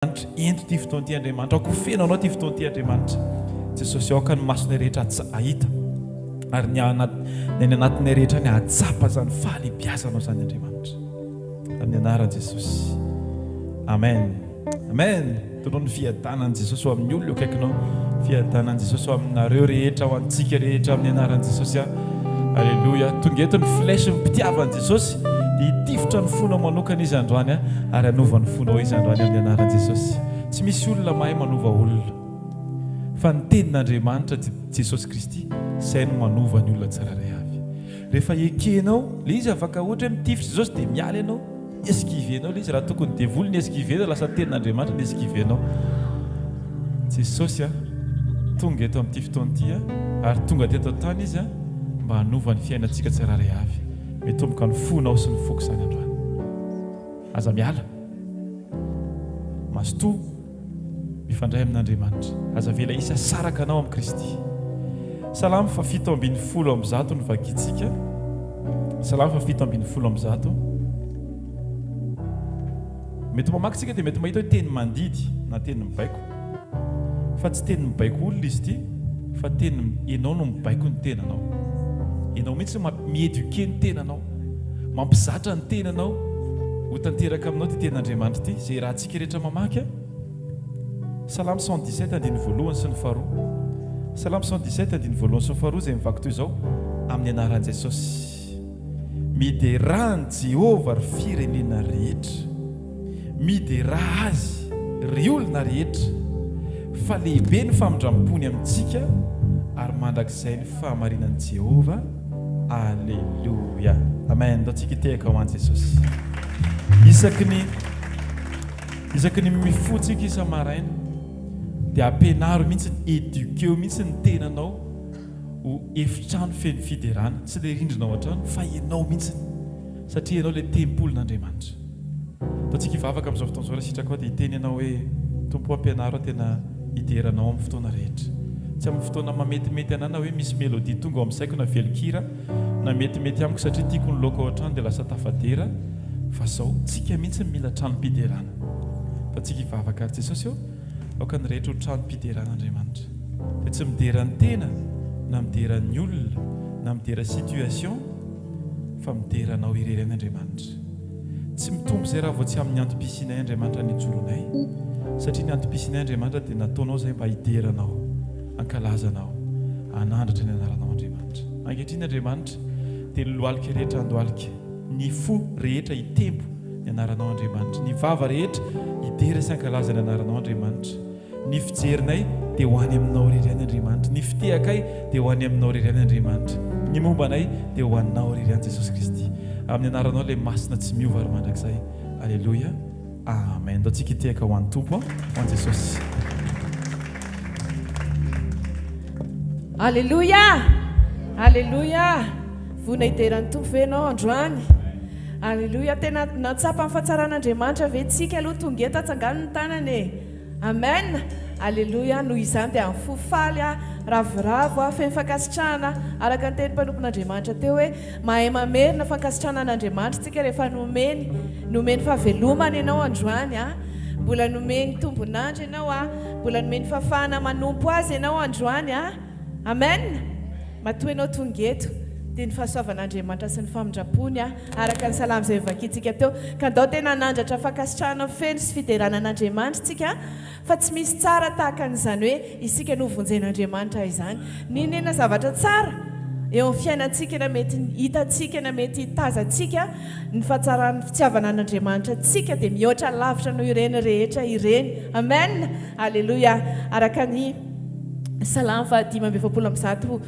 Andriamanitra, ento ity fotoana ity Andriamanitra, aoka ho feno Anao ity fotoana ity Andriamanitra. Jesosy, aoka ny masonay rehetra hahita ary ny ny any anatinay rehetra any hahatsapa izany fahalehibiazanao izany Andriamanitra. Amin'ny anaran'i Jesosy. Amen. Amen. Tonao ny fiadanan'i Jesosy ho amin'ny olona eo akaikinao. Fiadanan'i Jesosy ho aminareo rehetra, ho antsika rehetra amin'ny anaran'i Jesosy. Aleloia. Tonga eto ny flèche mpitiavan'i Jesosy dia hitifitra ny fonao manokana izy androany ary hanova ny fonao izy androany amin'ny anaran'i Jesosy. Tsy misy olona mahay manova olona fa ny tenin'Andriamanitra Jesosy Kristy izay no manova ny olona tsirairay avy. Rehefa ekenao ilay izy afaka ohatra hoe mitifitra Jesosy dia miala ianao. Esquiver-nao ilay izy, raha tokony devoly ny esquiver-nao lasa tenin'Andriamanitra ny esquiver-nao. Jesosy a, tonga eto amin'ity fotoana ity a, ary tonga teto an-tany Izy a, mba hanova ny fiainantsika tsirairay avy. Mitomboka ny fonao sy ny foko izany androany. Aza miala. Mazotoa. Mifandray amin'Andriamanitra. Aza avela hisy hasaraka anao amin'i Kristy. Salamo fa 117 no vakintsika. Salamo fa 117. Mety mamaky tsika dia mety mahita hoe teny mandidy na teny mibaiko. Fa tsy teny mibaiko olona izy ity fa teny ianao no mibaiko ny tenanao. Ianao mihitsy no mi-éduquer ny tenanao. Mampizatra ny tenanao ho tanteraka aminao ity tenin'Andriamanitra ity. Izay rahantsika rehetra mamaky a. Salamo 117 andininy voalohany sy ny faharoa. Salamo 117 andininy voalohany sy ny faharoa izay mivaky toy izao, Amin'ny anaran'i Jesosy. Miderà an'i Jehovah ry firenena rehetra. Miderà Azy, ry olona rehetra, fa lehibe ny famindram-pony amintsika ary mandrakizay ny fahamarinan'i Jehovah. Aleloia. Amen. Ataontsika hitehaka ho an'i Jesosy. Isaky ny isaky ny mifoha tsika isa-maraina dia ampianaro mihitsy, éduqueo mihitsy ny tenanao ho efitrano feno fiderana. Tsy ilay rindrina ao an-trano fa ianao mihitsy. Satria ianao ilay tempolin'Andriamanitra. Ataontsika hivavaka amin'izao fotoana izao raha sitrakao dia hiteny ianao hoe, Tompo ampianaro aho tena hidera Anao amin'ny fotoana rehetra. Tsy amin'ny fotoana mametimety anah na hoe misy mélodie tonga ao amin'ny saiko na velon-kira na metimety amiko satria tiako ny laoka ao an-trano dia lasa tafadera fa zao. Tsika mihitsy no mila tranom-piderana. Ataontsika hivavaka ary Jesosy ô, aoka ny rehetra ho tranom-piderana Andriamanitra. Dia tsy midera ny tena na midera ny olona na midera situation fa midera Anao irery ihany Andriamanitra. Tsy mitombo izay raha vao tsy amin'ny antom-pisianay Andriamanitra ny ijoroanay. Satria ny antom-pisianay Andriamanitra dia nataonao izay mba hidera Anao, hankalaza Anao, hanandratra ny anaranao Andriamanitra. Ankehitriny Andriamanitra dia ny lohalika rehetra handohalika, ny fo rehetra hitempo ny anaranao Andriamanitra, ny vava rehetra hidera sy hankalaza ny anaranao Andriamanitra. Ny fijerinay dia ho any Aminao irery ihany Andriamanitra. Ny fitehakay dia ho any Aminao irery ihany Andriamanitra. Ny momba anay dia ho Anao irery ihany Jesosy Kristy. Amin'ny Anaranao ilay Masina tsy miova ary mandrakizay. Aleloia. Amen. Ndao tsika hitehaka ho an'ny Tompo, ho an'i Jesosy. Aleloia! Aleloia! Vonona hidera ny Tompo ve ianao androany? Aleloia! Tena nahatsapa ny fahatsaran'Andriamanitra ve tsika aloha tonga eto? Atsangano ny tanana e! Amen! Aleloia! Noho izany dia amin'ny fo faly aho, ravoravo aho, feno fankasitrahana, araka ny tenin'ny mpanompon'Andriamanitra teo hoe, mahay mamerina fankasitrahana an'Andriamanitra isika rehefa nomeny, nomeny fahavelomana ianao androany an, mbola nomeny tombon'andro ianao an, mbola nomeny fahafahana manompo Azy ianao androany an. Amen! Matoa ianao tonga eto, dia ny fahasoavan'Andriamanitra sy ny famindrampony, araka ny salamo izay novakintsika teo. Ka ndao tena hanandratra fankasitrahana feno sy fiderana an'Andriamanitra isika, fa tsy misy tsara tahaka an'izany hoe isika no vonjen'Andriamanitra izany. N'inon'inona zavatra tsara eo amin'ny fiainantsika na mety hitantsika na mety tazantsika, ny fahatsaran'ny fitiavana an'Andriamanitra antsika dia mihoatra lavitra noho ireny rehetra ireny. Amen! Aleloia! Araka ny. Salamo faha 145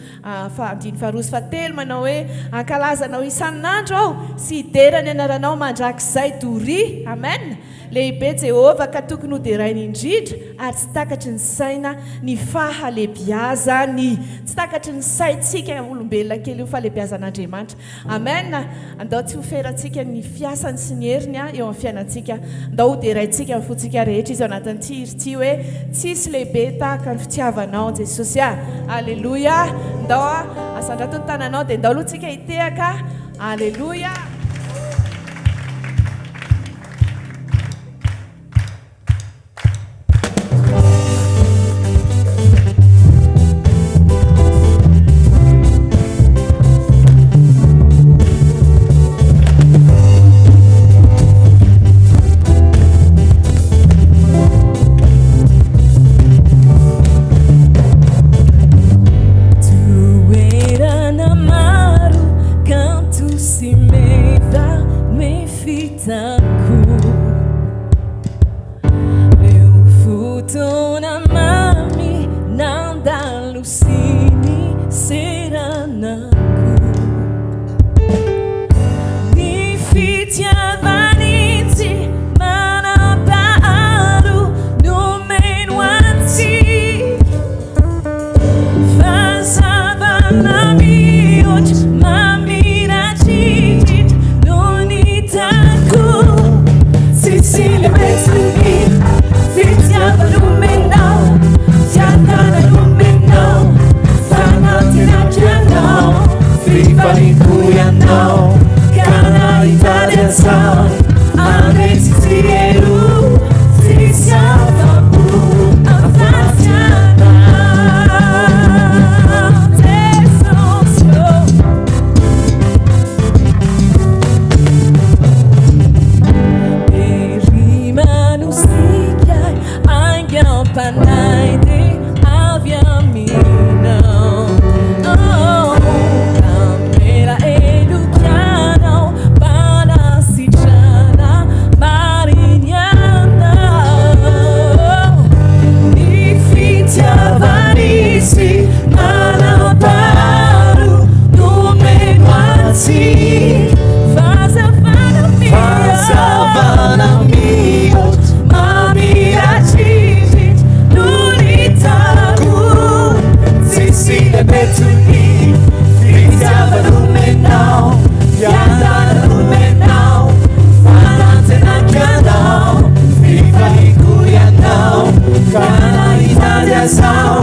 faha andininy faharoa sy fahatelo manao hoe, Hankalaza Anao isan'andro aho sy hidera ny anaranao mandrakizay doria. Amen! Lehibe Jehovah ka tokony hoderaina indrindra ary tsy takatry ny saina ny fahalebiazany. Tsy takatry ny saintsika olombelona kely io fahalebiazan'Andriamanitra. Amen! Andao tsy ho ferantsika ny fiasany sy ny heriny eo amin'ny fiainantsika. Andao ho deraintsika amin'ny fontsika rehetra Izy ao anatin'ity hira ity hoe, Tsisy lehibe tahaka ny fitiavanao Jesosy a! Aleloia! Ndao asandrato ny tananao dia ndao aloha tsika hitehaka. Aleloia! nomenao Ka na hitady aza aho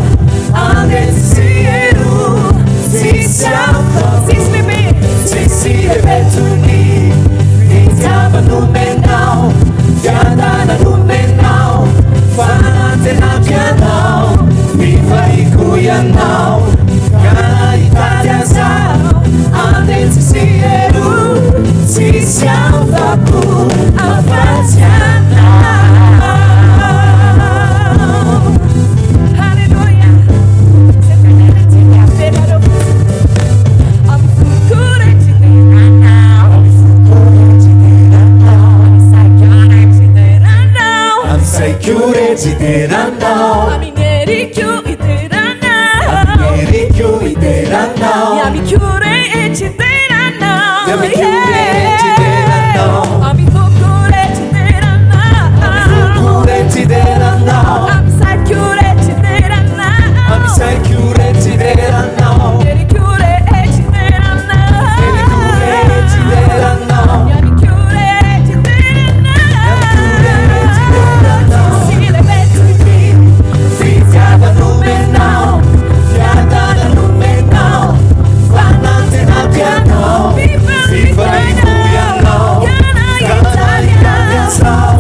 Any etsy sy eroa Tsisy hafa Tsisy lehibe Tsisy lehibe toy ny fitiavana nomenao Fiadanana nomenao Fanantenako ianao Mifahiko ianao Ka na hitady aza aho Any etsy sy eroa Tsisy afa-po afa-tsy anao. Haleloia. Apelareo fotsiny. Amin'ny foko rehetra hideranao. Amin'ny foko rehetra hideranao. Amin'ny saiko rehetra hideranao. Amin'ny saiko rehetra hideranao. Amin'ny heriko hideranao. Amin'ny heriko hideranao. Ny amiko rehetra hideranao. Ny amiko rehetra hideranao. Amin'ny foko rehetra hideranao. Amin'ny foko rehetra hideranao. Amin'ny saiko rehetra hideranao. Amin'ny saiko rehetra hideranao. Heriko rehetra hideranao. Heriko rehetra hideranao. Ny amiko rehetra hideranao. Ny amiko rehetra hideranao. Tsisy lehibe toy ny Fitiavana nomenao, fiadanana nomenao, fanantenako ianao, fifaliako ianao, ka na hitady aza aho,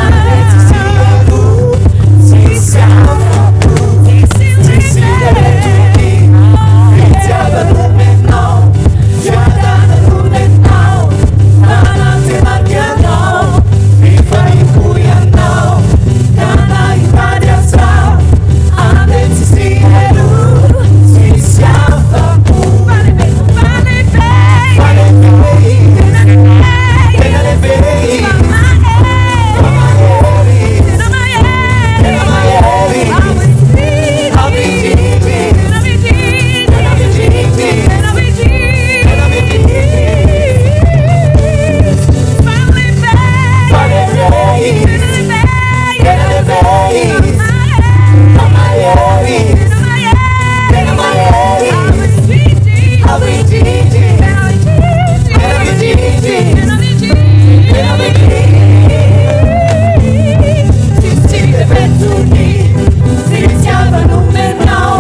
any etsy sy eroa, tsisy afa-po, tsisy lehibe toy ny fitiavana nomenao, fiadanana nomenao, fanantenako ianao, fifaliako ianao, ka na hitady aza aho, any etsy sy eroa, tsisy afa-po. Fa lehibe izy, tena lehibe izy, fa mahery izy, tena mahery izy, Avy tena midrindra izy, tena midrindra izy. Fa lehibe izy, tena lehibe izy, fa mahery izy, tena mahery izy, Avy indrindra izy, tena midrindra izy, tena midrindra izy. Tsisy lehibe toy ny fitiavana nomenao,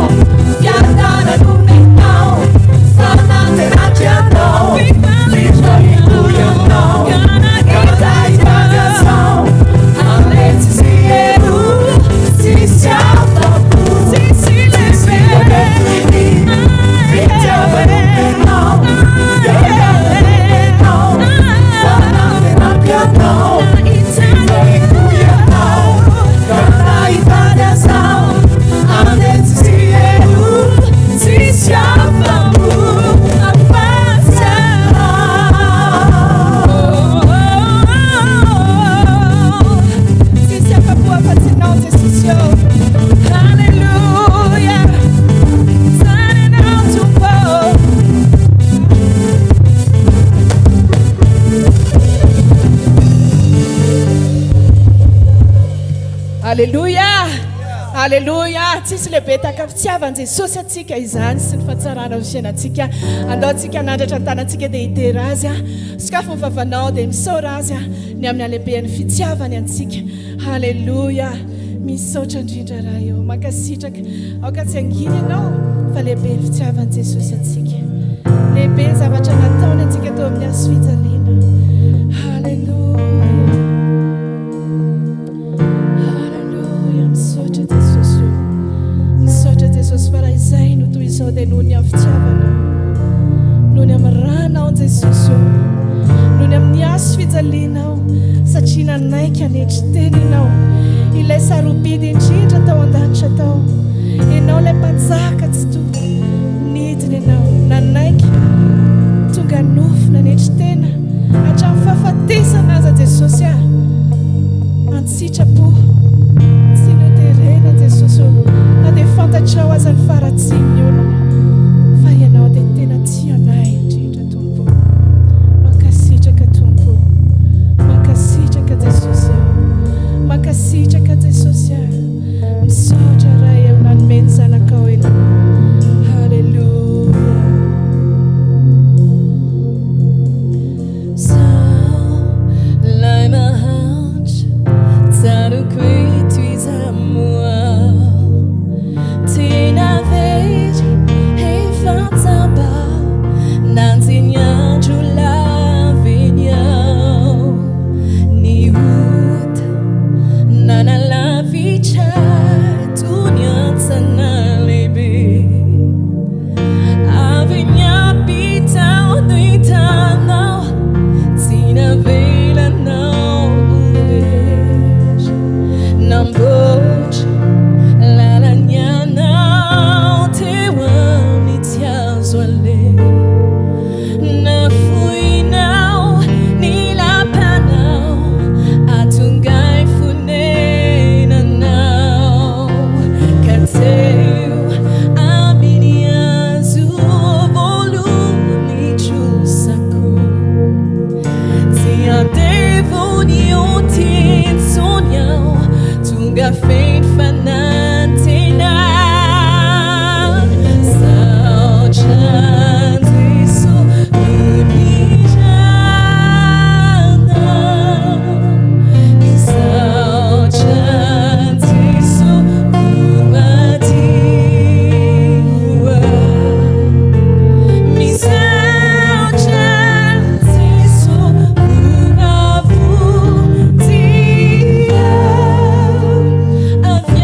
fiadanana nomenao, fanantenako ianao, fifaliako ianao, ka na hitady aza aho, any etsy sy eroa, tsisy afa-po, tsisy lehibe toy ny fitiavana nomenao, fiadanana nomenao, fanantenako ianao, fifaliako ianao, ka na hitady aza aho, any etsy sy eroa, tsisy afa-po afa-tsy anao. Tsisy afa-po afa-tsy anao Jesosy ô. Haleloia. Zany ianao Tompo. Aleloia! Aleloia! Tsisy lehibe tahaka ny fitiavan'i Jesosy antsika izany sy ny fahatsarana ao fiainantsika. Andao tsika hanandratra ny tanantsika dia hidera Azy. Sokafy ny vavanao dia misaora Azy ny amin'ny halehiben'ny fitiavany antsika. Aleloia! Misaotra indrindra Ray ô. Mankasitraka. Aoka tsy hangina ianao fa lehibe ny fitiavan'i Jesosy antsika. Lehibe ny zavatra nataony antsika teo amin'ny hazo fijaliana. Aleloia! Haleloia, misaotra Jesosy o. Misaotra Jesosy fa raha izay no toy izao dia noho ny amin'ny fitiavanao. Noho ny amin'ny ranao Jesosy o. Noho ny amin'ny hazo fijalianao satria nanaiky hanetry tena ianao. Ilay sarobidy indrindra tao an-danitra tao. Ianao ilay mpanjaka tsy toha. Nidina ianao, nanaiky, tonga nofo, nanetry tena hatramin'ny fahafatesana aza Jesosy ah. An-tsitrapo, tsy noterena Jesosy ô, na dia fantatrao aza ny faharatsian'ny olona, fa ianao dia tena tia anay indrindra Tompo. Mankasitraka Tompo, mankasitraka Jesosy ah. Mankasitraka Jesosy ah. Misaotra Ray ô nanome ny zanakao ianao. Haleloia. Zaho lay mahantra tsaroako. Ritra toy ny antsana lehibe. Avy niampita aho no hitanao, tsy navelanao ho very. Namboatra lalana ianao teo amin'ny tsy azo aleha. Nafoinao ny lapanao, hahatonga ahy fonenanao. Ka teo amin'ny hazo voaloa ny trosako. Tsy andevon'ny ota intsony aho, tonga feno fanantenana. Misaotra Jeso noho ny ranao. Misaotra Jeso voadio. Misaotra Jeso voavonjy. Avy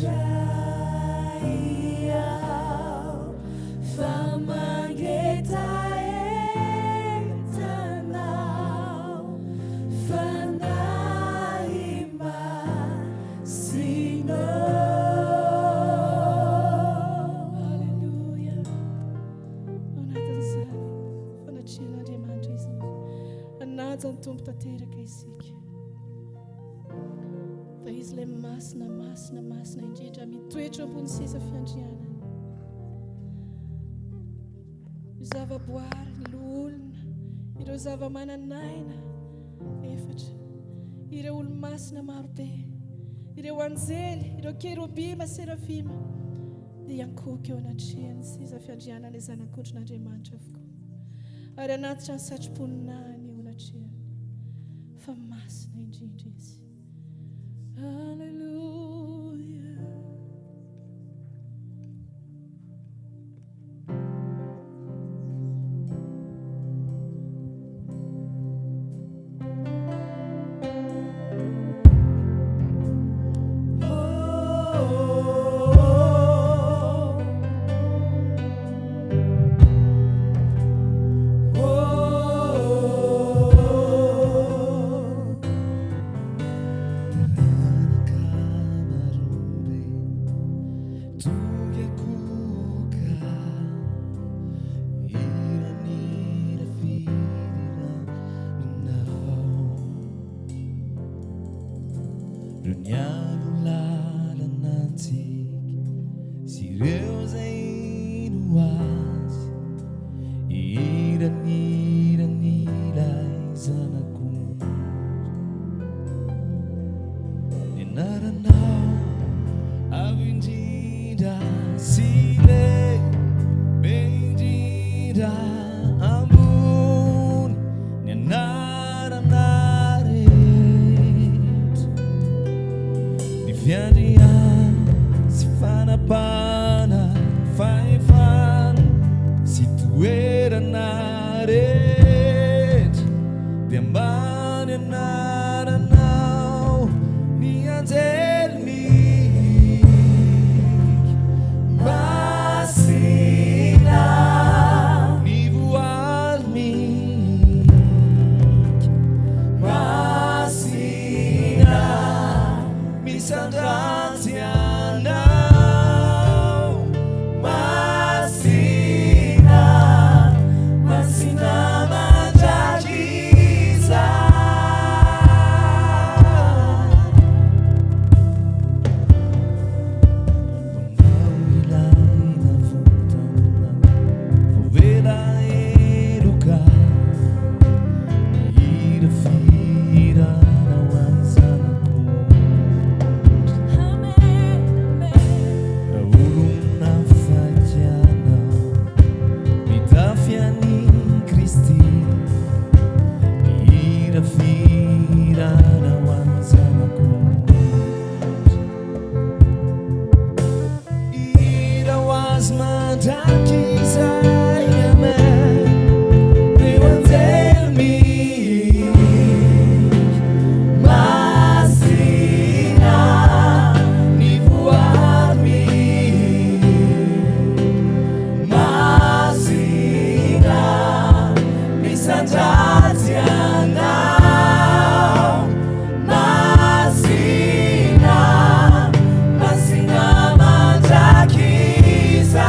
Indray aho fa mangetaheta Anao, Fanahy Masina. Aleloia. Ao anatin'izany fanatrehan'Andriamanitra izany, hanaja ny Tompo tanteraka isika. Fa Izy ilay masina, masina, masina indrindra, mitoetra ambony seza fiandrianana. Ny zavaboary, ny loholona, ireo zava-manan'aina efatra, ireo olo-masina marobe, ireo anjely, ireo kerobima, serafima, dia hiankohoka eo anatrehan'ny seza fiandrianan'ilay Zanak'ondrin'Andriamanitra avokoa, ary hanatitra ny satroboninahiny eo anatrehany. Fa masina indrindra Izy. Aleloia. Taranaka marobe toy akoka Hiran'hira fidiranao Ireo nialoha lalana antsika sy ireo izay hino azy Hiran'iran'ilay Zanak'ondry Ny anaranao avo indrindra sy lehibe indrindra ambony ny anarana rehetra Ny fiandrianana sy fanapahana fahefana sy toerana rehetra dia ambany anaranao ny anjely mihika masina ny voary mihika masina misandratsy anao masina masina mandrakizay. Fanao ilay navotana voavela heloka Nihira fihirana ho an'ny Zanak'ondry Raha olona afaka anao mitafy an'i Kristy Mihira fihirana ho an'ny Zanak'ondry Hira ho azy mandrakizay Amen Ireo anjely mihira Masina ny voary mihira Masina misandratsy anao Masina masina mandrakizay.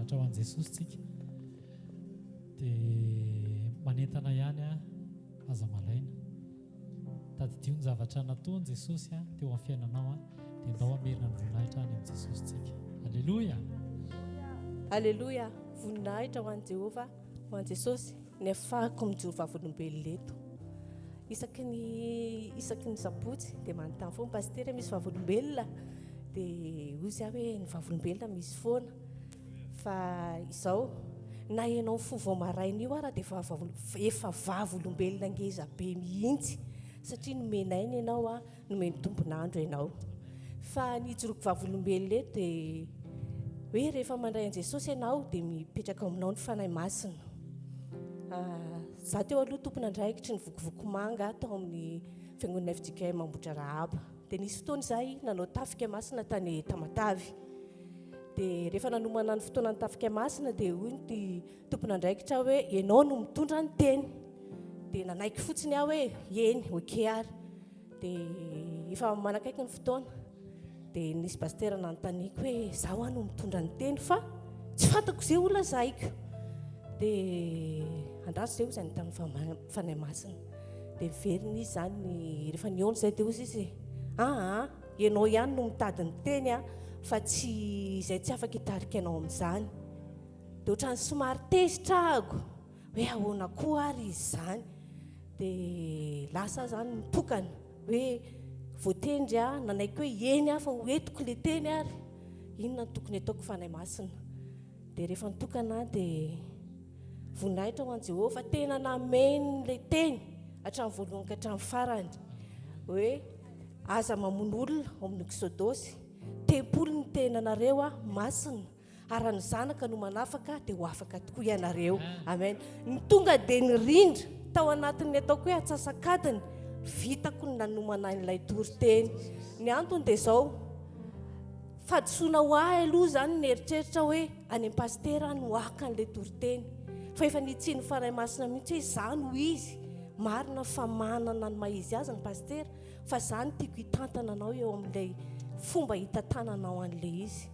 Voninahitra ho an'i Jesosy tsika. Dia manentana ihany aho, aza malaina. Tadidio ny zavatra nataon'i Jesosy teo amin'ny fiainanao dia ndao hamerina ny voninahitra any amin'i Jesosy tsika. Aleloia! Aleloia! Voninahitra ho an'i Jehovah, ho an'i Jesosy, ny afahako mijoro vavolombelona eto. Isaky ny isaky ny sabotsy dia manontany foana pasitera misy vavolombelona dia hoy izy aho hoe ny vavolombelona misy foana. Fa izao, na ianao mifoha vao maraina io ara dia efa efa vavolombelona ngeza be mihitsy satria nomena aina ianao a, nomeny tombon'andro ianao. Fa ny hijoroako vavolombelona eto dia hoe rehefa mandray an'i Jesosy ianao dia mipetraka ao aminao ny Fanahy Masina. Za teo aloha tompon'andraikitry ny vokovoko manga tao amin'ny fiangonana FJKM Ambohidrarahaba. Dia nisy fotoana izahay nanao tafika masina tany Tamatave. Dia rehefa nanomana ny fotoanan'ny tafika masina dia hoy ny tompon'andraikitra hoe ianao no mitondra ny teny. Dia nanaiky fotsiny aho hoe eny, ok ary. Dia efa manakaiky ny fotoana. Dia nisy pasitera nanontaniako hoe izaho aho no mitondra ny teny fa tsy fantako izay ho lazaiko. Dia andraso izay hozy any tamin'ny Fanahy Masina. Dia niverina izy izany rehefa nihaona izay dia hozy izy aa Ianao ihany no mitady ny teny a, fa tsy izay tsy afaka hitarika anao amin'izany. Dia ohatran'ny somary tezitra ahako hoe ahoana koa ary izy izany. Dia lasa aho izany nitokana hoe voatendry aho, nanaiky hoe eny aho fa ho entiko ilay teny ary inona no tokony hataoko Fanahy Masina. Dia rehefa nitokana aho dia voninahitra ho an'i Jehovah, tena nameno ilay teny hatramin'ny voalohany ka hatramin'ny farany hoe Aza mamono olona ao amin'ny Eksodosy. Tempoly ny tenanareo a, masina, ary raha ny Zanaka no manafaka dia ho afaka tokoa ianareo. Amen. Ny tonga dia nirindra tao anatin'ny ataoko hoe atsasak'adiny, vitako ny nanomana an'ilay toriteny. Ny antony dia izao, fahadisoana ho ahy aloha izany ny eritreritra hoe any amin'ny pasitera aho no haka an'ilay toriteny. Fa efa nitsian'ny Fanahy Masina mihitsy hoe izaho no izy. Marina fa manana ny maha izy azy ny pasitera, fa za no tiako hitantana anao eo amin'ilay fomba hitantananao an'ilay izy.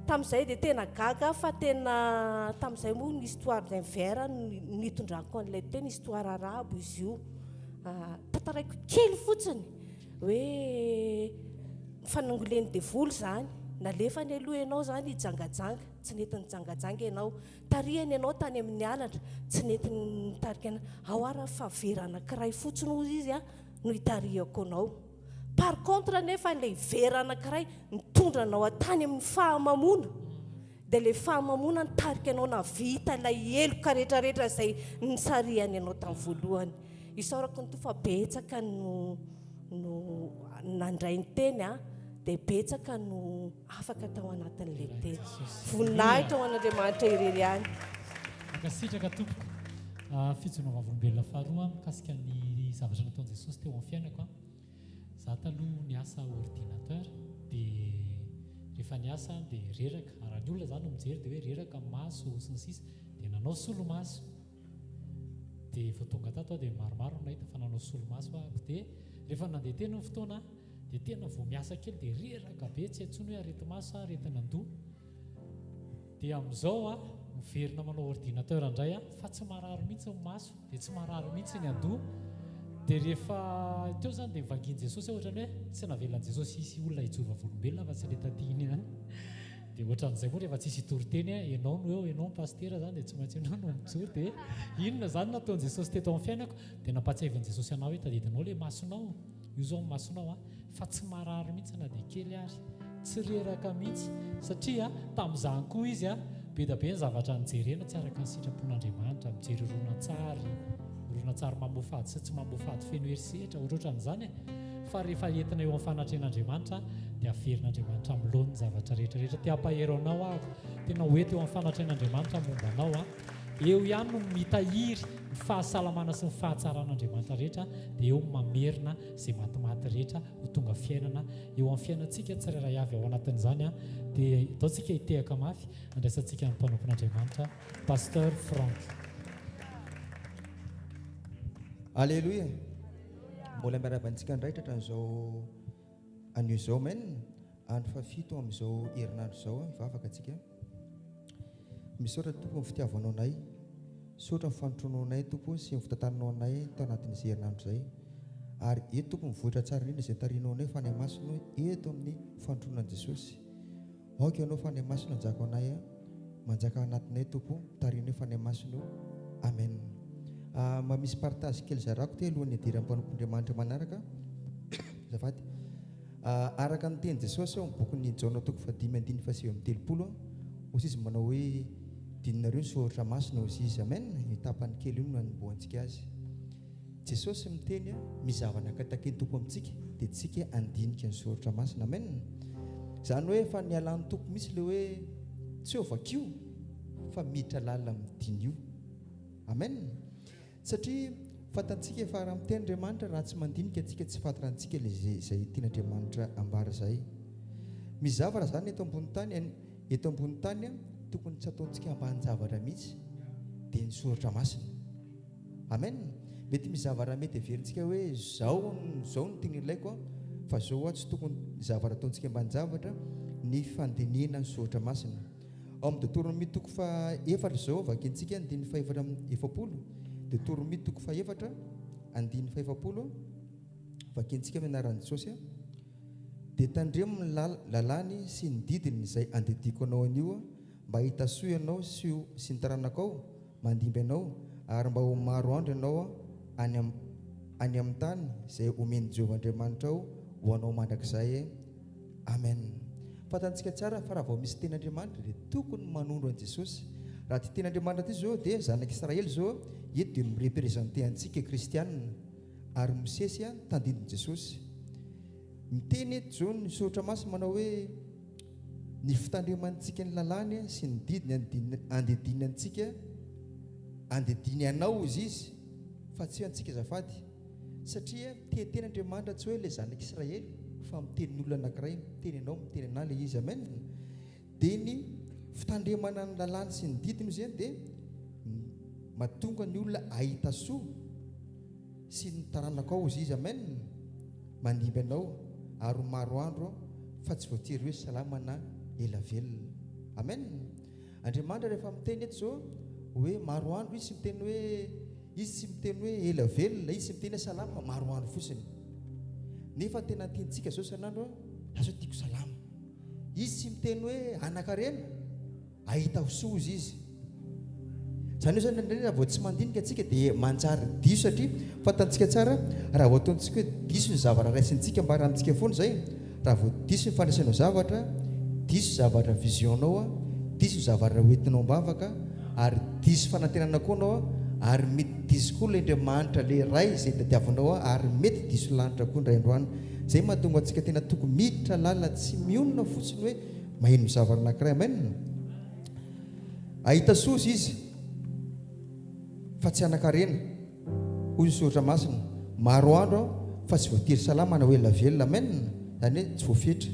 Tamin'izay dia tena gaga aho fa tena tamin'izay moa ny histoire d'un verre no nitondrako an'ilay teny, histoire arabo izy io. Tantaraiko kely fotsiny hoe fanangolen'ny devoly izany, nalefany aloha ianao izany hijangajanga, tsy nety nijangajanga ianao. Tarihany ianao tany amin'ny halatra, tsy nety nitarika anao. Ao ary fa vera anankiray fotsiny hozy izy no itarihako anao. Par contre anefa ilay vera anankiray nitondra anao tany amin'ny fahamamoana, dia ilay fahamamoana nitarika anao nahavita ilay heloka rehetrarehetra izay nisarihany anao tamin'ny voalohany. Isaorako ny Tompo fa betsaka no no nandray ny teny a, dia betsaka no afaka tao anatin'ilay teny. Voninahitra ho an'Andriamanitra irery ihany. Mankasitraka tompoko. Fijoroana vavolombelona faharoa mikasika ny zavatra nataon'i Jesosy teo amin'ny fiainako. Za taloha niasa ordinateur dia rehefa niasa dia reraka, raha ny olona zany no mijery dia hoe reraka ny maso sy ny sisa dia nanao solomaso. Dia vao tonga tato aho dia maromaro no nahita fa nanao solomaso aho. Dia rehefa nandeha teny ny fotoana dia tena vao miasa kely dia reraka be, tsy hay intsony hoe areti-maso sa aretin'andoha. Dia amin'izao aho miverina manao ordinateur indray aho fa tsy marary mihitsy ny maso, dia tsy marary mihitsy ny andoha. Dia rehefa teo izany dia nivangian'i Jesosy aho ohatran'ny hoe tsy navelan'i Jesosy hisy olona hijoro vavolombelona fa tsy ilay taty iny ihany. Dia ohatran'izay koa rehefa tsisy hitory teny, ianao no eo, ianao no pasitera izany dia tsy maintsy ianao no mijoro. Dia inona izany no nataon'i Jesosy teto amin'ny fiainako? Dia nampahatsiahivin'i Jesosy anao hoe tadidinao ilay masonao, io izao ny masonao an, fa tsy marary mihitsy na dia kely ary, tsy reraka mihitsy, satria tamin'izany koa izy an, be dia be ny zavatra nijerena tsy araka ny sitrapon'Andriamanitra, mijery horonantsary, horonantsary mamoafady sy tsy mamoafady feno herisetra, ohatrohatran'izany e. Fa rehefa entina eo amin'ny fanatrehan'Andriamanitra dia averin'Andriamanitra amin'ny laoniny ny zavatra rehetra rehetra. Te hampahery anao aho, tena ho ento eo amin'ny fanatrehan'Andriamanitra momba anao aho. Eo ihany no mitahiry ny fahasalamana sy ny fahatsaran'Andriamanitra rehetra, dia eo no mamerina izay matimaty rehetra ho tonga fiainana eo amin'ny fiainantsika tsirairay avy. Ao anatin'izany dia ataontsika hitehaka mafy andraisantsika ny mpanompon'Andriamanitra Pasteur Franck. Aleloia! Mbola miarahaba antsika indray tratran'izao anio izao amen. Andro fahafito amin'izao herinandro izao mivavaka antsika. Misaotra Tompo ny fitiavanao anay. Misaotra ny fanotronao anay Tompo sy ny fitantananao anay tao anatin'izay herinandro izay. Ary eto Tompo mivoatra tsara indrindra izay tarihinao anay Fanahy Masina eto amin'ny fanotronan'i Jesosy. Aoka Ianao Fanahy Masina hanjaka anay a. Manjaka anatinay Tompo, tarihinay Fanahy Masina o. Amen. Ah, mba misy partage kely zarako ty alohan'ny hidiran'ny mpanompon'Andriamanitra manaraka. Azafady. Ah, araka ny teny Jesosy ao amin'ny bokin'ny Jaona toko fahadimy andininy faha-39, hoy izy manao hoe dininareo ny soratra masina hoy izy. Amen. Io tapany kely io no nanombohantsika azy. Jesosy miteny a, misy zava-naka takin'ny Tompo amintsika dia tsika handinika ny soratra masina. Amen. Izany hoe efa nialan'ny Tompo mihitsy ilay hoe tsy hoe vakio fa miditra lalina amin'ny diniho. Amen. Satria fantantsika efa raha miteny Andriamanitra raha tsy mandinika antsika tsy fantarantsika ilay izay tian'Andriamanitra ambara izay. Misy zavatra izany eto ambony tany eto ambony tany tokony tsy ataontsika ambanin-javatra mihitsy dia ny soratra masina. Amen! Mety misy zavatra mety heverintsika hoe zao zao no tena ilaiko an, fa zao hoa tsy tokony zavatra ataontsika ambanin-javatra ny fandinihana ny soratra masina. Ao amin'ny Deotoronomia toko faha-efatra izao vakintsika andininy faha-44, Deotoronomia toko faha-efatra andininy faha-efapolo vakintsika amin'ny anaran'i Jesosy an. Dia tandremo ny lalàny sy ny didiny izay andidiako anao anio mba hahita soa ianao sy sy ny taranakao mandimby anao, ary mba ho maro andro ianao any any amin'ny tany izay omen'i Jehovah Andriamanitrao ho anao mandrakizay. Amen. Fantantsika tsara fa raha vao misy teny Andriamanitra dia tokony manondro an'i Jesosy. Raha ity teny Andriamanitra ity izao dia zanak'Israely izao eto dia mi-representer antsika kristianina ary Mosesy tandindon'i Jesosy. Miteny eto izao ny soratra masina manao hoe ny fitandremantsika ny lalàny sy ny didiny andidiany antsika, andidiany anao hozy izy fa tsy hoe antsika azafady. Satria te hiteny Andriamanitra tsy hoe ilay zanak'Israely fa miteny ny olona anankiray, miteny anao, miteny anah ilay izy. Amen. Dia ny fitandremana ny lalàny sy ny didiny hozy dia mahatonga ny olona hahita soa. sy ny taranakao hozy izy amen mandimby anao ary ho maro andro fa tsy voatery hoe salama na ela velona amen Andriamanitra rehefa miteny eto zao hoe maro andro izy tsy miteny hoe izy tsy miteny hoe ela velona izy tsy miteny hoe salama fa maro andro fotsiny nefa tena tiantsika zao isan'andro za zao tiako salama izy tsy miteny hoe anakarena Ahita ho soa hozy izy. Izany hoe izany indraindray raha vao tsy mandinika antsika dia manjary diso satria fantantsika tsara raha vao ataontsika hoe diso ny zavatra raisintsika ambara amintsika foana izay, raha vao diso ny fandraisanao zavatra, diso zavatra vision-nao, diso zavatra hoentinao am-bavaka ary diso fanantenana koa anao ary mety diso koa ilay Andriamanitra ilay Ray izay tadiavinao ary mety diso lanitra koa indray andro any. Izay mahatonga antsika tena tokony miditra lalina tsy mionona fotsiny hoe Maheno zavatra anankiray. Amen. Ahita soa izy fa tsy hanan-karena. Hoy ny soratra masina. Maro andro aho fa tsy voatery salama na ho ela velona. Amen. Izany hoe tsy voafetra.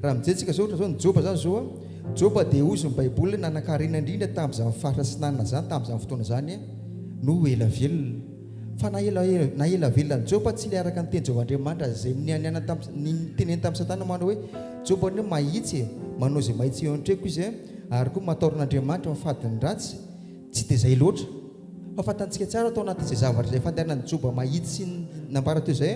Raha mijery tsika zao ohatra zao ny Joba zany zao Joba dia hozy ny Baiboly nanan-karena indrindra tamin'izany faritra atsinanana izany tamin'izany fotoana izany no ho ela velona. Fa na ela na ela velona an'i Joba tsy ilay araka ny teny Jehovah Andriamanitra izay nianianany tamin'ny niteneny tamin'i Satana manao hoe, Joba anie mahitsy e, manao izay mahitsy eo antreko izy e, ary koa matahotra an'Andriamanitra mifady ny ratsy, tsy dia izay loatra. Fa fantantsika tsara tao anatin'izay zavatra izay fandehanan'i Joba mahitsy sy nambara teo izay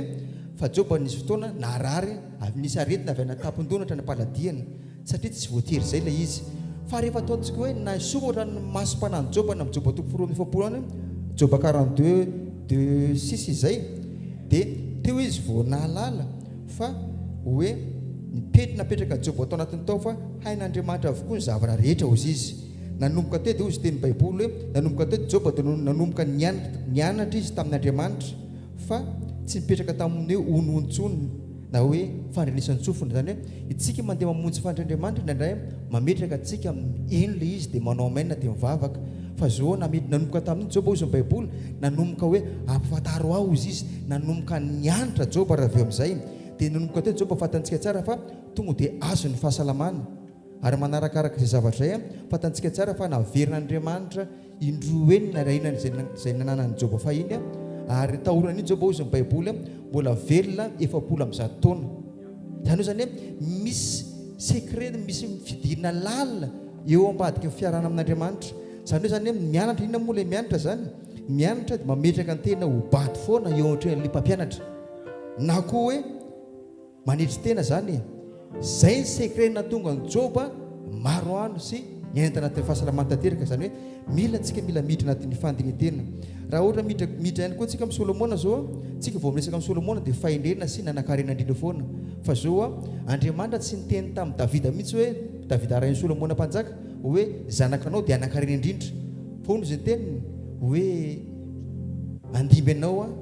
fa Joba nisy fotoana narary avy nisy aretina avy any an-tampon-dohany hatrany am-paladiany. Satria tsy voatery izay ilay izy. Fa rehefa ataontsika hoe nahasoratra ny masom-panahin'i Joba na Joba toko faharoa 42 any, Joba 42 de six izay, dia teo izy vao nahalala fa hoe ny napetraka Joba tao anatin'ny tao fa hain'Andriamanitra avokoa ny zavatra rehetra hozy izy. Nanomboka teo dia hozy teny Baiboly hoe nanomboka teo Joba dia nanomboka nianatra izy tamin'Andriamanitra fa tsy nipetraka tamin'ny hoe honohono intsony na hoe fandrenesan-tsofina. Izany hoe isika mandeha mamonjy fandrain'Andriamanitra indraindray mametraka antsika heno ilay izy dia manao amen dia mivavaka. Fa zao nanomboka tamin'iny Joba hozy ny Baiboly, nanomboka hoe ampifantaro ahy hozy izy, nanomboka nianatra Joba raha avy eo amin'izay. Dia nanomboka teo Joba fantantsika tsara fa tonga dia azo ny fahasalamana. Ary manarakaraka izay zavatra izay, fantantsika tsara fa naverin'Andriamanitra indroa enina irahina izay nananan'i Joba fahiny, ary taoran'io Joba hozy ny Baiboly mbola velona 140 taona. Izany hoe izany hoe misy secret, misy fidirana lalina. eo ambadiky ny fiarahana amin'Andriamanitra. Izany hoe izany hoe mianatra, inona moa ilay mianatra izany? Mianatra dia mametraka ny tena ho bado foana eo anatrehan'ilay mpampianatra. Na koa hoe manetry tena izany e. Izay ny secret nahatonga an'i Joba maro andro sy niaina tanatin'ny fahasalamana tanteraka. Izany hoe mila antsika mila miditra anatin'ny fandinihan-tena. Raha ohatra miditra miditra ihany koa tsika amin'i Solomona zao a, tsika vao miresaka amin'i Solomona dia fahendrena sy nanankarena indrindra foana. Fa zao a, Andriamanitra tsy niteny tamin'i Davida mihitsy hoe, Davida rain'i Solomona mpanjaka, hoe zanakanao dia hanankarena indrindra. Fa hono izay teniny hoe handimby anao aho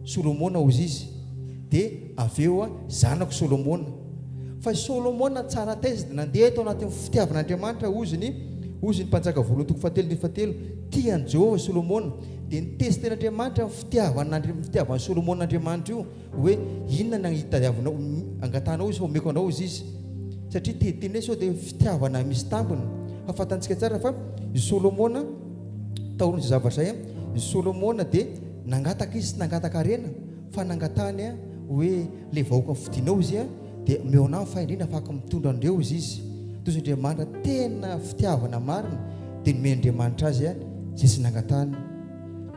Solomona hozy izy, dia avy eo aho zanako Solomona. Fa i Solomona tsara taiza dia nandeha tao anatin'ny fitiavan'Andriamanitra hozy ny hozy ny Mpanjaka voalohany toko fahatelo andininy fahatelo, tia an'i Jehovah i Solomona. Dia nitesiten'Andriamanitra ny fitiavan'Andri- fitiavan'i Solomona Andriamanitra io. Hoe inona no hitadiavinao, angatahanao izy fa omeko anao izy izy. Satria te hiteny hoe sao dia fitiavana misy tambiny. Fa fantantsika tsara fa i Solomona, taorian'izay zavatra izay, i Solomona dia nangataka izy, tsy nangataka harena, fa nangatahany hoe ilay vahoaka nofidinao izy dia omeo anah ny fahendrena afahako mitondra an'ireo izy izy. Toy izay Andriamanitra tena fitiavana marina dia nomen'Andriamanitra azy izay tsy nangatahany.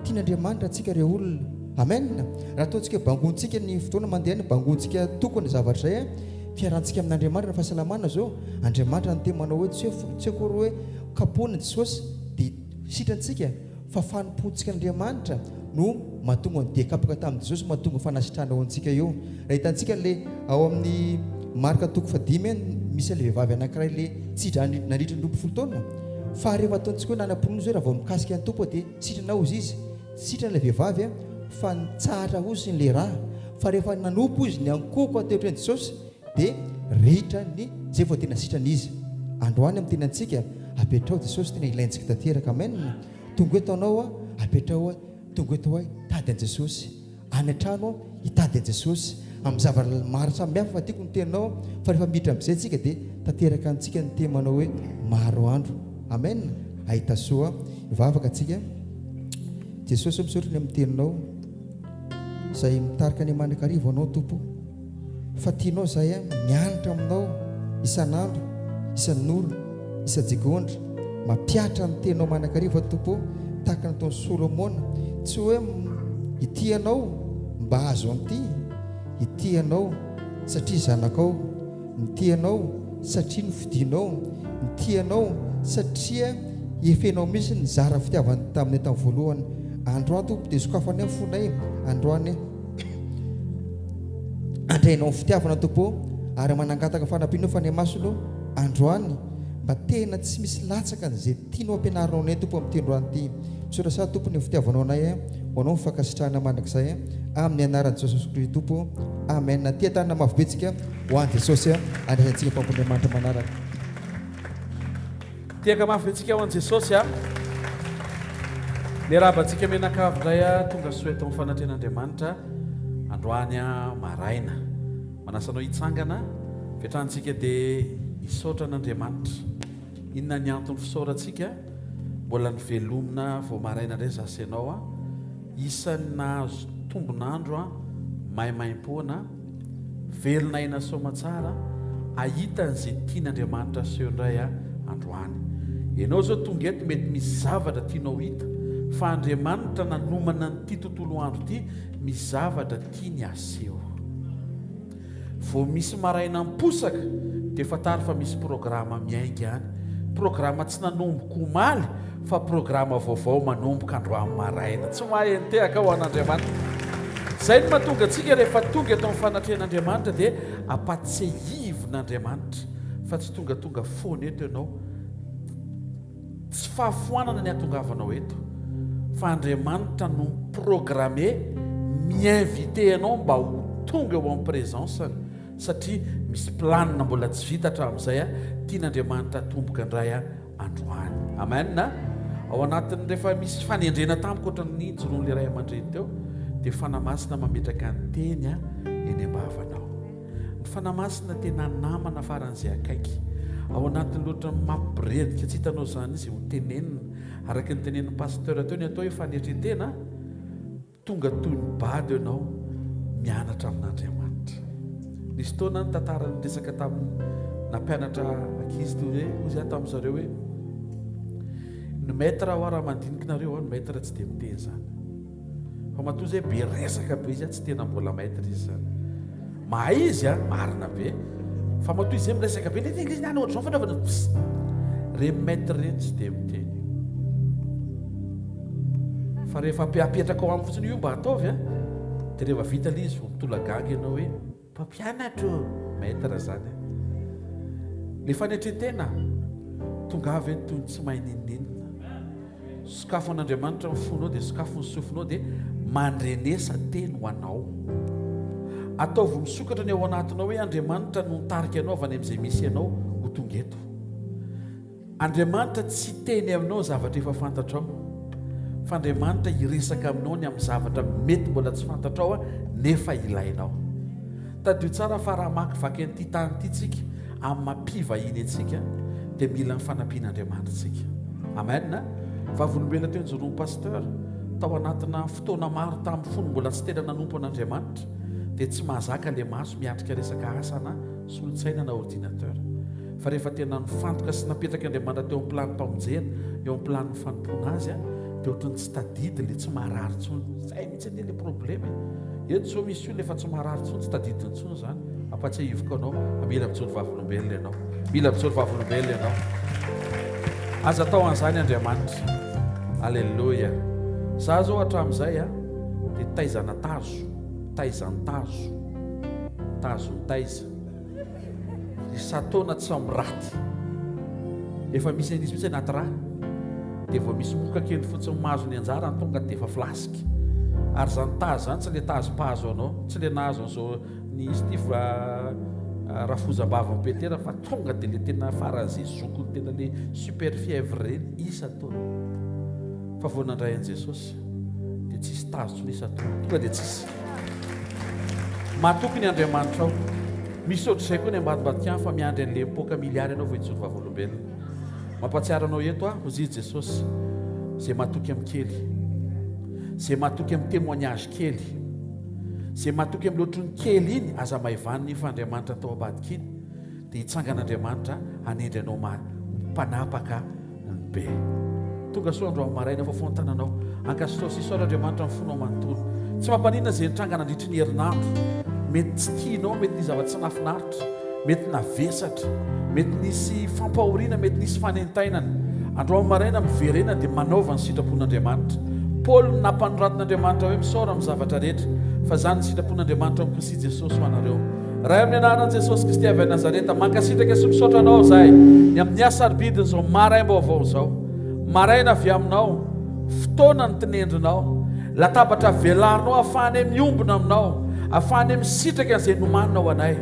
Tian'Andriamanitra antsika re olona. Amen. Raha ataontsika bangointsika ny fotoana mandeha ny bangointsika tokony zavatra izay fiarahantsika amin'Andriamanitra ny fahasalamana zao. Andriamanitra niteny manao hoe tsy hoe tsy akory hoe kapohina Jesosy dia sitrantsika fa fanompoantsika an'Andriamanitra no mahatonga ny dia kapoka tamin'i Jesosy mahatonga fanasitrana ho antsika eo. Raha hitantsika le ao amin'ny Marka toko fahadimy misy ilay vehivavy anankiray le tsy nandritra ny 20 taona fa rehefa ataontsika hoe nanam-pinoana izy hoe raha vao mikasika ny Tompo dia Sitrana hozy izy, sitrana ilay vehivavy a, fa nitsahatra hozy ny lehilahy, fa rehefa nanompo izy niankohoka teo an-tratran'i Jesosy dia ritra ny zay vao tena sitrana izy. Androany amin'ny tenantsika, apetraho Jesosy tena ilaintsika tanteraka. Amen. Tonga eto anao a, apetraho a, tonga eto aho hitady an'i Jesosy. Any an-trano aho hitady an'i Jesosy amin'ny zavatra maro samihafa fa tiako ny teninao fa rehefa miditra amin'izay tsika dia tanteraka antsika ny teny manao hoe maro andro. Amen. Ahita soa. Hivavaka tsika. Jesosy misaotra ny amin'ny teninao izay mitarika ny mandrakariva anao Tompo fa tianao izahay mianatra aminao isan'andro isan'ora isa-jegondra mampihatra ny teninao mandrakariva Tompo tahaka ny ataon'i Solomona tsy hoe ity ianao mba hahazo an'ity ity ianao satria zanakao Nitia anao satria nofidinao, nitia anao satria efenao mihitsy nizara fitiavana taminay tamin'ny voalohany. Androany Tompo dia sokafanay ny fonay, androany andrainao ny fitiavana Tompo ô, ary manangataka fanampianao Fanahy Masina ô, androany mba tena tsy misy latsaka an'izay tianao ampianarinao anay Tompo amin'ity androany ity. Misaotra sady Tompo ny fitiavanao anay, ho anao ny fankasitrahana mandrakizay, amin'ny anaran'i Jesosy Kristy Tompo. Amen. Tia tanana mafy be tsika. Ho an'i Jesosy andraisantsika mpanompon'Andriamanitra manaraka. Tehaka mafy be tsika ho an'i Jesosy a. Miarahaba antsika mianakavy indray a, tonga soa eto amin'ny fanatrehan'Andriamanitra androany a maraina. Manasa anao hitsangana, vetrahantsika dia hisaotra an'Andriamanitra. Inona ny antony fisaorantsika? Mbola nivelomina vao maraina indray za sy ianao a. Isan'ny nahazo tombon'andro a maimaimpoana. Velona aina soamatsara ahita an'izay tian'Andriamanitra aseho indray aho androany. Ianao izao tonga eto mety misy zavatra tianao hita fa Andriamanitra nanomana an'ity tontolo andro ity misy zavatra tiany aseho. Vao misy maraina miposaka dia fantaro fa misy programa miainga any. Programa tsy nanomboka omaly fa programa vaovao manomboka androany maraina. Tsy mahay nitehaka ho an'Andriamanitra. Izay no mahatonga antsika rehefa tonga eto amin'ny fanatrehan'Andriamanitra dia ampatsiahivin'Andriamanitra fa tsy tongatonga foana eto ianao. Tsy fahafoanana ny hatongavanao eto fa Andriamanitra no mi-programmer, mi-inviter anao mba ho tonga eo amin'ny présence-ny satria misy planina mbola tsy vita hatramin'izay tian'Andriamanitra hatomboka indray androany. Amen. Ao anatin'ny rehefa misy fanendrena tampoka ohatran'ny nijoroan'ilay ray aman-dreny teo dia Fanahy Masina mametraka ny teny eny am-bavanao. Ny Fanahy Masina tena namana faran'izay akaiky. Ao anatin'ny loatra mampibiredika tsy hitanao izany izay ho tenenina. Araka ny tenenin'ny pasteur teo ny atao hoe fanetren-tena, Tonga toy ny bado ianao mianatra amin'Andriamanitra. Nisy fotoana nitantara niresaka tamin'ny nampianatra ankizy toy hoe, hoy izaho tamin-dry zareo hoe. Ny maître hoa raha mandinika nareo ny maître tsy dia miteny zany. Fa matoa zay be resaka be izy tsy tena mbola maître izy zany. Mahay izy an, marina be. Fa matoa izy zay miresaka be, le izy any ohatr'izao fanaovana pss. Reny maître reny tsy dia miteny. Fa rehefa apetraka ao aminy fotsiny io mba ataovy an, dia rehefa vita ilay izy vao mitolagaga ianao hoe Mpampianatra ô! Maître zany e! Le fanetren-tena, tongava eto toy ny tsy mahay n'inon'inona. Sokafo an'Andriamanitra ny fonao dia sokafo ny sofinao dia mandrenesa teny ho anao. Ataovy misokatra ny ao anatinao hoe Andriamanitra no nitarika anao avy any amin'izay misy anao ho tonga eto. Andriamanitra tsy hiteny aminao zavatra efa fantatrao, fa Andriamanitra hiresaka aminao ny amin'ny zavatra mety mbola tsy fantatrao nefa ilainao. Tadidio tsara fa raha hamakivaky an'ity tany ity tsika, amin'ny maha mpivahiny antsika, dia mila ny fanampian'Andriamanitra tsika. Amen. Vavolombelona teo Anjorohon'ny Pasteur, tao anatina fotoana maro tamin'ny fony mbola tsy tena nanompo an'Andriamanitra, dia tsy mahazaka ilay maso miatrika resaka asa na solotsaina na ordinateur. Fa rehefa tena nifantoka sy napetraky Andriamanitra teo amin'ny planim-pamonjena, eo amin'ny planin'ny fanompoana Azy, dia ohatran'ny tsy tadidy ilay tsy maharary intsony. Izay mihitsy anie ilay problema e. Eto izao misy olona efa tsy maharary intsony, tsy tadidiny intsony izany. Ampatsiahiviko anao fa mila mijoro vavolombelona ianao. Mila mijoro vavolombelona ianao. Aza atao an'izany Andriamanitra. Alléluia. Za zao hatramin'izay a, dia taizana tazo, taizan-tazo, tazo mitaiza. Isan-taona tsy miraty. Efa misy an'izy mihitsy anaty rà. Dia vao misy moka kely fotsiny mahazo ny anjarany tonga dia efa flasque. Ary izany tazo izany tsy ilay tazo mpahazo anao, tsy ilay nahazo an'izao ny izy ity fa rafozam-bavin'i Petera fa tonga dia ilay tena faran'izay zokiny tena ilay super fièvre ireny isan-taona. Fa vao nandray an'i Jesosy dia tsisy tazo intsony isan-taona. Tonga dia tsisy. Matoky ny Andriamanitrao. Misy ohatr'izay koa ny ambadimbadika any fa miandry an'ilay mipoaka milliard ianao vao hijoro vavolombelona. Mampahatsiaro anao eto aho, hozy Jesosy, izay matoky amin'ny kely, izay matoky amin'ny témoignage kely, izay matoky amin'ny ohatry ny kely iny, aza maivanina iny fa Andriamanitra tao ambadika iny, dia hitsangana Andriamanitra hanendry anao ho mpanapaka ny be. Tonga soa androany maraina fafao ny tananao. Ankasitraho sy isaory Andriamanitra ny fonao manontolo. Tsy mampaninona izay nitranga nandritry ny herinandro. Mety tsy tianao, mety nisy zava-tsy nahafinaritra, mety navesatra, mety nisy fampahoriana, mety nisy fanentainana. Androany maraina miverena dia manaova ny sitrapon'Andriamanitra. Paoly no nampanoratin'Andriamanitra hoe misaora amin'ny zavatra rehetra, fa izany ny sitrapon'Andriamanitra ao amin'i Kristy Jesosy ho anareo. Ray amin'ny anaran'i Jesosy Kristy avy any Nazareta, mankasitraka sy misaotra Anao izahay ny amin'ny hasarobidin'izao maraim-baovao izao. Maraina avy Aminao, fotoana ny tinendrinao, latabatra velarinao ahafahanay miombona Aminao, ahafahanay misitraka an'izay nomaninao anay.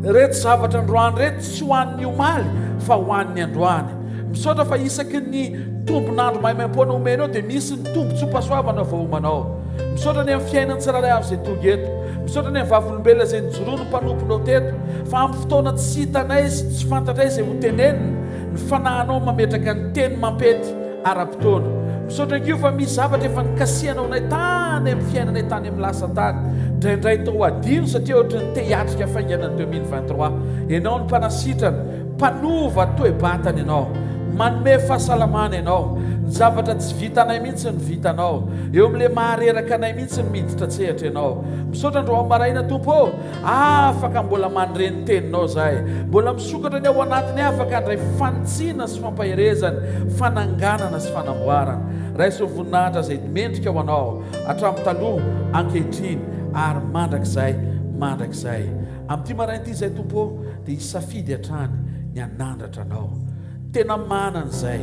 Ireto zavatra androany ireto tsy ho an'ny omaly fa ho an'ny androany. Misaotra fa isaky ny tombon'andro maimaimpoana omenao dia misy ny tombontsoam-pahasoavana voaomanao. Misaotra ny amin'ny fiainan'ny tsirairay avy izay tonga eto. Misaotra ny amin'ny vavolombelona izay nijoroan'ny mpanomponao teto. Fa amin'ny fotoana tsy hitanay sy tsy fantatray izay ho tenenina, ny fanahinao mametraka ny teny mampety ara-potoana. Misaotra ihany koa fa misy zavatra efa nikasihanao anay tany amin'ny fiainanay tany amin'ny lasa tany. Indraindray toa adino satria ohatry ny te hiatrika faingana ny 2023. Ianao no mpanasitrana. Mpanova toe-batana Ianao. Manome fahasalamana Ianao. Ny zavatra tsy vitanay mihitsy no vitanao. Eo amin'ilay mahareraka anay mihitsy no miditra an-tsehatra Ianao. Misaotra androany maraina Tompo ô. Afaka mbola mandre ny Teninao izahay. Mbola misokatra ny ao anatiny afaka handray fanitsiana sy fampaherezana, fananganana sy fanamboarana. Raiso ny voninahitra izay mendrika ho Anao hatramin'ny taloha, ankehitriny ary mandrakizay mandrakizay. Amin'ity maraina ity izay Tompo ô, dia hisafidy hatrany ny hanandratra Anao. Tena manana izay,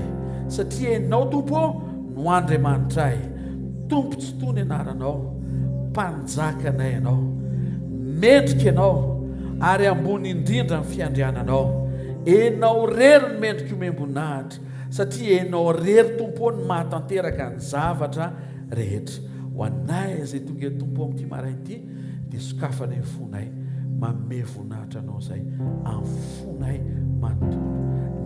satria Ianao Tompo ô no Andriamanitray. Tompo Tsitoha ny anaranao, Mpanjakanay Ianao. Mendrika Ianao, ary ambony indrindra ny fiandriananao. Ianao irery no mendrika omem-boninahitra, satria Ianao irery Tompo ô no mahatanteraka ny zavatra rehetra. Ho anay izay tonga eto Tompo amin'ity maraina ity, dia sokafanay ny fonay, manome voninahitra Anao izay amin'ny fonay manontolo.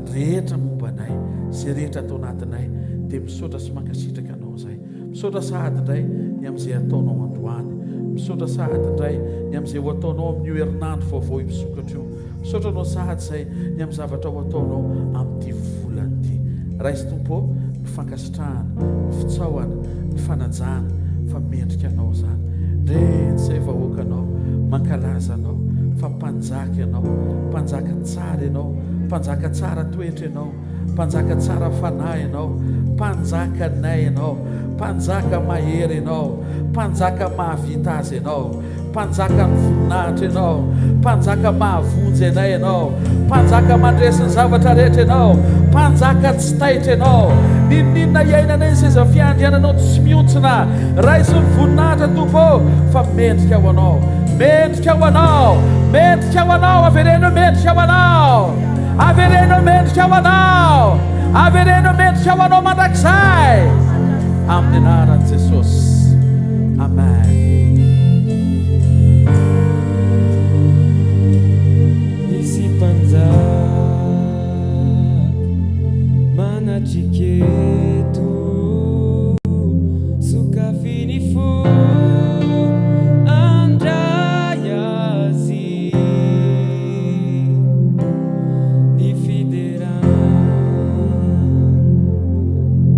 Ny rehetra momba anay, izay rehetra ato anatinay, dia misaotra sy mankasitraka Anao izay. Misaotra sahady indray ny amin'izay ataonao androany. Misaotra sahady indray ny amin'izay ho ataonao amin'io herinandro vaovao io misokatra io. Misaotra Anao sahady izay ny amin'ny zavatra ho ataonao amin'ity volana ity. Raiso Tompo ô, ny. fankasitrahana, ny fitsaohana, ny fanajana fa mendrika Anao izany. Ndretsy izay vahoakanao mankalaza Anao fa Mpanjaka Ianao, Mpanjaka tsara Ianao, Mpanjaka tsara toetra Ianao, Mpanjaka tsara fanahy Ianao, Mpanjakanay Ianao, Mpanjaka mahery Ianao, Mpanjaka mahavita azy Ianao. Mpanjakan'ny voninahitra Ianao, Mpanjaka mahavonjy anay Ianao, Mpanjaka mandresy ny zavatra rehetra Ianao, Mpanjaka tsy taitra Ianao. N'inon'inona iainanay ny seza fiandriananao tsy mihontsina. Raiso ny voninahitra Tompo ô, fa mendrika ho Anao. Mendrika ho Anao, mendrika ho Anao, avereno hoe mendrika ho Anao. Avereno hoe mendrika ho Anao. Avereno hoe mendrika ho Anao mandrakizay. Amin'ny anaran'i Jesosy. Amen. Nisy mpanjaka manatrika eto, sokafy ny fo handray azy. Ny fiderana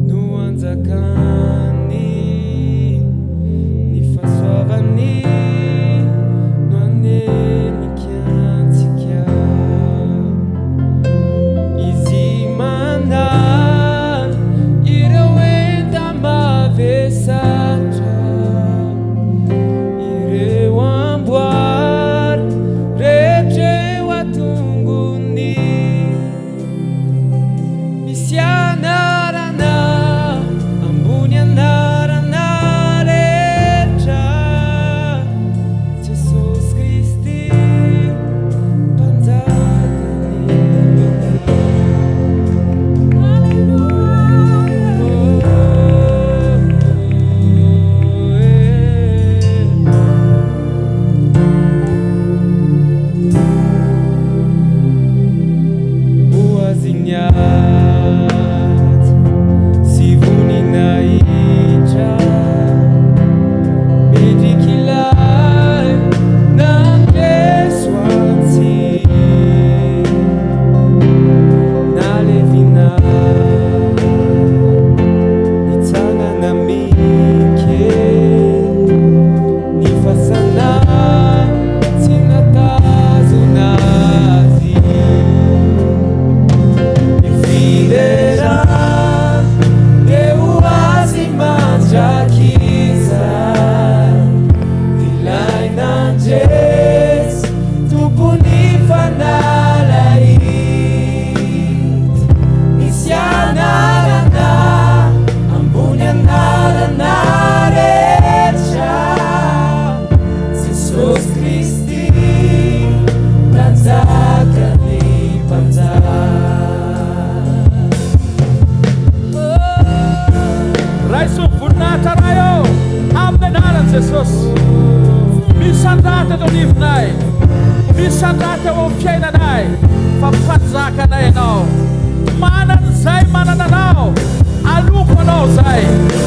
no anjakany. Ny fahasoavany no hanenika antsika. Izy manala ireo enta-mavesatra, ireo amboara rehetra eo an-tongony. Misy anarana ambony anarana rehetra, Jesosy Kristy Mpanjakan'ny mpanjaka. Ho azy ny ady sy voninahitra, mendrik'ilay nandresy antsika, nalevina nitsangana mikely. Ny fasana tsy nahatazona azy. Ny fiderana dia ho azy mandrakizay. Ilay nandresy, Tompon'ny fanalahidy. Misy anarana ambony anarana rehetra, Jesosy Kristy, Mpanjakan'ny mpanjaka. Raiso ny voninahitra Ray ô, amin'ny anaran'i Jesosy. Misandrata eto anivonay, misandrata eo amin'ny fiainanay, fa Mpanjaka anay Ianao. Manana izay manana Anao, aloko Anao izay,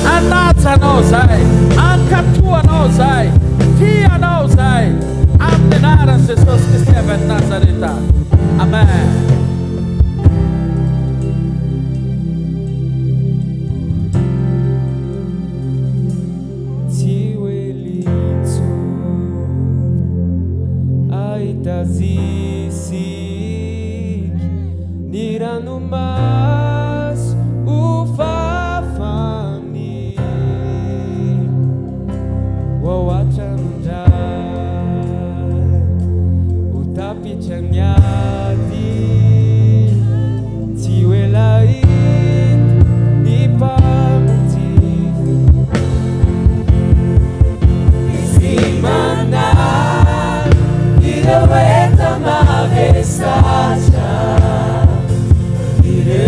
hanaja Anao izay, hankatò Anao izay, tia Anao izay, amin'ny anaran'i Jesosy Kristy avy any Nazareta. Amen. Tsy ho ela intsony ahita azy isika, ny ranomaso ho fafany ho ao an-tranon-dRay, ho tapitra ny ady. Tsy ho ela hita ny Mpamonjy. Izy manala ireo enta-mavesatra, ireo.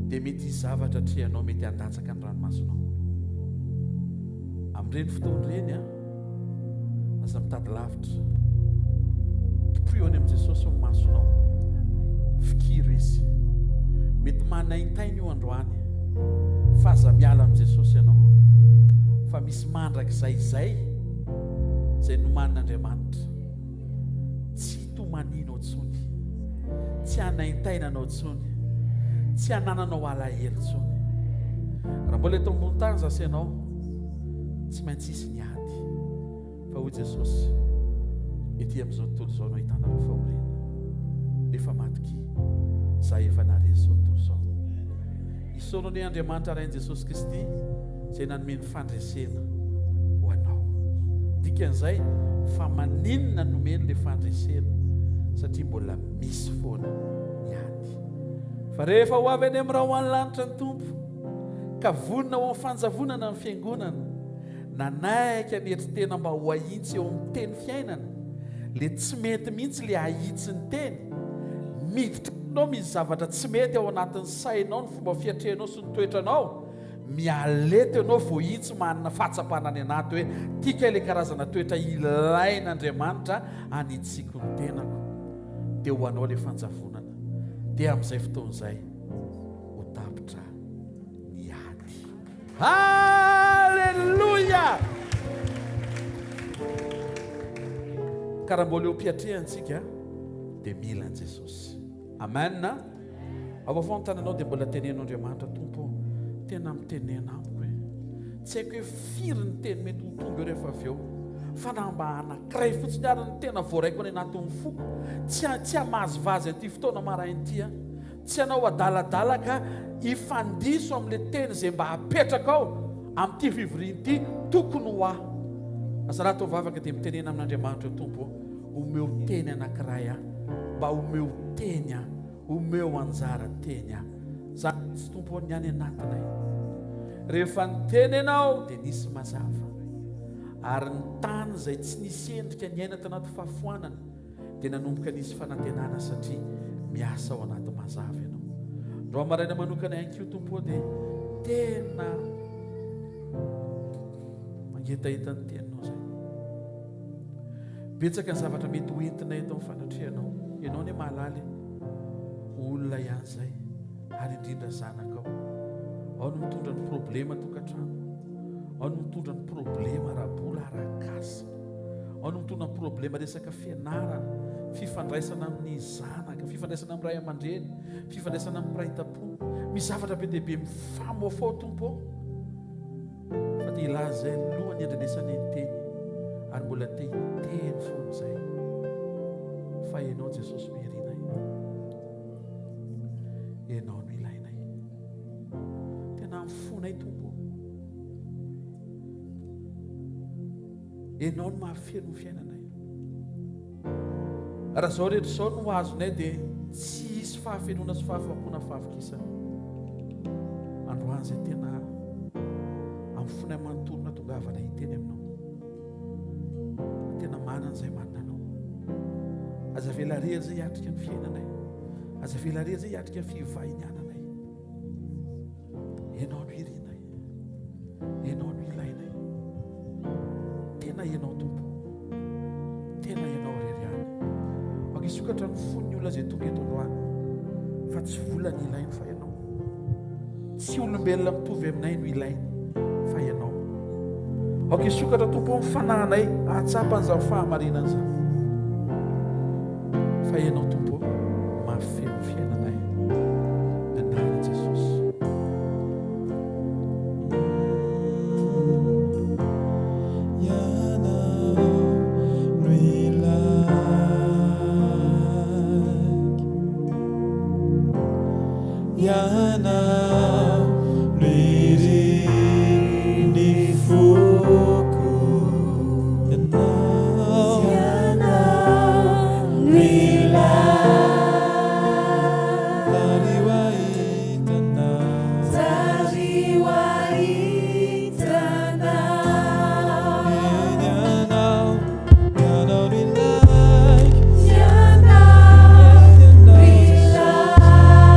Dia mety hisy zavatra atrehanao mety handatsaka ny ranomasonao. Amin'ireny fotoana ireny an, aza mitady lavitra. Topoio any amin'i Jesosy ny masonao. Fikiro Izy. Mety manaintaina io androany, fa aza miala amin'i Jesosy ianao. Fa misy mandrakizay izay, izay nomanin'Andriamanitra. Tsy hitomanianao intsony, tsy hanaintainanao intsony, tsy hanananao alahelo intsony. Raha mbola eto ambony tany zasy ianao, tsy maintsy hisy ny ady. Fa hoy Jesosy, ety amin'izao tontolo izao no ahitanareo fahoriana, nefa matokia, Izaho efa naharesy izao tontolo izao. Isaorana anie Andriamanitra Rain'i Jesosy Kristy izay nanome ny fandresena ho anao. Dikan'izay fa maninona nomeny ilay fandresena satria mbola misy foana ny ady. Fa rehefa ho avy any amin'ny rahon'ny lanitra ny Tompo ka vonona ho amin'ny fanjavonana ny fiangonana, nanaiky hanetry tena mba ho ahitsy eo amin'ny teny fiainana, le tsy mety mihitsy le ahitsy ny teny, miditra aminao misy zavatra tsy mety ao anatin'ny sainao, ny fomba fiatrehanao sy ny toetranao, mialeta ianao voahitsy manana fahatsapana any anaty hoe ty kay le karazana toetra ilain'Andriamanitra anitsiako ny tenako, dia ho anao le fanjavonana, dia amin'izay fotoana izay ho tapitra ny ady. Alléluia! Ka raha mbola eo am-piatrehantsika dia mila an'i Jesosy. Amen. Avafao ny tananao dia mbola teneno Andriamanitra, Tompo ô, tena mitenena amiko e. Tsy haiko hoe firy ny teny mety ho tonga eo rehefa avy eo. Fa na mba anankiray fotsiny ary ny tena voaraiko any anatin'ny foko, tsy tsy hamazivazy an'ity fotoana maraina ity aho. Tsy hanao adaladala ka hifandiso amin'ilay teny izay mba apetrakao amin'ity fivoriana ity, tokony ho ahy. Aza raha atao vavaka dia mitenena amin'Andriamanitra eo, Tompo ô, omeo teny anankiray aho, mba omeo teny aho, omeo anjara teny aho. Izany mihitsy Tompo ô, ny any anatinay. Rehefa niteny Ianao dia nisy mazava, ary ny tany izay tsy nisy endrika niaina tanaty fahafoanana, dia nanomboka nisy fanantenana satria miasa ao anaty mazava ianao. Androany maraina manokana ihany koa Tompo dia tena mangetaheta ny teninao izay. Betsaka ny zavatra mety ho entina eto amin'ny fanatrehanao. Ianao anie mahalala e. Olona ihany izay ary indrindra zanakao. Ao no mitondra ny problema tokantrano. Ao no mitondra ny problema ara-bola, ara-kasa. Ao no mitondra ny problema resaka fianarana, fifandraisana amin'ny zanaka, fifandraisana amin'ny ray aman-dreny, fifandraisana amin'ny mpiray tampo. Misy zavatra be dia be mifamoafao Tompo ô. Fa te hilaza izay alohan'ny handrenesana ny teny ary mbola te hiteny foana izay. Fa Ianao Jesosy no irinay. Ianao no ilainay. Tena amin'ny fonay Tompo. Ianao no mahafeno ny fiainanay. Raha izao rehetra izao no azonay dia tsy hisy fahafenoana sy fahafaham-pona fahavokisana. Androany izay tena amin'ny fonay manontolo natongavana hiteny aminao. Tena manana izay manana anao. Aza avela rery izay hiatrika ny fiainanay. Aza avela rery izay hiatrika ny fivahiniananay. Ianao no irinay. Ianao no ilainay. Tena Ianao Tompo. Tena Ianao irery ihany. Aoka hisokatra ny fon'ny olona izay tonga eto androany. Fa tsy vola ny ilainy fa Ianao. Tsy olombelona mitovy aminay no ilainy fa Ianao. Aoka hisokatra Tompo ny fanahinay hahatsapa an'izany fahamarinana izany. Fa Ianao Tompo mahafeno ny fiainanay. Ny anaran'i Jesosy. Ianao no ilaiko. Ianao no irin'ny foko. Ianao no ilaiko. Tariho ahita anao. Tariho ahita anao. Eny ianao, ianao no ilaiko. Ianao no ilaiko.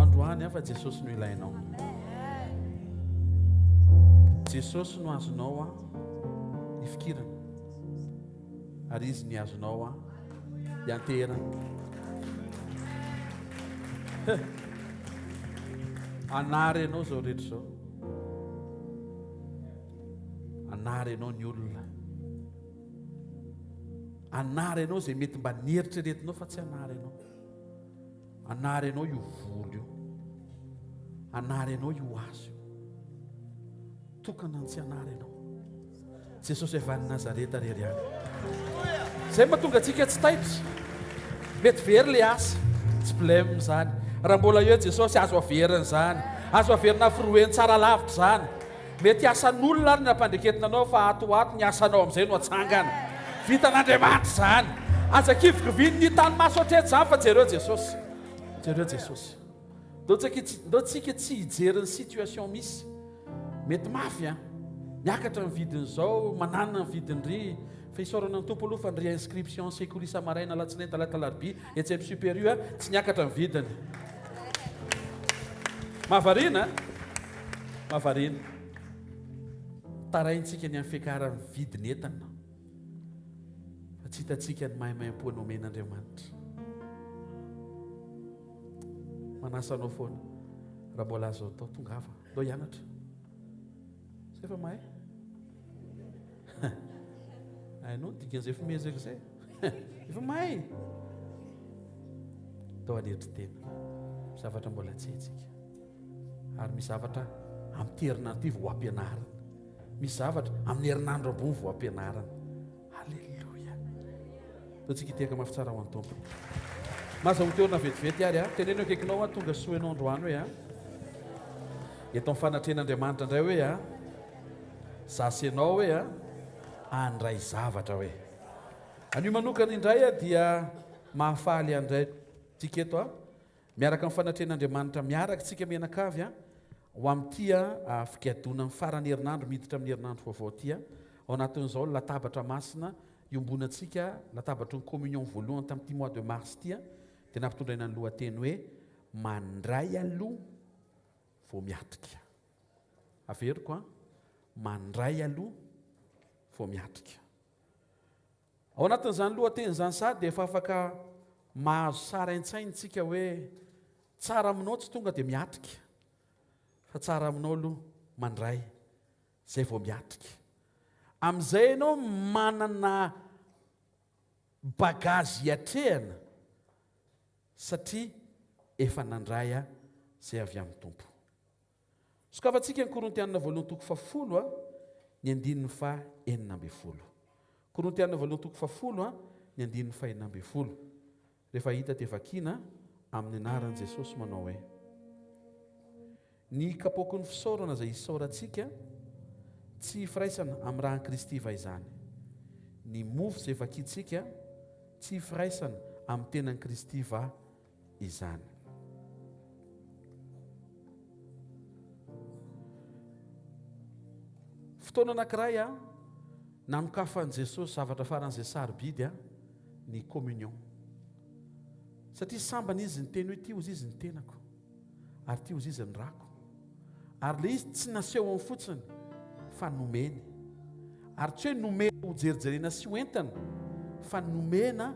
androany aho fa Jesosy no ilainao. Jesosy no azonao a ifikirana ary Izy ny azonao a ianteherana. Anary ianao izao rehetra izao. Anary ianao ny olona. Anary ianao izay mety mba nieritreretinao fa tsy anary ianao. Anary anao io volo io. Anary anao io hazo io. Tokana ny tsy anary anao. Jesosy avy any Nazareta rery ihany. Zay mahatonga antsika tsy taitra. Mety very le asa. Tsy blème izany. Raha mbola eo Jesosy azo averina izany. Azo averina firoeny tsara lavitra izany. Mety asan'olona ary ny nampandreketina anao fa ato ho ato ny asanao amin'izay no atsangana. Vitan'Andriamanitra izany. Aza kivikivian'ny tany maso hatreto izany fa jereo Jesosy. Jereo Jesosy. Ndao tsika tsy hijery ny situation misy. Mety mafy an. Miakatra ny vidin'izao, mananina ny vidin-dry. Fa isaorana ny Tompo aloha fa ny réinscription sekoly isa-maraina alatsinainy, talata, alarobia etsy amin'ny Super U tsy niakatra ny vidiny. Mahavariana an! Mahavariana. Taraintsika ny amin'ny fiakaran'ny vidin'entana fa tsy hitantsika ny maimaimpoana nomen'Andriamanitra. Manasa anao foana raha mbola azo atao, tongava, ndao hianatra. Zay fa mahay. Hainao ny dikan'izay fomezaka izay. Efa mahay. Tao anetry tena. Zavatra mbola tsy haintsika. Ary misy zavatra amin'ity herinandro ity vao ampianarina. Misy zavatra amin'ny herinandro ambony vao ampianarina. Alléluia. Ataontsika hitehaka mafy tsara ho an'ny Tompo. Maza ho teorina vetivety ary a. Teneno akaikinao a, tonga soa ianao androany hoe a. Eto amin'ny fanatrehan'Andriamanitra indray hoe a. Za sy ianao hoe a, handray zavatra hoe. Anio manokana indray a dia mahafaly handray antsika eto a. Miaraka amin'ny fanatrehan'Andriamanitra miaraka isika mianakavy a, ho amin'ity a figadonan'ny faran'ny herinandro miditra amin'ny herinandro vaovao ity a. Ao anatin'izao ny latabatra masina iombonantsika, latabatry ny communion voalohany tamin'ity mois de mars ity a, dia nampitondraina ny lohateny hoe mandray aloha vao miatrika. Averiko a, mandray aloha vao miatrika. Ao anatin'izany lohateny izany sahady dia efa afaka mahazo sary an-tsaina isika hoe tsara aminao tsy tonga dia miatrika fa tsara aminao aloha mandray izay vao miatrika. Amin'izay ianao manana bagazy hiatrehana satria efa nandray izay avy amin'ny Tompo. Sokafantsika ny Korintiana voalohany toko fahafolo a, ny andininy faha 16. Korintiana voalohany toko fahafolo a, ny andininy faha 16. Rehefa hita dia vakiana amin'ny anaran'i Jesosy manao hoe, Ny kapoaky ny fisaorana izay isaorantsika, tsy firaisana amin'ny ràn'i Kristy va izany? Ny mofo izay vakintsika, tsy firaisana amin'ny tenan'i Kristy va izany? Fotoana anankiray a, nanokafan'i Jesosy zavatra faran'izay sarobidy a, ny communion. Satria sambany izy niteny hoe ity hozy izy ny tenako ary ity hozy izy ny rako. Ary ilay izy tsy nasehony fotsiny fa nomeny. Ary tsy hoe nomena ho jerijerena sy ho entina fa nomena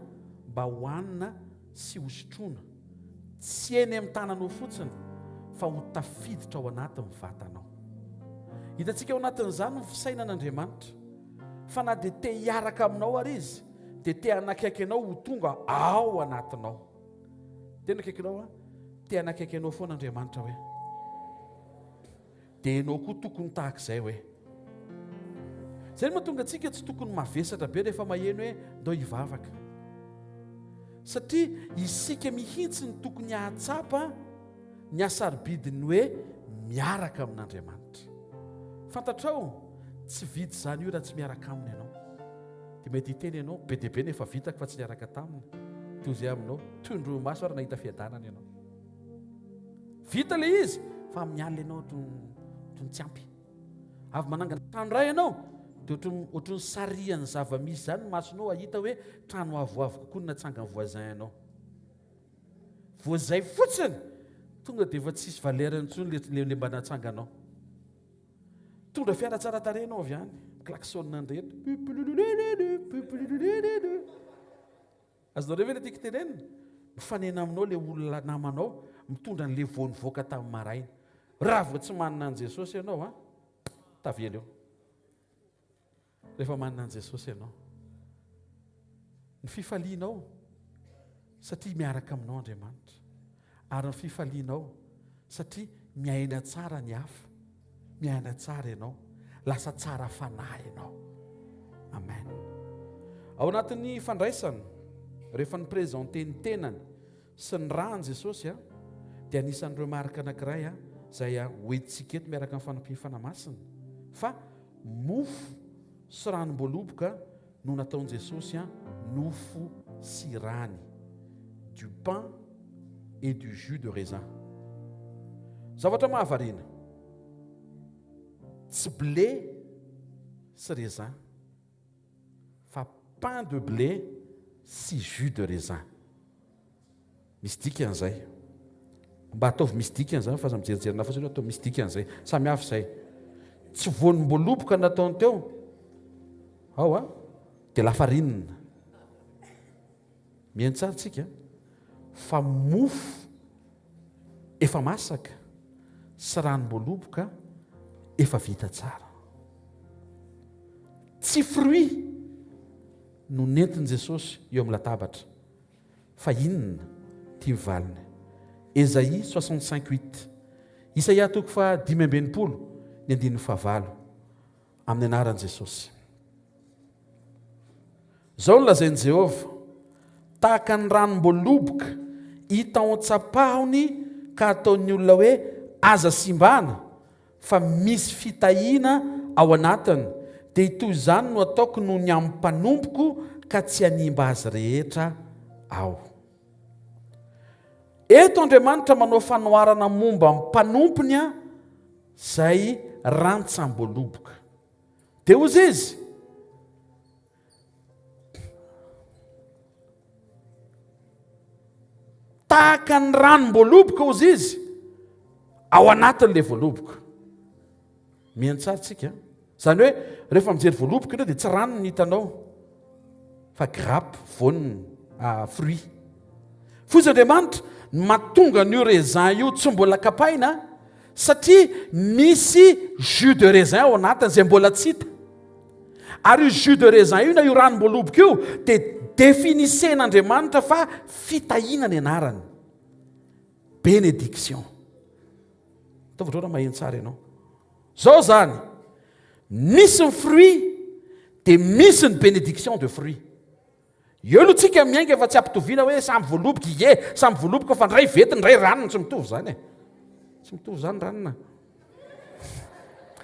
mba hohanina sy hosotroina. Tsy eny amin'ny tananao fotsiny fa ho tafiditra ao anatin'ny vatanao. Hitantsika ao anatin'izany ny fisainan'Andriamanitra fa na dia te hiaraka aminao ary Izy dia te hanakaiky anao ho tonga ao anatinao. Tena akaikinao an, te hanakaiky anao foana Andriamanitra hoe. Dia ianao koa tokony tahaka izay hoe. Izay no mahatonga antsika tsy tokony mavesatra be rehefa maheno hoe ndao hivavaka. Satria isika mihitsy no tokony hahatsapa ny hasarobidin'ny hoe miaraka amin'Andriamanitra. Fantatrao, tsy vita izany io raha tsy miaraka aminy ianao. Dia mety hiteny ianao, be dia be ny efa vitako fa tsy niaraka taminy. Toy izay aminao, tondroy maso ary nahita fiadanana ianao. Vita ilay izy fa amin'ny alina ianao ohatran'ny tsy ampy. Avy manangana trano iray ianao dia ohatran'ny ohatran'ny sarihan'ny zava-misy izany ny masonao hahita hoe trano avoavo kokoa no natsangan'ny voisin anao. Vao izay fotsiny. Tonga dia efa tsisy valeur intsony le le mba natsanganao. Mitondra fiara tsara tarehy ianao avy any, mi-klaxonne an'ireto. Azonareo ve le tiako tenenina? Mifanena aminao le olona namanao mitondra an'le vao nivoaka tamin'ny maraina. Raha vao tsy manana an'i Jesosy ianao an, tavela eo. Rehefa manana an'i Jesosy ianao. Ny fifalianao satria miaraka aminao Andriamanitra. Ary ny fifalianao satria miaina tsara ny hafa. Miaina tsara ianao. Lasa tsara fanahy ianao. Amen. Ao anatin'ny fandraisana, rehefa ni-présenter ny tenany sy ny rany Jesosy, dia anisan'ny remarque anankiray izay hoentintsika eto miaraka amin'ny fanampian'ny Fanahy Masina fa Mofo sy ranom-boaloboka no nataon'i Jesosy nofo sy rany, du pain et du jus de raisin. Zavatra mahavariana, tsy blé sy raisin, fa pain de blé sy jus de raisin. Misy dikany izay. Mba ataovy misy dikany izany fa aza mijerijery anah fotsiny hoe atao misy dikany izay. Samy hafa izay. Tsy voanom-boaloboka nataony teo. Ao a. Dia lafarinina. Mihaino tsara tsika fa mofo efa masaka sy ranom-boaloboka efa vita tsara. Tsy fruit no nentin'i Jesosy eo amin'ny latabatra. Fa inona ty valiny? Esaïe 65 huit. Isaia toko faha 65 ny andininy fahavalo. Amin'ny anaran'i Jesosy. Izao no lazain'i Jehovah, Tahaka ny ranom-boaloboka hita ao an-tsapahony ka ataon'ny olona hoe aza simbana, fa misy fitahiana ao anatiny, dia toy izany no ataoko noho ny amin'ny mpanompoko ka tsy hanimba azy rehetra aho. Eto Andriamanitra manao fanoharana momba ny mpanompony izay rantsam-boaloboka. Dia hozy izy, Tahaka ny ranom-boaloboka hozy izy ao anatin'ilay voaloboka. Mihaino tsara tsika. Izany hoe rehefa mijery voaloboka ianao dia tsy rano ny hitanao fa grappe, voaniny, ah, fruit. Foizy Andriamanitra ny mahatonga an'io raisin io tsy mbola kapaina satria misy jus de raisin ao anatiny izay mbola tsy hita. Ary io jus de raisin io na io ranom-boaloboka io dia définissen'Andriamanitra fa fitahiana ny anarany. Bénédiction. Ataovy ohatrao raha maheno tsara ianao. Zao zany, misy ny fruit dia misy ny bénédiction de fruit. Eo aloha tsika miainga fa tsy ampitoviana hoe samy voaloboka, ie, samy voaloboka fa ndray ventiny ndray ranony, tsy mitovy zany e. Tsy mitovy zany ranona.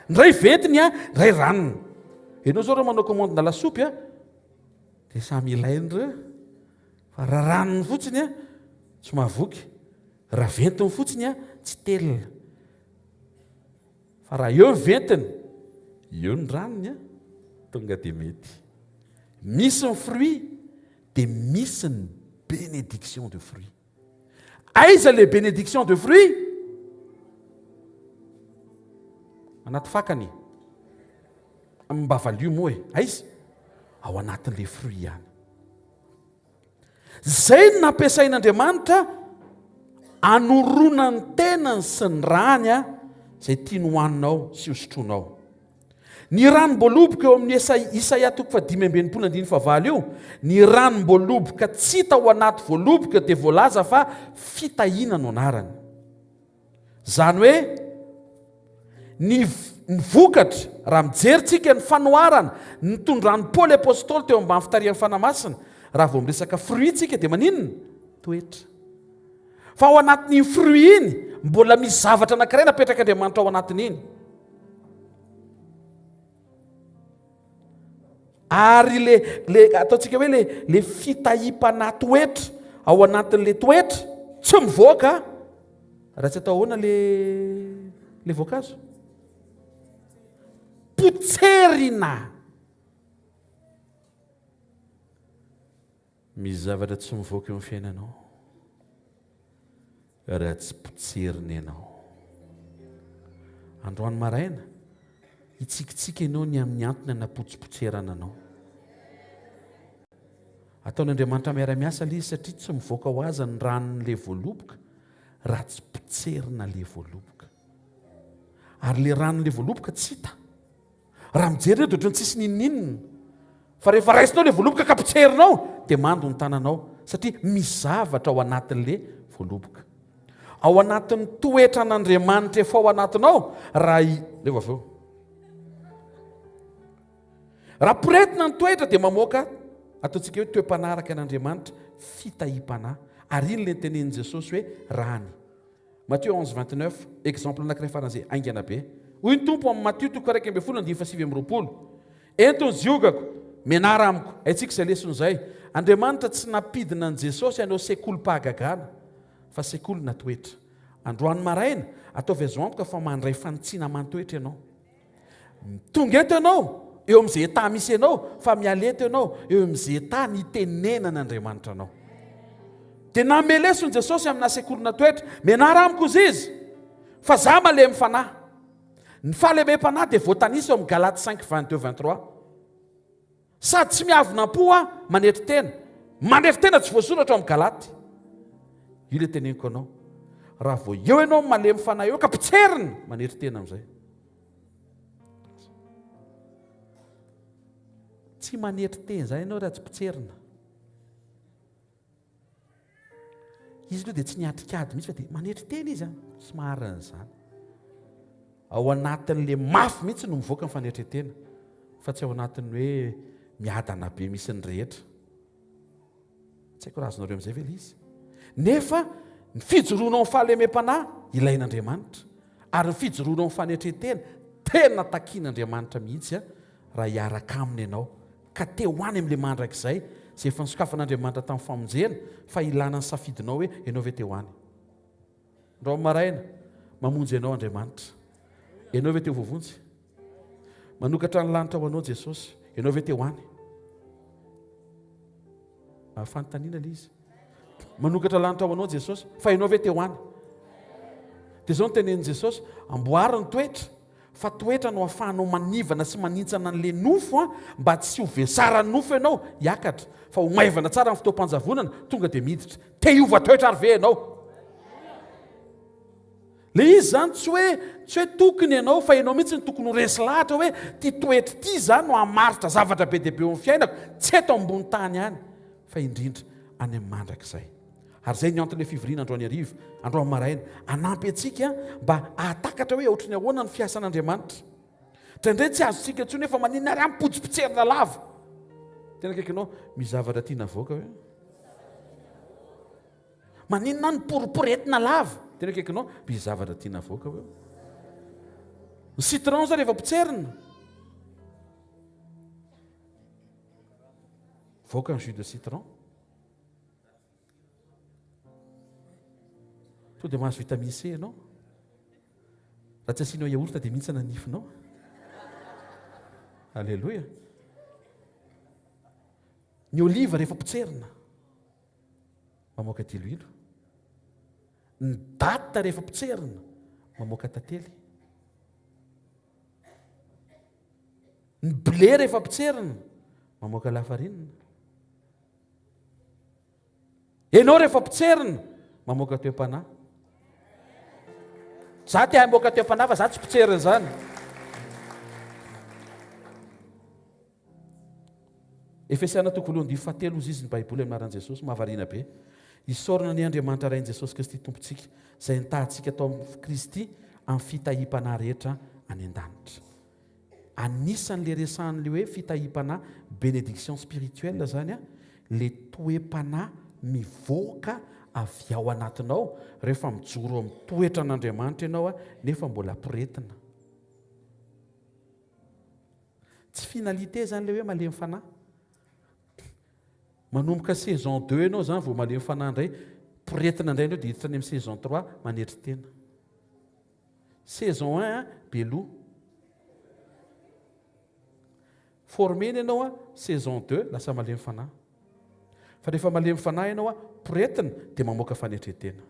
Ndray ventiny a, ndray ranony. Ianao zao raha manao commande na lasopy a, dia samy ilainy ireo. Fa raha ranony fotsiny a, tsy mahavoky. Raha ventiny fotsiny a, tsy telina. Fa raha eo ny ventiny, eo ny ranony a, tonga dia mety. Misy ny fruit, dia misy ny bénédiction de fruit. Aiza le bénédiction de fruit? Anaty fakany. Mba valio moa e. Aiza? Ao anatin'le fruit ihany. Izay no nampiasain'Andriamanitra anoroana ny tenany sy ny rany izay tiany hohaninao sy hosotroinao. Ny ranom-boaloboka eo amin'ny Isaia toko faha-65 andininy fahavalo io, ny ranom-boaloboka tsy hita ao anaty voaloboka dia voalaza fa fitahiana no anarany. Izany hoe ny ny vokatra, raha mijery tsika ny fanoharana nitondran'i Paoly Apostoly teo ambany fitarihan'ny Fanahy Masina, raha vao miresaka fruit tsika dia maninona? Toetra. Fa ao anatin'iny fruit iny, mbola misy zavatra anankiray napetrak'Andriamanitra ao anatin'iny. Ary le le ataontsika hoe le le fitahiam-panahy toetra ao anatin'le toetra tsy mivoaka raha tsy atao ahoana le le voankazo? Potserina. Misy zavatra tsy mivoaka eo amin'ny fiainanao. raha tsy potserina ianao. Androany maraina, hitsikitsiky ianao ny amin'ny antony anapotsipotserana anao. Ataon'Andriamanitra miara-miasa ilay izy satria tsy mivoaka ho azy ny ranon'ilay voaloboka raha tsy potserina ilay voaloboka. Ary ilay ranon'ilay voaloboka tsy hita. Raha mijery eo dia ohatran'ny tsisy n'inon'inona. Fa rehefa raisinao ilay voaloboka ka potserinao dia mando ny tananao satria misy zavatra ao anatin'ilay voaloboka. Ao anatin'ny toetran'Andriamanitra efa ao anatinao raha i... Rehefa avy eo. Raha poretina ny toetra dia mamoaka ataontsika hoe toe-panahy araka an'Andriamanitra, fitahiam-panahy. Ary iny ilay nitenenin'i Jesosy hoe rany. Matthieu 11, 29, exemple anankiray faran'izay haingana be. Hoy ny Tompo amin'ny Matio toko 11 andininy faha-29, Ento ny ziogako, mianara amiko. Haintsika izay lesona izay. Andriamanitra tsy nampidina an'i Jesosy hanao sekolim-pahagagana, fa sekoly na toetra. Androany maraina, ataovy azo antoka fa mandray fanitsiana aman-toetra ianao. Tonga eto ianao, eo amin'izay état misy ianao, fa miala eto ianao, eo amin'izay état nitenenan'Andriamanitra anao. Dia nanome lesona Jesosy amina sekolina toetra. Mianara amiko hozy izy, fa za malemy fanahy. Ny fahalemem-panahy dia voatanisa eo amin'ny Galates 5, 22, 23. Sady tsy miavona am-po aho, manetry tena. Manetry tena tsy voasoratra ao amin'ny Galaty. Io ilay teneniko anao. Raha vao eo ianao malemy fanahy eo ka potserina, manetry tena amin'izay. Tsy manetry tena izany ianao raha tsy potserina. Izy aloha dia tsy niatrika ady mihitsy fa dia manetry tena izy an, tsy marina izany. Ao anatin'le mafy mihitsy no mivoaka ny fanetren-tena fa tsy ao anatin'ny hoe miadana be misy ny rehetra. Tsy haiko raha azonareo amin'izay ve ilay izy. Nefa ny fijoroana ao amin'ny fahalemem-panahy ilain'Andriamanitra ary ny fijoroana ao amin'ny fanetren-tena tena takian'Andriamanitra mihitsy raha hiaraka aminy ianao ka te ho any amin'ilay mandrakizay izay efa nosokafan'Andriamanitra tamin'ny famonjena fa ilana ny safidinao hoe ianao ve te ho any. Androany maraina, mamonjy anao Andriamanitra. Ianao ve te ho voavonjy? Manokatra ny lanitra ho anao Jesosy. Ianao ve te ho any? Ah, fanontaniana ilay izy. Manokatra lanitra ho anao Jesosy, fa ianao ve te ho any? Dia izao no tenenin'i Jesosy, amboary ny toetra, Fa toetra no afahanao manivana sy manintsana an'le nofo an, mba tsy ho vesaran'ny nofo ianao hiakatra, fa ho maivana tsara ny fotoam-panjavonana, tonga dia miditra. Te hiova toetra ary ve ianao? Le izy zany tsy hoe tsy hoe tokony ianao fa ianao mihitsy no tokony ho resy lahatra hoe ty toetra ity zany no hamaritra zavatra be dia be eo amin'ny fiainako, tsy eto ambony tany ihany fa indrindra any amin'ny mandrakizay. Ary izay ny anton'ilay fivoriana androany hariva, androany maraina, hanampy antsika mba hahatakatra hoe ohatry ny ahoana ny fiasan'Andriamanitra. Indraindray tsy azontsika intsony hoe fa maninona ary aho mipotsipotsierina lava. Tena akaikinao, misy zavatra tiana avoaka hoe. Maninona aho niporiporetina lava. Tena akaikinao, misy zavatra tiana avoaka hoe. Ny citron zao rehefa potserina. Voaka ny jus de citron. Tonga dia mahazo vitamine C ianao. Raha tsy asianao yaourt dia mihintsana ny nifinao. Alléluia. Ny olive rehefa potserina mamoaka diloilo. Ny date rehefa potserina mamoaka tantely. Ny blé rehefa potserina mamoaka lafarinina. Enao rehefa potserina mamoaka toe-panahy. Za te hamoaka toe-panahy fa za tsy potserina zany. Efesiana toko voalohany andininy fahatelo hozy izy ny Baiboly amin'ny anaran'i Jesosy, mahavariana be. Isaorana anie Andriamanitra Rain'i Jesosy Kristy Tompontsika, izay nitahantsika tao amin'i Kristy amin'ny fitahiam-panahy rehetra any an-danitra. Anisan'le resahan'le hoe fitahiam-panahy, bénédiction spirituelle zany an, le toe-panahy mivoaka avy ao anatinao rehefa mijoro amin'ny toetran'Andriamanitra ianao an, nefa mbola poretina. Tsy finalité zany le hoe malemy fanahy. Manomboka saison deux ianao zany vao malemy fanahy indray, poretina indray ianao dia hiditra any amin'ny saison trois manetry tena. Saison un an, Beloha. Formena ianao an, saison deux lasa malemy fanahy. Fa rehefa malemy fanahy ianao an, poretina dia mamoaka fanetren-tena.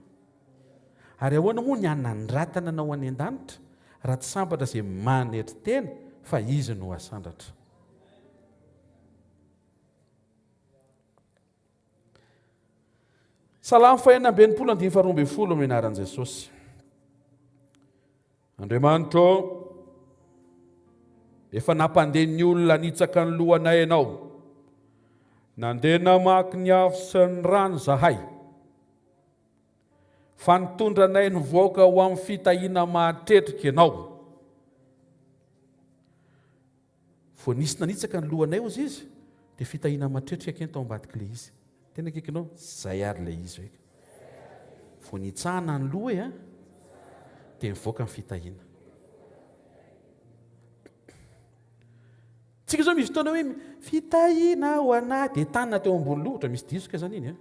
Ary ahoana moa ny hanandratana anao any an-danitra raha tsy sambatra izay manetry tena fa izy no hasandratra. Salamo fahenina amby 60 andininy faharoa ambin'ny folo amin'ny anaran'i Jesosy. Andriamanitro, efa nampandeha ny olona nitsaka ny lohanay ianao. Nandeha namaky ny afo sy ny rano zahay. Fa nitondra anay nivoaka ho amin'ny fitahiana mahatretrika ianao. Vao nisy nanitsaka ny lohanay hozy izy, dia fitahiana matretrika keny tao ambadik'ilay izy. Tena akaikinao? Zay ary ilay izy hoe. Vao nitsahana ny loha e, dia nivoaka ny fitahiana. Tsika zao misy fotoana hoe fitahiana ho anah dia tanana teo ambony loha, ohatra misy diso kay zany iny a.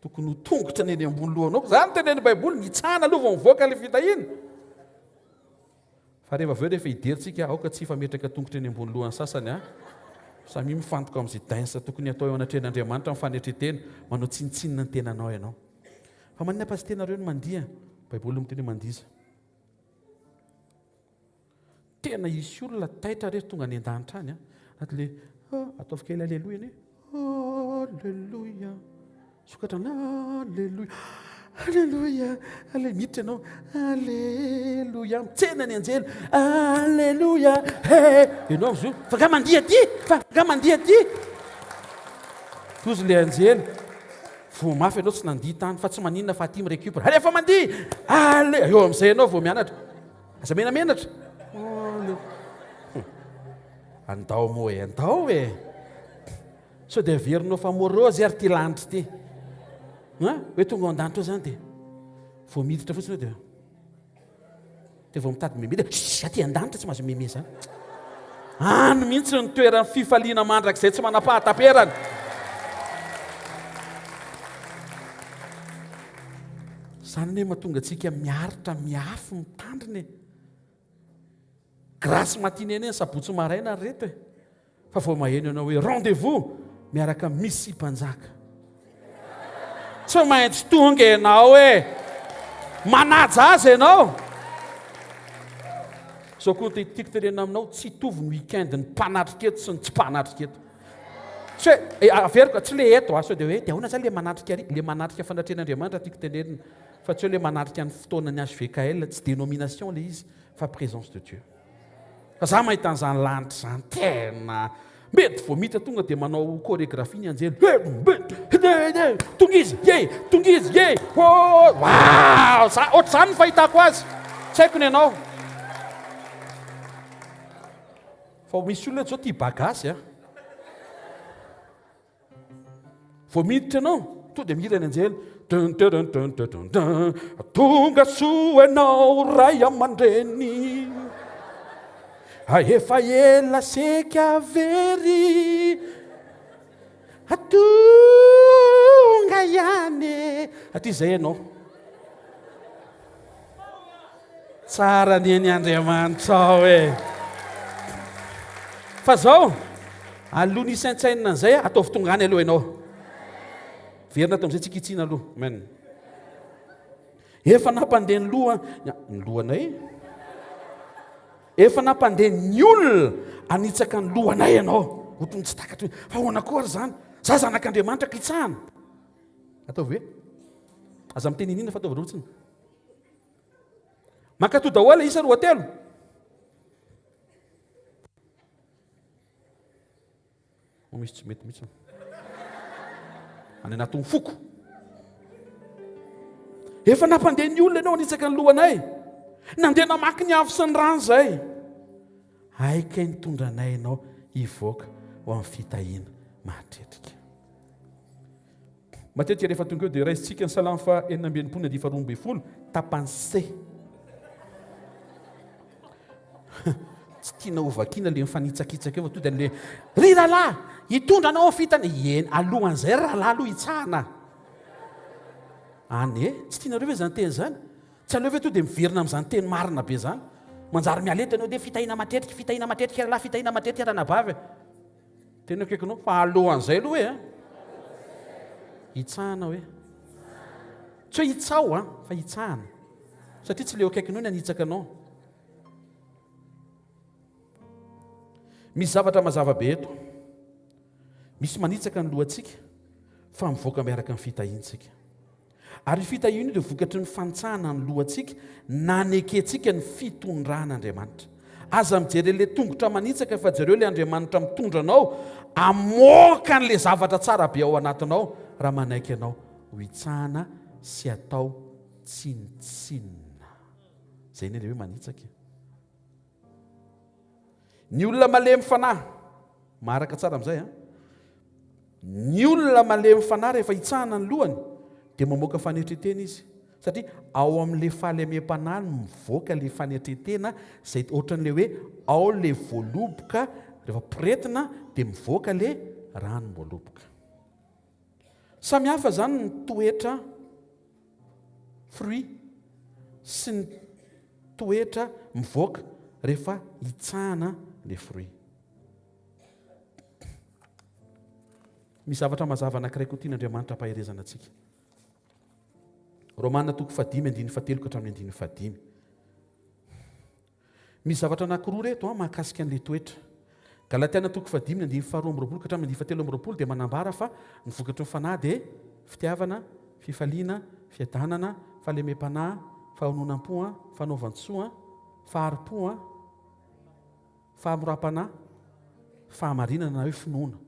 Tokony ho tongotra ny eny ambony lohanao. Zany tenenin'ny Baiboly, nitsahana aloha vao mivoaka ilay fitahiana. Fa rehefa avy eo rehefa hidery tsika aoka tsy hifametraka tongotra eny ambony lohan'ny sasany a! Samia mifantoka amin'izay dance tokony hatao eo anatrehan'Andriamanitra amin'ny fanetren-tena, manao tsinontsinona ny tenanao ianao. Fa maninona pasitera nareo no mandihy a? Baiboly miteny hoe mandiza. Tena hisy olona taitra re tonga any an-danitra any a! Anaty le ah, ataovy kely aleloia anie. Aleloia. Sokatra ny aleloia. Aleloia. Ale miditra ianao. Aleloia. Mitsena ny anjely. Aleloia. He. Ianao amin'izao, fa nga mandihy aty? Fa nga mandihy aty? Tozy le anjely. Voa mafy ianao tsy nandihy tany fa tsy maninona fa aty mi-récupère. Alefa mandihy. Ale. Eo amin'izay ianao vao mianatra. Aza menamenatra. Andao moa e, andao e. Sao dia averinao fa morose ary ity lanitra ity. Hein? Hoe tonga ao an-danitra ao zany dia vao miditra fotsiny dia dia vao mitady meme dia shh aty an-danitra tsy mahazo meme zany. Any mihitsy ny toeran'ny fifaliana mandrakizay tsy manam-pahataperana. Zany anie mahatonga antsika miaritra, miafy, mitandrina e. Grasse matinée anie ny sabotsy maraina ry reto e. Fa vao maheno ianao hoe rendez-vous miaraka amin'ny Missy Mpanjaka. Tsy maintsy tonga ianao e. Manaja azy ianao. Zao koa te tiako tenenina aminao, tsy hitovy ny week-end ny mpanatrika eto sy ny tsy mpanatrika eto. Tsy hoe, eh, averiko, tsy le eto, ah, sao dia hoe, dia ahoana zany le manatrika ary? Le manatrika fanatrehan'Andriamanitra tiako tenenina. Fa tsy hoe le manatrika ny fotoanan'ny HVKL, tsy dénomination le izy, fa présence de Dieu. Fa za mahita an'izany lanitra izany tena mety vao mita tonga dia manao chorégraphie ny anjely. Tonga izy, ye, tonga izy, ye. Wow, za ohatr'izany ny fahitako azy. Tsy haiko ny anao. Fa misy olona zao tia bagasy a. Vao miditra ianao, tonga dia mihira ny anjely. Dun dun dun dun dun dun dun. Tonga soa ianao ray aman-dreny. Efa ela seka very. Tonga ihany. Aty izay ianao. Tsara anie ny Andriamanitrao e! Fa zao, aloha ny hisaintsainina an'izay, ataovy tonga any aloha ianao. Verina ato amin'izay tsika hitsiana aloha. Amen. Efa nampandeha ny loha, ny lohanay. Efa nampandeha ny olona anitsaka ny lohanay ianao. Ohatry ny tsy takatry. Fa ahoana koa ary izany? Za zanak'Andriamanitra kitsahana. Ataovy hoe. Aza miteny inona fa ataovy rotsiny. Mankatò daholo isa roa telo. O misy tsy mety mihitsy. Any anatin'ny foko. Efa nampandeha ny olona ianao anitsaka ny lohanay. Nandeha namaky ny afo sy ny rano izay. Hay kay nitondra anay ianao hivoaka ho amin'ny fitahiana mahatretrika. Matetika rehefa tonga eo dia raisintsika ny Salamo faha 66 andiany faha 12, tapany C. Tsy tiana hovakiana le mifanitsakitsaka eo fa tonga dia le ry rahalahy hitondra anao amin'ny fitana. Eny, alohan'izay ry rahalahy aloha hitsahana. Any e, tsy tianareo ve izany teny izany? Tsy aleo ve tonga dia miverina amin'izany teny marina be izany? Manjary miala eto ianao dia fitahiana matetika, fitahiana matetika rahalahy, fitahiana matetika ranabavy. Tena akaikinao fa alohan'izay aloha e. Hitsahana hoe. Tsy hoe hitsaho an, fa hitsahana. Satria tsy le eo akaikinao ny hanitsaka anao. Misy zavatra mazava be eto. Misy manitsaka ny lohantsika fa mivoaka miaraka amin'ny fitahiantsika. Ary io fitahiana io dia vokatry ny fanitsahana ny lohantsika nanekentsika ny fitondran'Andriamanitra. Aza mijery ilay tongotra manitsaka fa jereo ilay Andriamanitra mitondra anao hamoaka an'ilay zavatra tsara be ao anatinao raha manaiky ianao ho hitsahana sy atao tsinontsinona. Izay anie ilay hoe manitsaka e. Ny olona malemy fanahy, maharaka tsara amin'izay an. Ny olona malemy fanahy rehefa hitsahana ny lohany dia mamoaka fanetren-tena izy. Satria ao amin'ilay fahalemem-panahy no mivoaka ilay fanetren-tena izay ohatran'ilay hoe ao ilay voaloboka rehefa poretina dia mivoaka ilay ranom-boaloboka. Samy hafa izany ny toetra fruit sy ny toetra mivoaka rehefa hitsahana le fruit. Misy zavatra mazava anankiray koa tian'Andriamanitra ampaherezana antsika. Romana toko fahadimy andininy fahatelo ka hatramin'ny andininy fahadimy. Misy zavatra anankiroa ireto an, mahakasika an'ilay toetra. Galatiana toko fahadimy ny andininy faharoa amby roapolo ka hatramin'ny andininy fahatelo amby roapolo dia manambara fa ny vokatry ny fanahy dia fitiavana, fifaliana, fiadanana, fahalemem-panahy, fahononam-po, fanaovan-tsoa, fahari-po, fahamoram-panahy, fahamarinana na hoe finoana.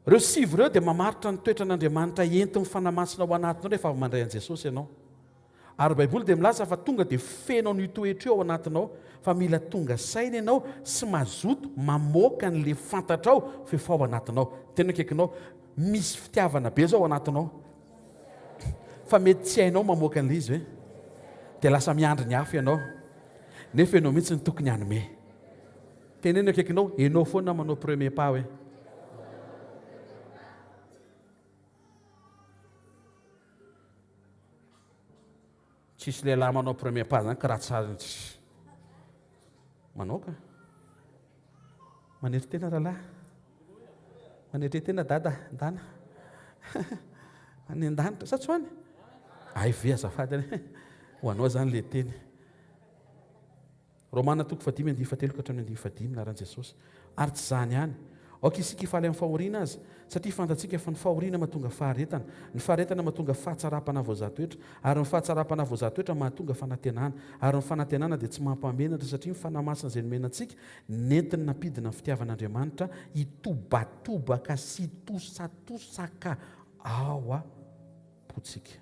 Ireo sivy ireo dia mamaritra ny toetran'Andriamanitra entin'ny Fanahy Masina ao anatinao rehefa avy mandray an'i Jesosy ianao. Ary ny Baiboly dia milaza fa tonga dia feno an'io toetra io ao anatinao, fa mila tonga saina ianao sy mazoto mamoaka an'ilay fantatrao fa efa ao anatinao. Tena akaikinao, misy fitiavana be izao ao anatinao, fa mety tsy hainao mamoaka an'ilay izy ve? Dia lasa miandry ny hafa ianao, nefa ianao mihitsy no tokony hanome. Teneno akaikinao, enao foana manao premier pas hoe. Tsisy lehilahy manao premier pas zany ka raha tsara manao ka. Manetry tena rahalahy. Manetry tena dada, dana. Any an-danitra sa tsy ho any? Ay ve azafady anie. Ho anao zany le teny. Romana toko fahadimy andininy fahatelo ka hatramin'ny andininy fahadimy, Anaran'i Jesosy. Ary tsy izany ihany. Aoka isika hifaly amin'ny fahoriana aza, satria fantatsika fa ny fahoriana mahatonga faharetana, ny faharetana mahatonga fahatsaram-panahy voazaha toetra, ary ny fahatsaram-panahy voazaha toetra mahatonga fanantenana, ary ny fanantenana dia tsy mampahamenatra, satria ny Fanahy Masina izay nomena antsika, nentiny nampidina ny fitiavan'Andriamanitra hitobatobaka sy hitosatosaka ao am-pontsika.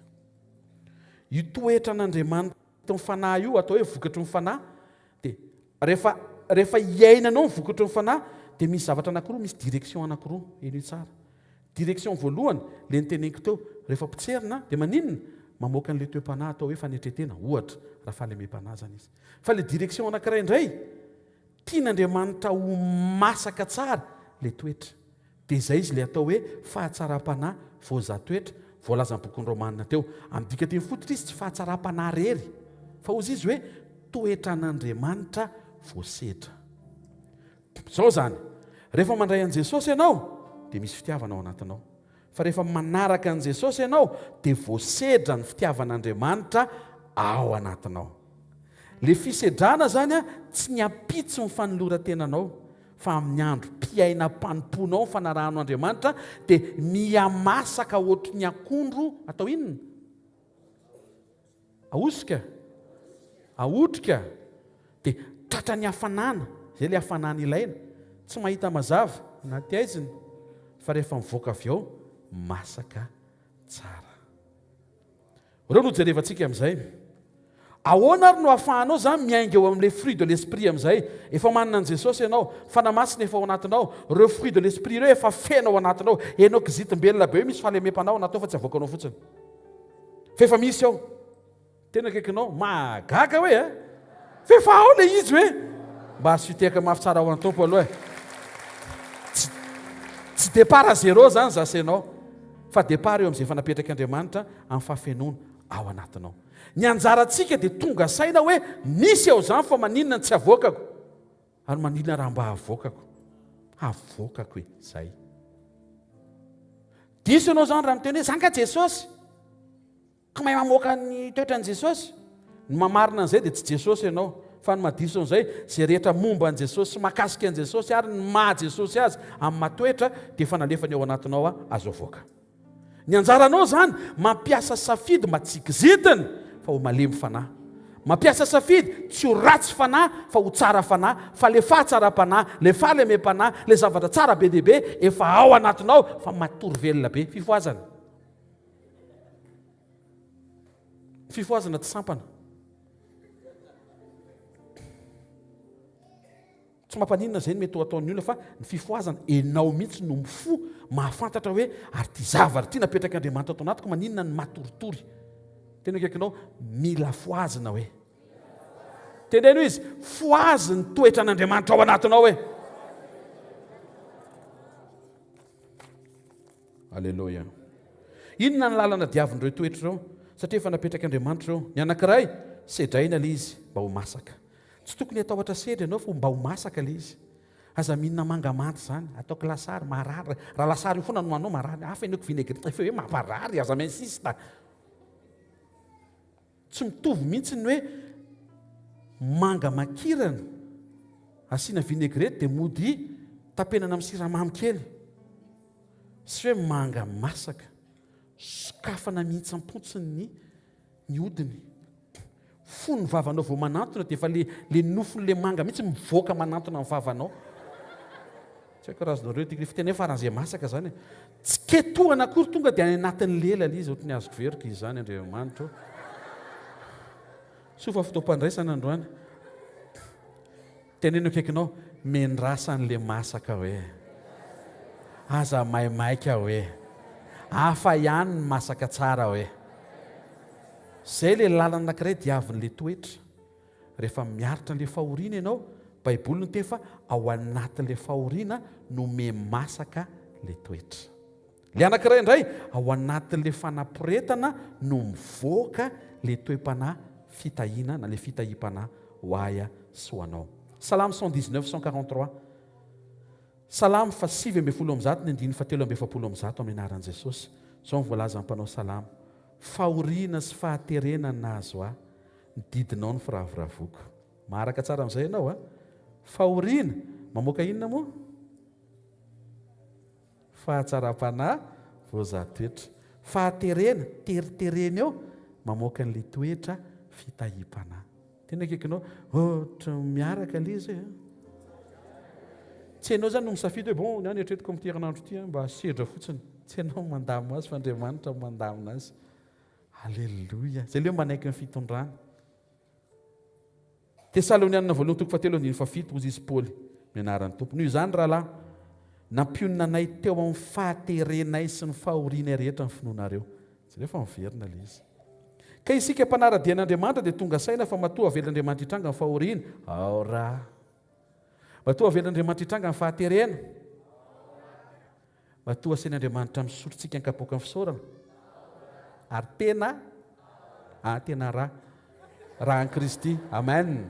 Io toetran'Andriamanitra. Ny fanahy io atao hoe vokatry ny fanahy dia rehefa rehefa iainanao ny vokatry ny fanahy dia misy zavatra anankiroa, misy direction anankiroa, henoy tsara. Direction voalohany, le niteneniko teo, rehefa potserina dia maninona? Mamoaka an'ilay toe-panahy atao hoe fanetren-tena, ohatra, raha fahalemem-panahy zany izy. Fa le direction anankiray indray, tian'Andriamanitra ho masaka tsara le toetra. Dia izay izy ilay atao hoe fahatsaram-panahy voazaha-toetra voalazan'ny bokin'ny Romana teo. Amin'ny dikanteny fototra izy tsy fahatsaram-panahy irery, fa hozy izy hoe toetran'Andriamanitra voasedra. Izao izany, rehefa mandray an'i Jesosy ianao, dia misy fitiavana ao anatinao. Fa rehefa manaraka an'i Jesosy ianao, dia voasedra ny fitiavan'Andriamanitra ao anatinao. Ilay fisedrana izany tsy ny ampitso ny fanoloran-tenanao, Fa amin'ny androm-piainam-panompoanao ny fanarahanao Andriamanitra dia mihamasaka ohatry ny akondro atao inona? Ahosika? Ahotrika? Dia tratran'ny hafanana, izay ilay hafanana ilaina, tsy mahita mazava anaty haizina, fa rehefa mivoaka avy ao, masaka tsara. Ireo no jerevantsika amin'izay. Ahoana ary no ahafahanao izany miainga eo amin'ilay fruit de l'esprit amin'izay? Efa manana an'i Jesosy ianao, Fanahy Masina efa ao anatinao, ireo fruit de l'esprit ireo efa feno ao anatinao. Ianao kizitim-belona be io misy fahalemem-panahy ao anatinao fa tsy avoakanao fotsiny. Fa efa misy ao. Tena akaikinao, mahagaga hoe eh? Fa efa ao ilay izy hoe? Mba asio tehaka mafy tsara ho an'ny Tompo aloha e. Tsy, tsy départ à zéro izany zasenao, fa départ eo amin'izay efa napetrak'Andriamanitra amin'ny fahafenoana ao anatinao. Ny anjarantsika dia tonga saina hoe misy ao izany fa maninona no tsy avoakako? Ary maninona raha mba avoakako? Avoakako e, zay. Diso ianao izany raha miteny hoe za nga Jesosy? Ka mahay mamoaka ny toetran'i Jesosy? Ny mamarina an'izay dia tsy Jesosy ianao, fa ny mahadiso an'izay, izay rehetra momba an'i Jesosy sy mahakasika an'i Jesosy ary ny maha Jesosy azy amin'ny maha toetra dia efa nalefany ao anatinao azo avoaka. Ny anjaranao izany mampiasa safidy mba tsy kizitina fa ho malemy fanahy. Mampiasa safidy tsy ho ratsy fanahy fa ho tsara fanahy, fa le fahatsaram-panahy, le fahalemem-panahy, le zavatra tsara be dia be efa ao anatinao fa matory velona be. Fifohazana. Fifohazana tsy sampana. Tsy mampaninona izay ny mety ho ataon'ny olona fa ny fifohazana enao mihitsy no mifoha mahafantatra hoe ary ity zavatra ity napetrak'Andriamanitra ato anatiko maninona ny matoritory. Tena akaikinao mila fohazina hoe. Teneno izy, fohazy ny toetran'Andriamanitra ao anatinao hoe. Aleloia. Inona ny lalana diavin'ireo toetra ireo? Satria efa napetrak'Andriamanitra ireo. Ny anankiray, sedraina ilay izy mba ho masaka. Tsy tokony hatahotra sedra ianao fa mba ho masaka ilay izy. Aza mihinana manga manta izany, ataoko lasary, marary. Raha lasary io foana no hanao, marary. Hafa ianao vinaigrette, efa hoe mamparary, aza mi-insiste. Tsy mitovy mihitsy ny hoe manga makirana asiana vinaigrette dia mody tapenana amin'ny siramamy kely sy hoe manga masaka sokafana mihitsy-ampontsiny ny ny hodiny. Fony ny vavanao vao manantona dia efa le le nofon'le manga mihitsy mivoaka manantona ny vavanao. Tsy haiko raha azonareo ity fiteny hoe faran'izay masaka zany e. Tsy ketohana akory tonga dia any anatin'ny lela ilay izy, ohatry ny azoko veroka izy izany Andriamanitra ô. Soa fa fotoam-pandraisana androany. Teneno akaikinao, mendrasa an'le masaka hoe. Aza maimaika hoe. Hafa ihany ny masaka tsara hoe. Zay le lalana anankiray diavin'le toetra. Rehefa miaritra an'ilay fahoriana ianao, Baiboly no teny fa ao anatin'ilay fahoriana no miha-masaka ilay toetra. Ilay anankiray indray, ao anatin'ilay fanaporetana no mivoaka ilay toe-panahy fitahiana na ilay fitahiam-panahy ho ahy sy ho anao. Salamo 119, 143. Salamo fa 119 ny andininy faha 143 amin'ny anaran'i Jesosy. Izao no voalazan'ny mpanao salamo, Fahoriana sy fahaterena no nahazo ahy, Ny didinao no firavoravoako. Maharaka tsara amin'izay ianao a. Fahoriana, mamoaka inona moa? Fahatsaram-panahy, voazaha toetra. Fahaterena, teriterena eo, mamoaka an'ilay toetra fitahiam-panahy. Tena akaikinao, ohatra miaraka ilay izy e. Tsy ianao izany no misafidy hoe bon, ny ahy ny eritreretiko amin'ity herinandro ity mba sedra fotsiny. Tsy ianao mandamina azy fa Andriamanitra no mandamina azy. Aleloia! Izay le hoe manaiky ny fitondrana. Tesalonianina voalohany toko fahatelo andininy fahafito, hozy izy Paoly, ny anaran'ny Tompo. Noho izany, rahalahy, nampionona anay teo amin'ny fahaterenay sy ny fahorianay rehetra ny finoanareo. Jereo fa miverina ilay izy. Ka isika mpanara-dia an'Andriamanitra dia tonga saina fa matoa avelan'Andriamanitra hitranga ny fahoriana, ao raha. Matoa avelan'Andriamanitra hitranga ny fahaterena. Matoa asain'Andriamanitra misotro tsika an-kapoaka ny fisaorana ary tena ah tena ra ra an'i Kristy. Amen.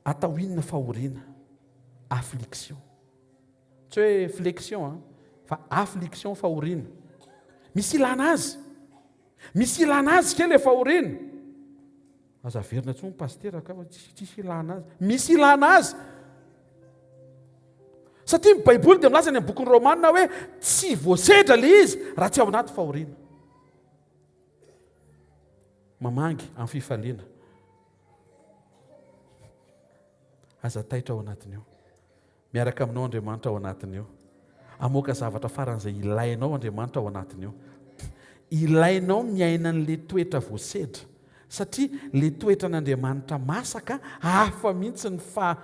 Atao inona fahoriana? Affliction. Tsy hoe flexion an, fa affliction fahoriana. Misy ilana azy. Misy ilana azy kely fahoriana. Aza averina intsony pasitera ka fa tsisy ilana azy. Misy ilana azy. Satria ny Baiboly dia milaza any amin'ny bokin'ny Romana hoe tsy voasedra ilay izy raha tsy ao anaty fahoriana. Mamangy amin'ny fifaliana. Aza taitra ao anatin'io. Miaraka aminao Andriamanitra ao anatin'io. Hamoaka zavatra faran'izay ilainao Andriamanitra ao anatin'io. Ilainao miaina an'ilay toetra voasedra. Satria ilay toetran'Andriamanitra masaka, hafa mihitsy ny fa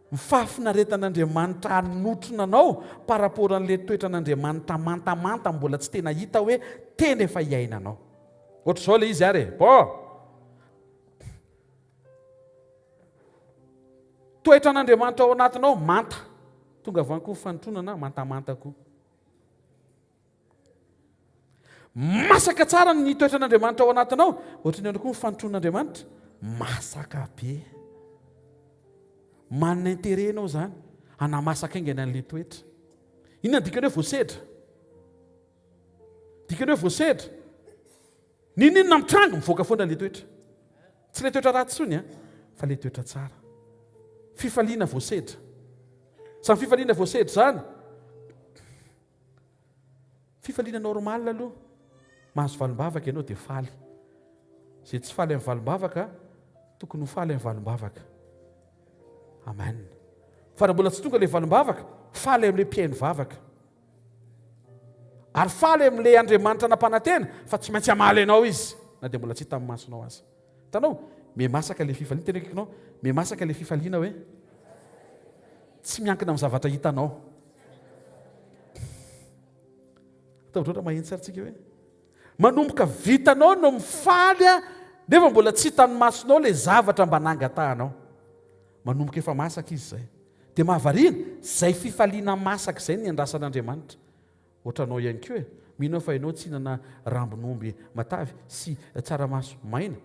ny fahafinaretan'Andriamanitra hanotrona anao par rapport an'ilay toetran'Andriamanitra mantamanta mbola tsy tena hita hoe tena efa iainanao. Ohatr'izao ilay izy ary e. Bon! Toetran'Andriamanitra ao anatinao manta. Tonga avy any koa fanotronana mantamanta koa. Masaka tsara ny toetran'Andriamanitra ao anatinao. Ohatran'ny ahoana koa ny fanotronan'Andriamanitra? Masaka be. Manana intérêt ianao izany hanamasaka haingana an'ilay toetra. Inona ny dikany hoe voasedra? Dikany hoe voasedra. N'inon'inona mitranga, mivoaka foana ilay toetra. Tsy ilay toetra ratsy intsony an, fa ilay toetra tsara. Fifaliana voasedra. Izany fifaliana voasedra izany, fifaliana normal aloha. Mahazo valim-bavaka ianao dia faly. Izay tsy faly amin'ny valim-bavaka, tokony ho faly amin'ny valim-bavaka. Amen. Fa raha mbola tsy tonga ilay valim-bavaka, faly amin'ilay mpihaino vavaka. Ary faly amin'ilay Andriamanitra nampanantena fa tsy maintsy hamaly anao izy na dia mbola tsy hitan'ny masonao aza. Hitanao? Miha-masaka ilay fifaliana. Tena akaikinao, miha-masaka ilay fifaliana hoe tsy miankina amin'ny zavatra hitanao. Ataovy ohatra mahitsy ary tsika hoe manomboka vitanao no mifaly a, nefa mbola tsy hitan'ny masonao ilay zavatra mba nangatahanao. Manomboka efa masaka izy izay. Dia mahavariana, izay fifaliana masaka izay no iandrasan'Andriamanitra. Ohatranao ihany koa e! Mino aho fa ianao tsy hihinana rambon'omby matavy sy tsaramaso maina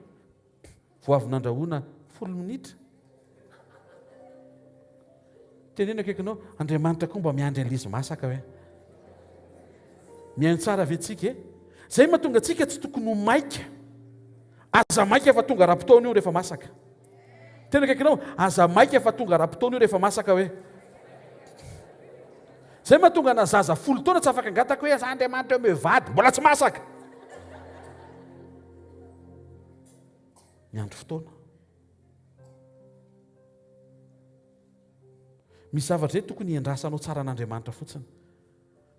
vao avy nandrahoina folo minitra. Teneno akaikinao, Andriamanitra koa mba miandry an'ilay izy masaka hoe. Mihaino tsara ve tsika e? Izay mahatonga antsika tsy tokony ho maika. Aza maika fa tonga ara-potoana io rehefa masaka. Tena akaikinao, aza maika fa tonga ara-potoana io rehefa masaka hoe. Zay mahatonga na zaza folo taona tsy afaka angataka hoe aza Andriamanitra omeo vady, mbola tsy masaka. Miandry fotoana. Misy zavatra izay tokony hiandrasanao tsara an'Andriamanitra fotsiny.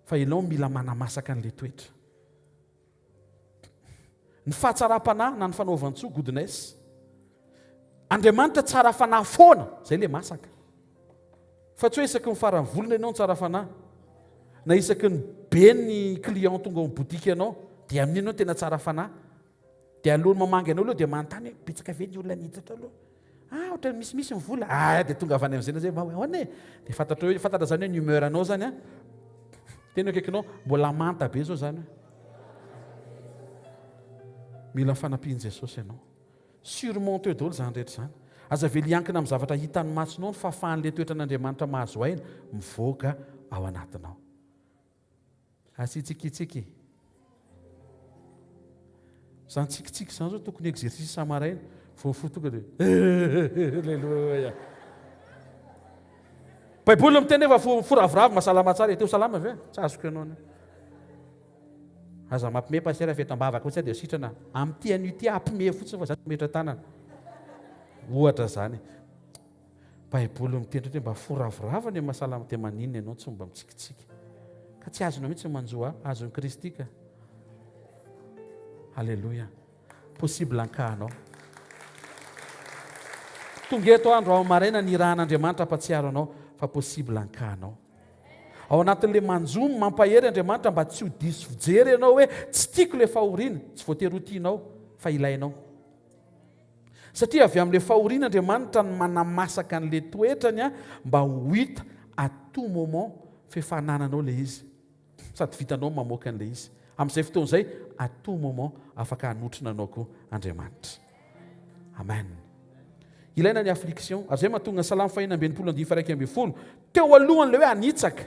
Fa ianao mila manamasaka an'ilay toetra. Ny fahatsaram-panahy na ny fanaovan-tsoa, goodness. Andriamanitra tsara fanahy foana, izay ilay masaka. Fa tsy hoe isaky ny faran'ny volana ianao no tsara fanahy. Na isaky ny be ny client tonga ao amin'ny boutique ianao, dia amin'iny ianao tena tsara fanahy. Dia alohan'ny mamangy anao aloha dia manontany hoe betsaka ve ny olona niditra tao aloha? Ah, ohatran'ny misimisy ny vola. Ah, dia tonga avy any amin'izay zay, ahoana e? Dia fantatrao hoe, fantatra zany hoe ny humeur anao zany an. Tena akaikinao, mbola manta be zao zany. Mila fanampian'i Jesosy ianao. Surmonte daholo izany rehetra izany. Aza avela hiankina amin'ny zavatra hitan'ny masonao ny fahafahan'ilay toetran'Andriamanitra mahazo aina mivoaka ao anatinao. Asia tsikitsiky. Izany tsikitsiky izany zao tokony exercice isa-maraina. Vao mifoha tonga dia Alléluia. Baiboly miteny hoe fa fo ravoravo mahasalama tsara e. Te ho salama ve? Tsy azoko ianao anio. Aza mampime pasitera fa eto am-bavaka fotsiny dia sitrana. Amin'ity anio ity ampime fotsiny fa za tsy metra-tanana. Ohatra izany. Baiboly miteny hoe mba fo ravoravo anie mahasalama dia maninona ianao tsy mba mitsikitsiky. Ka tsy azonao mihitsy ny manjo ahy, azon'i Kristy ka. Alléluia. Possible ankahanao. Tonga eto andro ao maraina ny irahan'Andriamanitra hampatsiaro anao fa possible ankahanao. Ao anatin'ilay manjo mampahery Andriamanitra mba tsy ho diso fijery ianao hoe tsy tiako ilay fahoriana, tsy voatery ho tianao fa ilainao. Satria avy amin'ilay fahoriana Andriamanitra no manamasaka an'ilay toetrany mba ho hita à tout moment fa efa anananao ilay izy. Sady vitanao ny mamoaka an'ilay izy. Amin'izay fotoana izay, à tout moment afaka hanotrona anao koa Andriamanitra. Amen. Ilaina ny affliction. Ary izay mahatonga ny Salamo fahenina amby 60 andininy faha 11. Teo alohan'ilay hoe hanitsaka.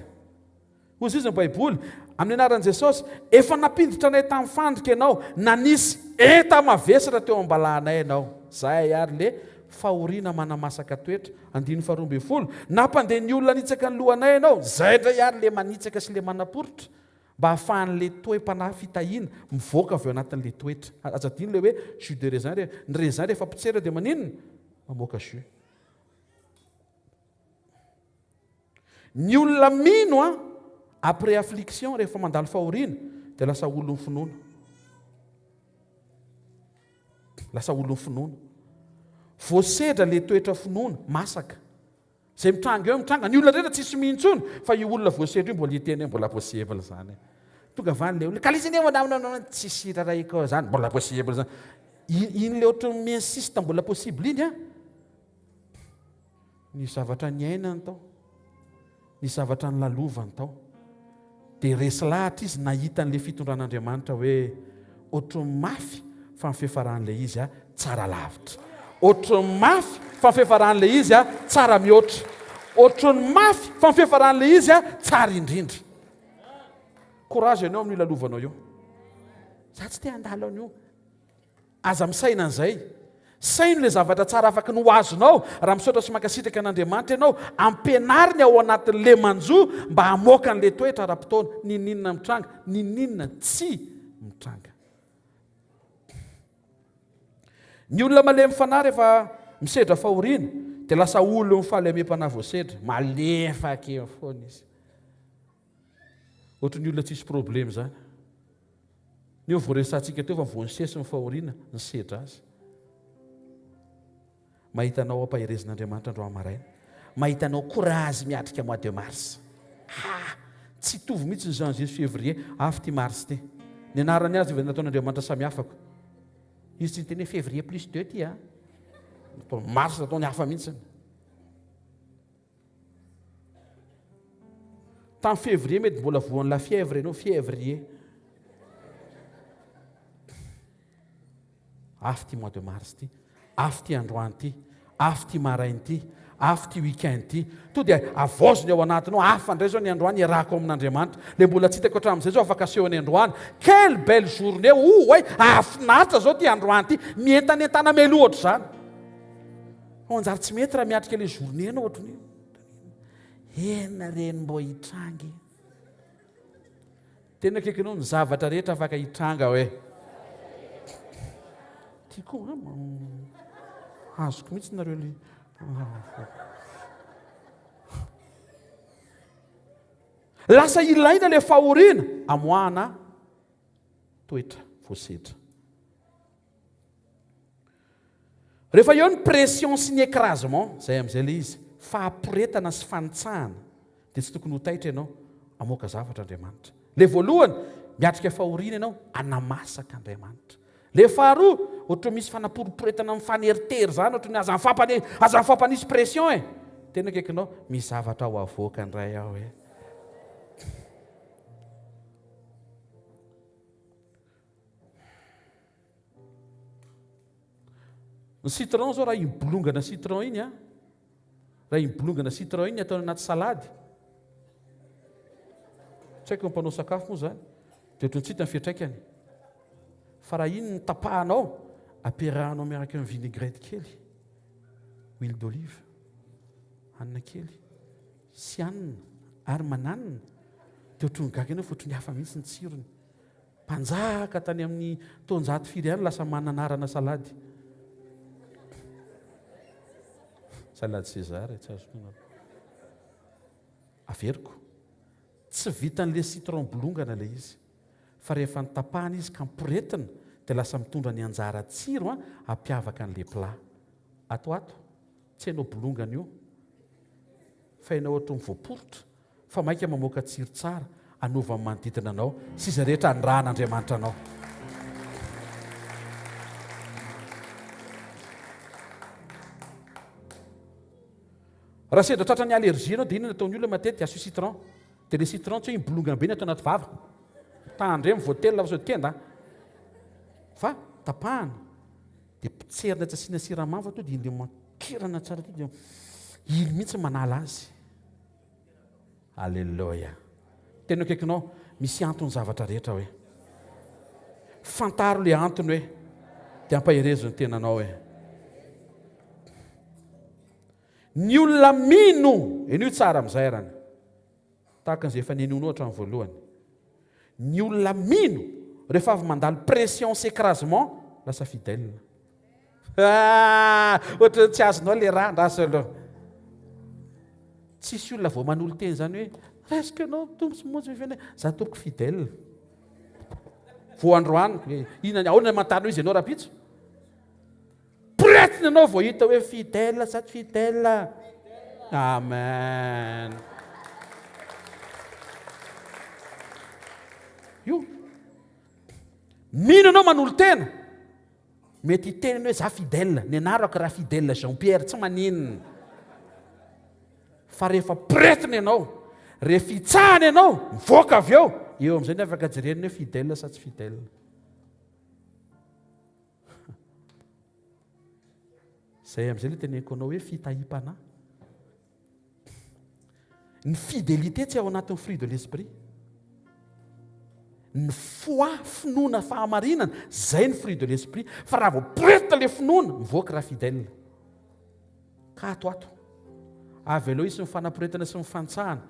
Hoy izy ny Baiboly, Amin'ny anaran'i Jesosy, efa nampiditra anay tamin'ny fandrika ianao, nanisy enta-mavesatra teo am-balahanay ianao. Izay àry le fahoriana manamasaka toetra. Andininy faharoa ambin'ny folo, Nampandeha ny olona hanitsaka ny lohanay ianao. Izay indray àry le manitsaka sy le manaporitra, mba hahafahan'ilay toe-panahy fitahiana mivoaka avy ao anatin'ilay toetra. Aza adino ilay hoe jus de raisin, ny raisin rehefa potserina dia maninona? Mamoaka jus. Ny olona mino an, après affliction, rehefa mandalo fahoriana, dia lasa olon'ny finoana. Lasa olon'ny finoana. Voasedra le toetra finoana, masaka. Izay mitranga eo mitranga. Ny olona rehetra tsisy mino intsony, fa io olona voasedra io mbola hiteny hoe mbola possible izany. Tonga avy any le olona, ka izy anie mbola tsisy rarahiko izany, mbola possible izany. Iny le ohatran'ny mi-insiste mbola possible iny an. Ny zavatra niainany tao, ny zavatra nilalovany tao, dia resy lahatra izy nahita an'ilay fitondran'Andriamanitra hoe ohatran'ny mafy fa ny fiafaran'ilay izy a tsara lavitra. Ohatran'ny mafy fa ny fiafaran'ilay izy a tsara mihoatra. Ohatran'ny mafy fa ny fiafaran'ilay izy a tsara indrindra. Courage ianao amin'io lalovanao io. Za tsy te handalo an'io. Aza misaina an'izay. Saino ilay zavatra tsara afaky ny ho azonao raha misaotra sy mankasitraka an'Andriamanitra ianao. Ampianariny ao anatin'ilay manjo mba hamoaka an'ilay toetra ara-potoana. N'inon'inona mitranga, n'inon'inona tsy mitranga. Ny olona malemy fanahy rehefa misedra fahoriana dia lasa olon'ny fahalemem-panahy voasedra. Malefaka eo foana izy. Ohatry ny olona tsisy problème izany. Neo voaresahantsika teo fa vao nisesy ny fahoriana, nisedra azy. Mahita anao ampaherezin'Andriamanitra androany maraina. Mahita anao courage miatrika mois de mars. Ah! Tsy hitovy mihitsy ny janvier sy février, hafa ity mars ity. Ny anarany azy efa nataon'Andriamanitra samy hafako. Izy tsy niteny hoe février plus deux ity a. Mars nataony hafa mihitsy. Tamin'ny février mety mbola voan'ny la fièvre ianao, fièvrier. Afo ity mois de mars ity, afo ity androany ity, afo ity maraina ity, afo ity week-end ity. To dia avaozy ny ao anatinao, hafa indray izao ny androany iarahako amin'Andriamanitra. Ilay mbola tsy hitako hatramin'izay izao afaka asehony androany. Quelle belle journée, oh way, hahafinaritra izao ity androany ity. Mientanentana mialoha ohatr'izany. Fa manjary tsy mety raha miatrika ilay journée ianao ohatran'ny hoe hena reny mbô hitranga e. Tena akaikinao ny zavatra rehetra afaka hitranga hoe. Ty koa azoko mihitsy nareo le. Lasa ilaina le fahoriana amoahana toetra voasedra. Rehefa eo ny pression sy ny écrasement, izay amin'izay ilay izy, fahaporetana sy fanitsahana, dia tsy tokony ho taitra ianao, hamoaka zavatra Andriamanitra. Ilay voalohany, miatrika fahoriana ianao, hanamasaka Andriamanitra. Ilay faharoa, ohatran'ny misy fanaporoporetana mifaneritery izany, ohatran'ny aza mifampane, aza mifampanisy pression e. Tena akaikinao, misy zavatra ho avoaka indray ao e. Ny citron zao raha iny bolongana citron iny a, raha iny bolongana citron iny ataony anaty salady, tsy haiko ny mpanao sakafo moa zany, dia ohatran'ny tsy hita ny fiantraikany. Fa raha iny no tapahanao, ampiarahanao miaraka amin'ny vinaigrette kely, huile d'olive, hanina kely, sy hanina ary mananina, dia ohatran'ny gaga ianao fa ohatran'ny hafa mihitsy ny tsirony. Mpanjaka tany amin'ny taonjato firy ihany lasa manana anarana salady. Salade César, tsy azoko anareo. Averiko. Tsy vitan'ilay citron bolongana ilay izy. Fa rehefa notapahana izy ka amporetina dia lasa mitondra ny anjara tsiro hampiavaka an'ilay plat. Ato ato, tsy hainao bolongana io. Fa ianao ohatran'ny voaporitra. Fa mainka mamoaka tsiro tsara hanova ny manodidina anao sy izay rehetra anirahan'Andriamanitra anao. Raha sendra tratran'ny allergie ianao dia inona no ataon'ny olona matetika? Asio citron. Dia ilay citron tsy hoe iny bolongana be ny atao anaty vava. Tandremo voatelina fa sao dia kenda. Fa tapahana dia potserina tsy asiana siramamy fa tonga dia iny makirana tsara tonga dia iny mihitsy manala azy. Aleloia. Tena akaikinao, misy antony zavatra rehetra hoe. Fantaro le antony hoe, dia ampaherezo ny tenanao hoe. Ny olona mino, henoy tsara amin'izay arany. Tahaka an'izay efa nenoinao hatramin'ny voalohany. Ny olona mino, rehefa avy mandalo pression sy écrasement, lasa fidèle. Ah! Ohatran'ny tsy azonao le raha andraso aloha. Tsisy olona vao manolo-tena izany hoe raisiko ianao Tompo sy Monjy ve za tompoko fidèle. Vao androany, inona ahoana ny manontany izy ianao rahampitso? Poretina ianao vao hita hoe fidèle sa tsy fidèle. Amen. Io. Mino ianao manolo-tena. Mety hiteny hoe za fidèle, ny anarako raha fidèle Jean Pierre, tsy maninona. Fa rehefa poretina ianao, rehefa hitsahana ianao, mivoaka avy eo, eo amin'izay ny afaka jerena hoe fidèle sa tsy fidèle. Zay amin'izay le teneniko anao hoe fitahiam-panahy. Ny fidélité tsy ao anatin'ny fruit de l'esprit. Ny foi, finoana fahamarinana, zay ny fruit de l'esprit. Fa raha vao poretina le finoana, mivoaka raha fidèle. Ka ato ato. Avelao hisy ny fanaporetana sy ny fantsahana.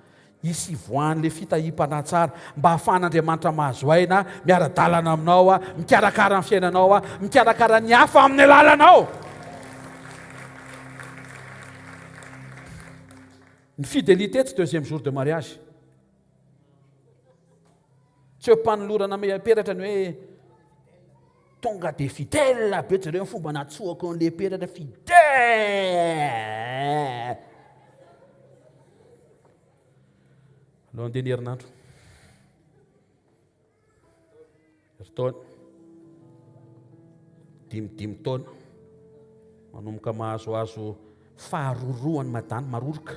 Hisy hivoahan'le fitahiam-panahy tsara mba hahafahan'Andriamanitra mahazo aina, miara-dalana aminao, mikarakara ny fiainanao, mikarakara ny hafa amin'ny alalanao. Ny fidélité tsy deuxième jour de mariage. Tsy eo am-panolorana peratra ny hoe tonga dia fidèle be jereo ny fomba natsoako an'ilay peratra fidèle. Aleo andeha ny herinandro. Herintaona. Dimidimy taona. Manomboka mahazoazo faharorohany madany maroroka.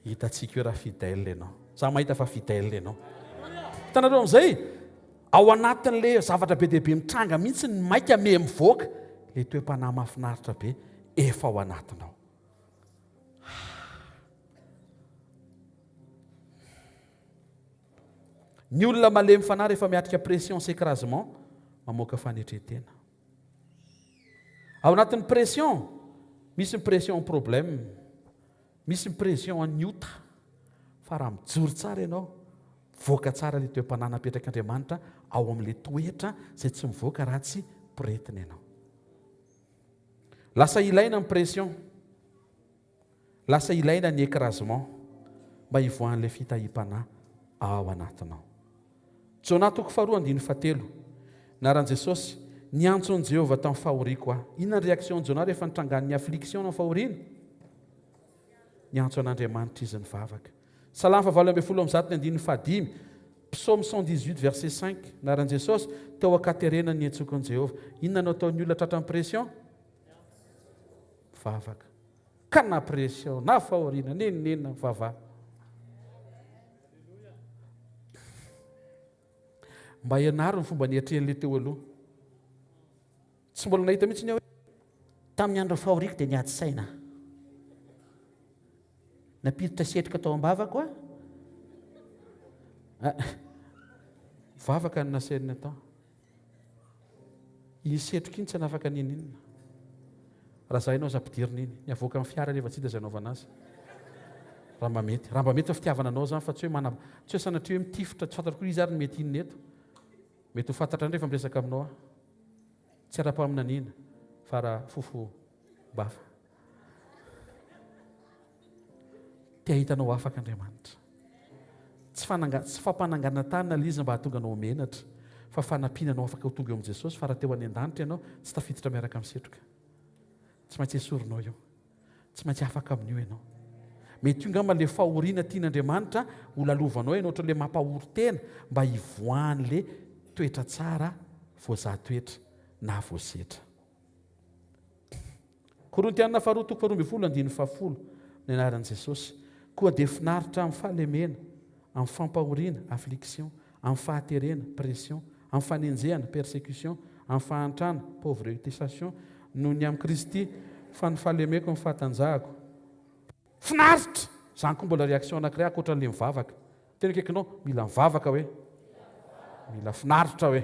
Hitantsika eo raha fidèle ianao. Za mahita fa fidèle ianao. Hitanareo amin'izay? Ao anatin'le zavatra be dia be mitranga mihitsy ny maika me mivoaka le toe-panahy mahafinaritra be efa ao anatinao. Ny olona malemy fanahy rehefa miatrika pression sy écrasement mamoaka fanetren-tena. Ao anatin'ny pression, misy ny pression problème, misy ny pression an'ny ota. Fa raha mijoro tsara ianao, mivoaka tsara ilay toe-panahy napetrak'Andriamanitra ao amin'ilay toetra izay tsy mivoaka raha tsy poretina ianao. Lasa ilaina ny pression. Lasa ilaina ny écrasement mba hivoahan'ilay fitahiam-panahy ao anatinao. Jona toko faharoa andininy fahatelo. Naran'i Jesosy, Niantso an'i Jehovah tamin'ny fahoriako aho. Inona ny réaction-n'i Jona rehefa nitrangan'ny affliction na fahoriana? Niantso an'Andriamanitra izy nivavaka. Salamo fahavalo 118 ny andininy fahadimy, Psaume 118 verset 5, Naran'i Jesosy, teo an-katerena ny niantsoako an'i Jehovah. Inona no ataon'ny olona tratran'ny pression? Mivavaka. Ka na pression, na fahoriana, n'inon'inona, mivavaha. Mba ianaro ny fomba niatrehan'ilay teo aloha. Tsy mbola nahita mihitsy ny aho hoe. Tamin'ny andron'ny fahoriako dia niady saina aho. Nampiditra setroka tao am-bavako aho. Vavaka no nasainy natao. Iny setroka iny tsy hanafaka n'inon'inona. Raha za ianao aza ampidirina iny. Ny avoaka amin'ny fiara nefa tsy hita izay anaovana azy. Raha mba mety. Raha mba mety ny fitiavana anao zany fa tsy hoe mana, tsy hoe sanatria hoe mitifitra, tsy fantatro koa iza ary ny mety inona eto. Mety ho fantatra indray rehefa miresaka aminao aho. Tsy ara-paminaniana fa ara-fofom-bava. Te hahita anao afaka Andriamanitra. Tsy fananga, tsy fampanangana-tanana ilay izy mba hahatonga anao ho menatra, fa fanampiana anao afaka ho tonga eo amin'i Jesosy, fa raha teo any an-danitra ianao, tsy tafiditra miaraka amin'ny setroka. Tsy maintsy esorinao io. Tsy maintsy afaka amin'io ianao. Mety io ngamba ilay fahoriana tian'Andriamanitra ho lalovanao ianao, ohatran'ilay mampahory tena, mba hivoahan'ilay toetra tsara voazaha toetra na voasetra. Korintiana faharoa toko faharoa andininy fahafolo, ny anaran'i Jesosy. Koa dia finaritra amin'ny fahalemena, amin'ny fampahoriana, affliction, amin'ny fahaterena, pression, amin'ny fanenjehana, persecution, amin'ny fahantrana, pauvretesation, noho ny amin'i Kristy, fa ny fahalemeko ny fahatanjahako. Finaritra! Izany koa mbola réaction anankiray ankoatran'ilay mivavaka. Tena akaikinao, mila mivavaka hoe? Mila finaritra hoe?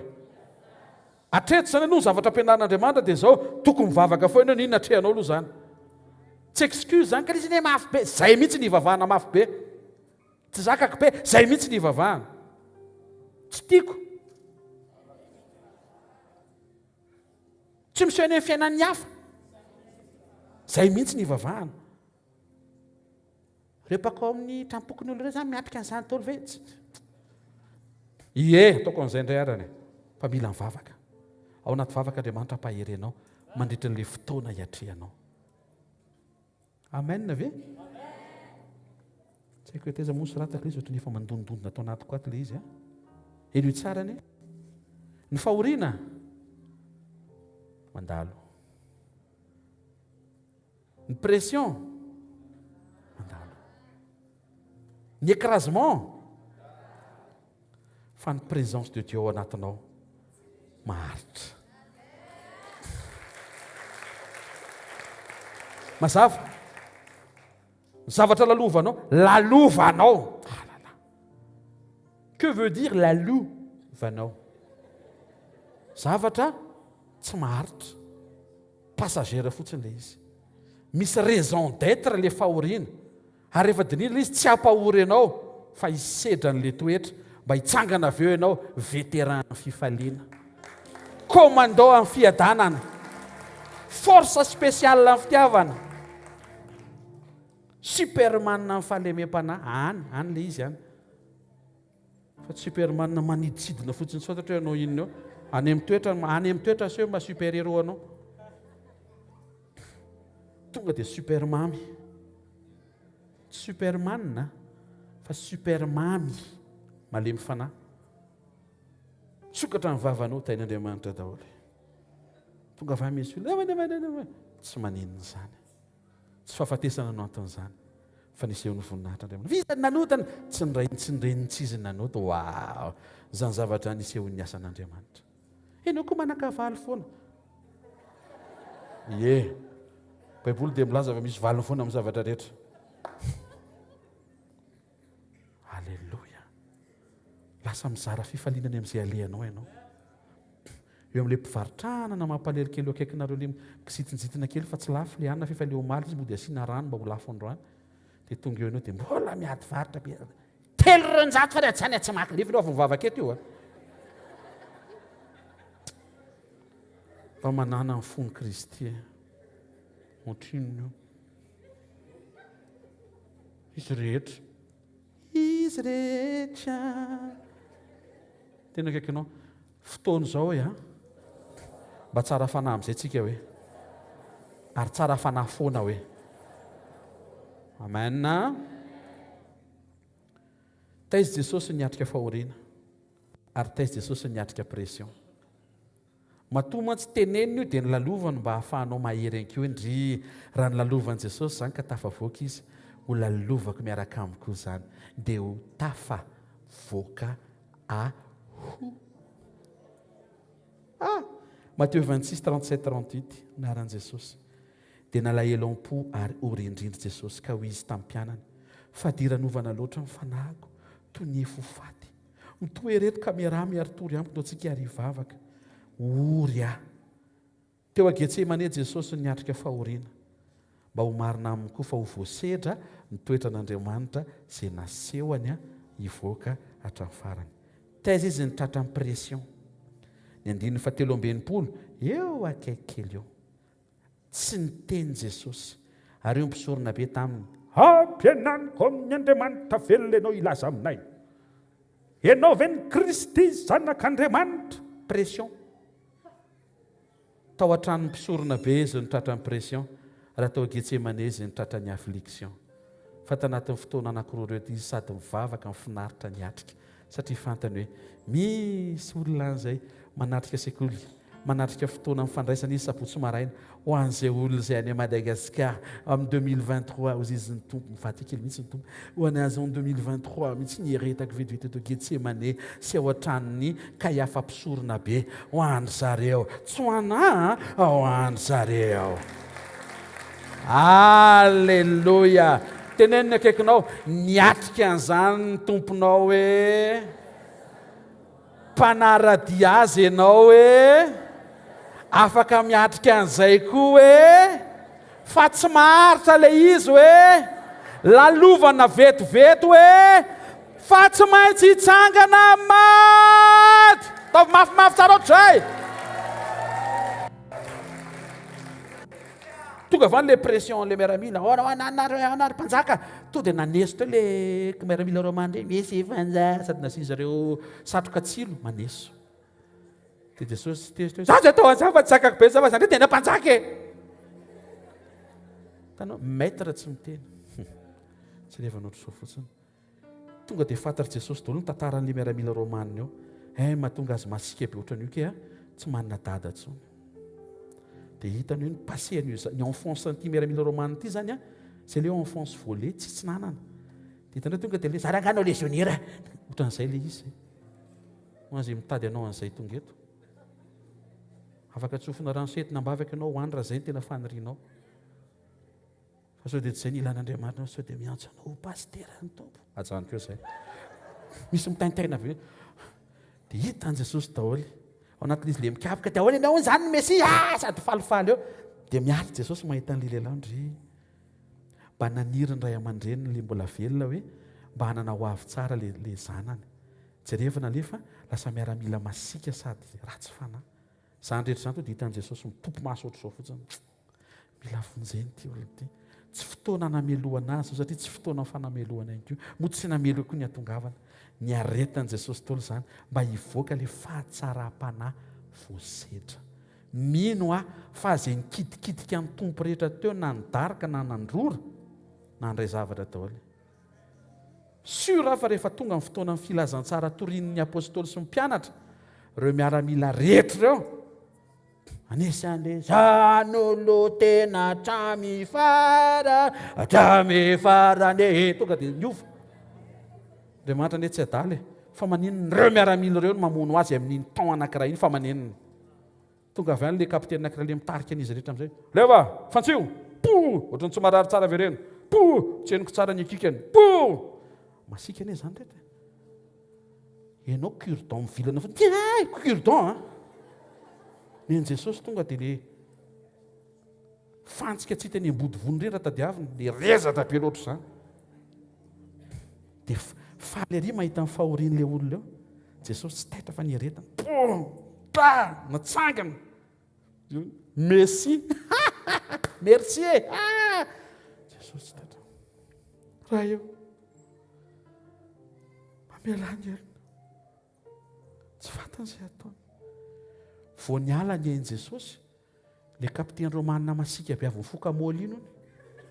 Hatreto izany aloha ny zavatra ampianarin'Andriamanitra dia izao, tokony mivavaka foana ianao, n'inona atrehanao aloha izany. Tsy excuse izany, ka ilay izy anie mafy be, izay mihitsy ny hivavahana mafy be. Tsy zakako be, izay mihitsy ny hivavahana. Tsy tiako. Tsy miseho any amin'ny fiainan'ny hafa. Izay mihitsy ny hivavahana. Ireo mpakao amin'ny tranom-pokonolona ireo izany miatrika an'izany daholo ve? Ie, ataoko an'izay indray arany e. Fa mila mivavaka. Ao anaty vavaka Andriamanitra hampahery anao mandritra an'ilay fotoana hiatrehanao. Amen ve? Tsy haiko hoe taiza moa soratako ilay izy ohatran'ny efa mandondondona ato anatiko ato ilay izy a. Henoy tsara anie. Ny fahoriana mandalo. Ny pression mandalo. Ny écrasement fa ny présence de Dieu ao anatinao maharitra. Mazava. Ny zavatra lalovanao, lalovanao. Ah là là. Que veut dire lalovanao? Zavatra tsy maharitra. Passagère fotsiny ilay izy. Misy raison d'être ilay fahoriana. Ary rehefa dinihina ilay izy, tsy hampahory anao fa hisedra an'ilay toetra mba hitsangana avy eo ianao vétéran amin'ny fifaliana. Commando amin'ny fiadanana. Force spéciale amin'ny fitiavana. Superman amin'ny fahalemem-panahy. Any, any ilay izy any. Fa tsy superman maniditsidina fotsiny tsy fantatro hoe hanao inona eo. Any amin'ny toetra, any amin'ny toetra aseho maha super héros anao. Tonga dia super mamy. Tsy superman fa super mamy. Malemy fanahy. Sokatra ny vavanao, tahin'Andriamanitra daholo. Tonga avy any misy olona, tsy maninona izany. Tsy fahafatesana no anton'izany, fa niseho ny voninahitr'Andriamanitra. Fa iza no nanota? Tsy ny rainy, tsy ny reniny, tsy izy no nanota. Waouh! Izany zavatra nisehoan'ny asan'Andriamanitra. Ianao koa manan-kavaly foana. Ie. Baiboly dia milaza fa misy valiny foana amin'ny zavatra rehetra. Aleloia. Lasa mizara fifaliana any amin'izay alehanao ianao. Eo amin'ilay mpivarotra anana mampalahelo kely eo akaikinareo ilay mikizitinjitina kely fa tsy lafo ilay anana f'efa ilay omaly izy mody asiana rano mba ho lafo androany. Dia tonga eo ianao dia mbola miady varotra be. 203 fa raha tsy any tsy maka. Nefa ianao avy mivavaka eto io a. Mba manana ny fon'i Kristy e. Ohatrinona io? Izy rehetra. Izy rehetra. Tena akaikinao. Fotoana izao e a. Mba tsara fanahy amin'izay tsika hoe. Ary tsara fanahy foana hoe. Amen. Taiza Jesosy niatrika fahoriana ary taiza Jesosy niatrika pression. Matoa mantsy tenenina io dia nilalovany mba hahafahanao mahery ihany koa hoe ndry raha nilalovan'i Jesosy izany ka tafavoaka izy, ho lalovako miaraka aminy koa izany dia ho tafavoaka aho. Ah! Mathieu 26, 37, 38, Anaran'i Jesosy. Dia nalahelo am-po ary ory indrindra Jesosy ka hoy Izy tamin'ny mpianany, Fadiranovana loatra ny fanahiko, toy ny efo faty. Mitoera eto ka miaraha miaritory amiko ndao tsika ary hivavaka. Ory aho. Teo a Getsemane Jesosy niatrika fahoriana. Mba ho marina aminy koa fa ho voasedra ny toetran'Andriamanitra izay nasehony hivoaka hatramin'ny farany. Taiza izy no tratran'ny pression? Ny andininy fahatelo amby 60 eo akaiky kely eo. Tsy niteny Jesosy. Ary hoy ny mpisoronabe taminy, Ampianariko amin'ny Andriamanitra velona ianao hilaza aminay, Ianao ve ny Kristy Zanak'Andriamanitra? Pression. Tao an-tranon'ny mpisoronabe izy no tratran'ny pression, raha tao Getsemane izy no tratran'ny affliction. Fa tanatin'ny fotoana anankiroa ireo dia izy sady mivavaka no finaritra niatrika. Satria fantany hoe misy olona any izay manatrika sekoly, manatrika fotoana mifandraisana izy sabotsy maraina ho an'izay olona izay any Madagascar amin'ny 2023, hozy izy ny Tompo, mivadika kely mihitsy ny Tompo, ho an'ny azy en 2023 mihitsy ny eretako vetivety eto Getsemane sy ao an-tranon'i Kaiafa mpisorona be, ho an-dry zareo, tsy ho anà an, ho an-dry zareo. Aleloia! Teneno ny akaikinao, niatrika an'izany ny Tomponao hoe, mpanara-dia Azy ianao hoe, afaka miatrika an'izay koa hoe, fa tsy maharitra ilay izy hoe, lalovana vetivety hoe, fa tsy maintsy hitsangana maty! Ataovy mafimafy tsara ohatr'izay! Tonga avy any le pression le miaramila, oh no anareo anareo mpanjaka, to dia naneso teo le miaramila romana reny, misy mpanjaka, sady nasian zareo satroka tsilo, maneso. Dia Jesosy tezitra hoe, za zay atao an'izany fa tsy zakako be zany fa za ndray tena mpanjaka e. Hitanao, maître tsy miteny. Tsy revana ohatr'izao fotsiny. Tonga dia fantatr'i Jesosy daholo ny tantaran'ilay miaramila romanina eo. Eh, mahatonga azy masiaka be ohatran'io kay a, tsy manana dada intsony. Dia hitany hoe ny passé an'io, ny enfance an'ity miaramila romanina ity izany a, izay ilay enfance volée, tsisy tsy nanana. Dia hitanao tonga dia ilay, za rangahy anao légionnaire. Ohatran'izay ilay izy. Ho an'izay mitady anao an'izay tonga eto. Afaka tsofina rano sy entina am-bavaka ianao ho any raha izay no tena fanirianao. Fa sao dia tsy izay ny ilan'Andriamanitra anao, sao dia miantso anao ho pasitera ny Tompo. Ajanoko eo izay. Misy mitaintaina be. Dia hitan'i Jesosy daholo. Ao anatin'izy le mikapoka dia ahoana ianao hono izany ny Mesia? Ah, sady falifaly eo. Dia mialy Jesosy mahita an'ilay lehilahy ndry. Mba naniry ny ray aman-dreniny le mbola velona hoe mba hanana ho avy tsara le le zanany. Jerevana alefa lasa miaramila masiaka sady ratsy fanahy. Izany rehetra izany to dia hitan'i Jesosy mitopy maso ohatr'izao fotsiny. Mila vonjena ity olona ity. Tsy fotoana hanamelohana azy satria tsy fotoana fanamelohana ihany koa. Moa tsy nameloka koa ny hatongavana. Niaretan'i Jesosy daholo izany mba hivoaka ilay fahatsaram-panahy voasedra. Mino aho fa izay nikitikitika ny Tompo rehetra teo na nidaroka na nandrora, nandray zavatra daholo. Sûr aho fa rehefa tonga ny fotoanan'ny filazantsara torian'ny apostoly sy ny mpianatra, ireo miaramila rehetra ireo, Anisan'le zanolo-tena hatramy fara, hatramy farany e. Tonga dia niova. Andriamanitra anie tsy adala e. Fa maninona ireo miaramila ireo no mamono azy amin'iny temps anankiray iny fa maninona? Tonga avy any le kapiteny anankiray le mitarika an'izy rehetra amin'izay. Leva, fantsio! Po! Ohatran'ny tsy marary tsara avereno. Po! Tsy henoko tsara ny ekikany. Po! Masiaka anie izany reto e. Ianao cure-dent mivilana fotsiny. Tiens, cure-dent an! Ny an'i Jesosy tonga dia le fantsika tsy hita eny ambodivony ireny raha tadiavina, le rezatra be loatra izany. Dia faly ery mahita ny fahorian'ilay olona eo. Jesosy tsy taitra fa nieretana. Boum! Ta! Natsangana. Messi. Merci e! Jesosy tsy taitra. Raha eo. Mamelà ny helony. Tsy fantany izay ataony. Vao niala ny ain'i Jesosy, ilay kapiteny romana masiaka be avy nifoka moly iny hono.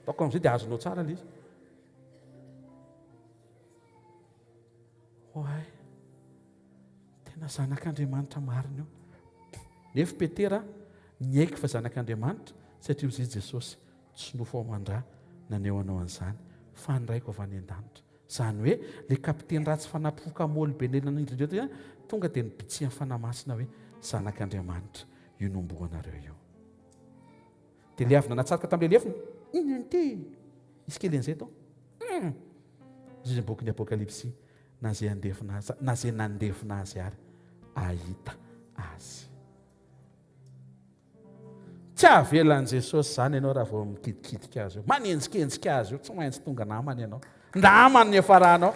Ataoko amin'izay dia azonao tsara ilay izy. Oay, tena zanak'Andriamanitra marina io. Nefa Petera niaiky fa zanak'Andriamanitra satria hoy Jesosy, tsy nofo aman-dra naneho anao an'izany fa ny Raiko avy any an-danitra. Izany hoe ilay kapiteny ratsy fanahy mpifoka moly be nanindry indrindra teo tonga dia nibitsihan'ny Fanahy Masina hoe Zanak'Andriamanitra io nombohanareo io. Dia ilay avy nanatsatoka tamin'ilay lefona, inona ity? Hisy kely an'izay tao. Hmm. Izy ny bokin'ny Apokalypsy, na izay handefona azy, na izay nandefona azy ary ahita azy. Tsy avelan'i Jesosy izany ianao raha vao mikitikitika azy eo. Manenjikenjika azy eo, tsy maintsy tonga namany ianao. Namany ny hiafaranao.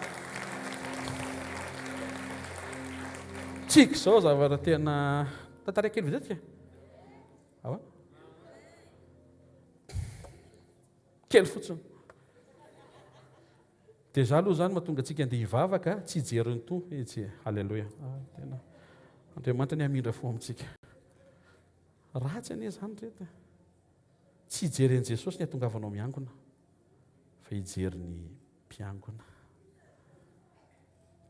Tsika izao zavatra tena tantara kely vetivety. Ahoana? Kely fotsiny. Déjà aloha izany mahatonga antsika andeha hivavaka tsy hijery ny Tompo e tsia. Haleloia. Ah, tena Andriamanitra ny hamindra fo amintsika. Ratsy anie izany reto. Tsy hijery an'i Jesosy ny hatongavanao miangona fa hijery ny mpiangona.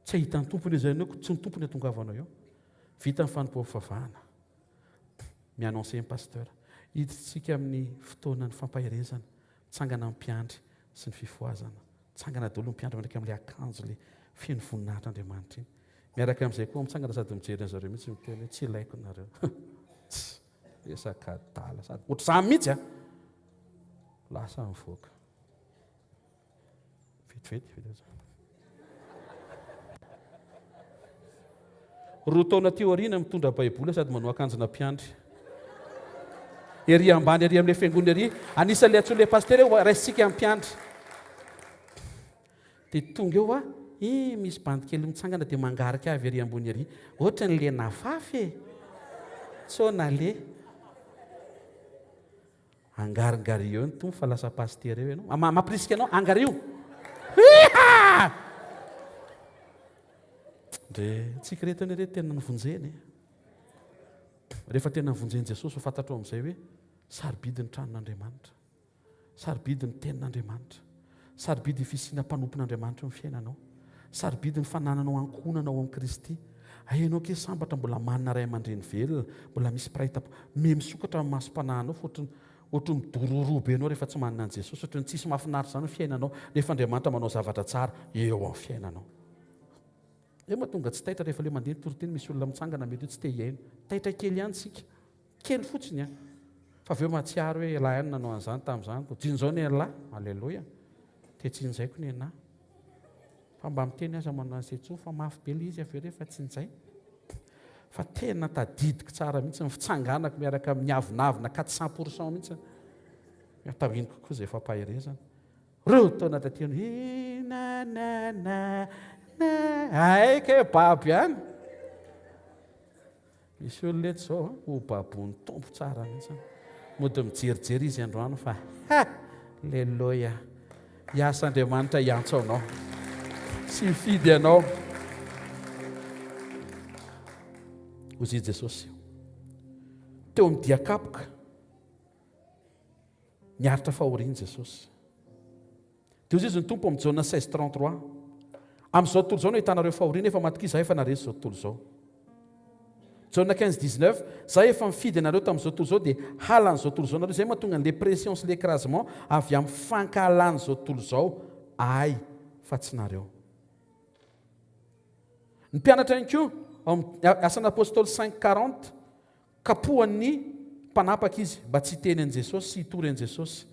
Tsy hahita ny Tompo anie izay anao, tsy ny Tompo ny hatongavanao eo. Vita ny fanompoam-pivavahana. Mi-annoncer ny pasteur. Hiditsika amin'ny fotoanan'ny fampaherezana. Mitsangana ny mpiandry sy ny fifohazana. Mitsangana daholo ny mpiandry miaraka amin'ilay akanjo ilay feno voninahitr'Andriamanitra iny. Miaraka amin'izay koa mitsangana sady mijery an'zareo mihitsy miteny hoe tsy ilaiko nareo. Tss, resaka adala sady ohatr'izany mihitsy a. Lasa mivoaka. Vetivety, vetivety. Roa taona teo aoriana mitondra baiboly sady manao akanjona mpiandry. Ery ambany ery amin'ilay fiangonana ery, anisan'ilay antsoin'ilay pasitera hoe raisintsika ny mpiandry. Dia tonga eo aho, eh misy bandy kely mitsangana dia mangarika avy ery ambony ery. Ohatran'ilay nafafy e. Sao naleha. Angaringario eo ny Tompo fa lasa pasitera eo ianao. Mampirisika anao, angario. Hiha! Ndre, tsika reto anie reto tena novonjena e. Rehefa tena novonjen'i Jesosy ho fantatrao amin'izay hoe sarobidy ny tranon'Andriamanitra. Sarobidy ny tenin'Andriamanitra. Sarobidy ny fisiana mpanompon'Andriamanitra eo amin'ny fiainanao. Sarobidy ny fanananao ankohonana ao amin'i Kristy. Hay ianao ange sambatra mbola manana ray aman-dreny velona, mbola misy mpiray tampo. Miha misokatra ny masom-panahinao fa ohatry ny ohatry ny midororoa be ianao rehefa tsy manana an'i Jesosy. Ohatry ny tsisy mahafinaritra izany ny fiainanao nefa Andriamanitra manao zavatra tsara eo amin'ny fiainanao. Eo mahatonga tsy taitra rehefa ilay mandeha ny toriteny misy olona mitsangana mety hoe tsy te hihaino. Taitra kely ihany isika. Kely fotsiny an. Fa avy eo mahatsiaro hoe ialahy ihany nanao an'izany tamin'izany koa. Jinjao ny an'lah. Aleloia. Dia jinjaiko ny anah. Fa mba miteny aza manao an'izay intsony fa mafy be ilay izy avy eo rehefa tsinjay. Fa tena tadidiko tsara mihitsy ny fitsanganako miaraka amin'ny avonavona 400 pour cent mihitsy. Taminiko koa izay fampaherezana. Roa taona taty aoriana, hi na na na na, hay kay babo ihany. Misy olona eto izao ho babon'ny Tompo tsara mihitsy. Mody mijerijery izy androany fa ha! Leloia. Hiasa Andriamanitra hiantso anao sy hifidy anao. Hozy i Jesosy. Teo amin'ny diakapoka niaritra fahoriana Jesosy. Dia hoy izy ny Tompo amin'ny Jaona 16, 33, Amin'izao tontolo izao no ahitanareo fahoriana, efa matokia izaho efa naharesy izao tontolo izao. Jaona 15, 19, Izaho efa nifidy anareo tamin'izao tontolo izao, dia halan'izao tontolo izao nareo. Izay mahatonga ny pression sy l'écrasement avy amin'ny fankahalan'izao tontolo izao ahy fa tsy nareo. Ny mpianatra ihany koa, ao amin'ny Asan'ny Apostoly 5, 40, Kapohan'ny mpanapaka izy mba tsy hiteny an'i Jesosy sy hitory an'i Jesosy.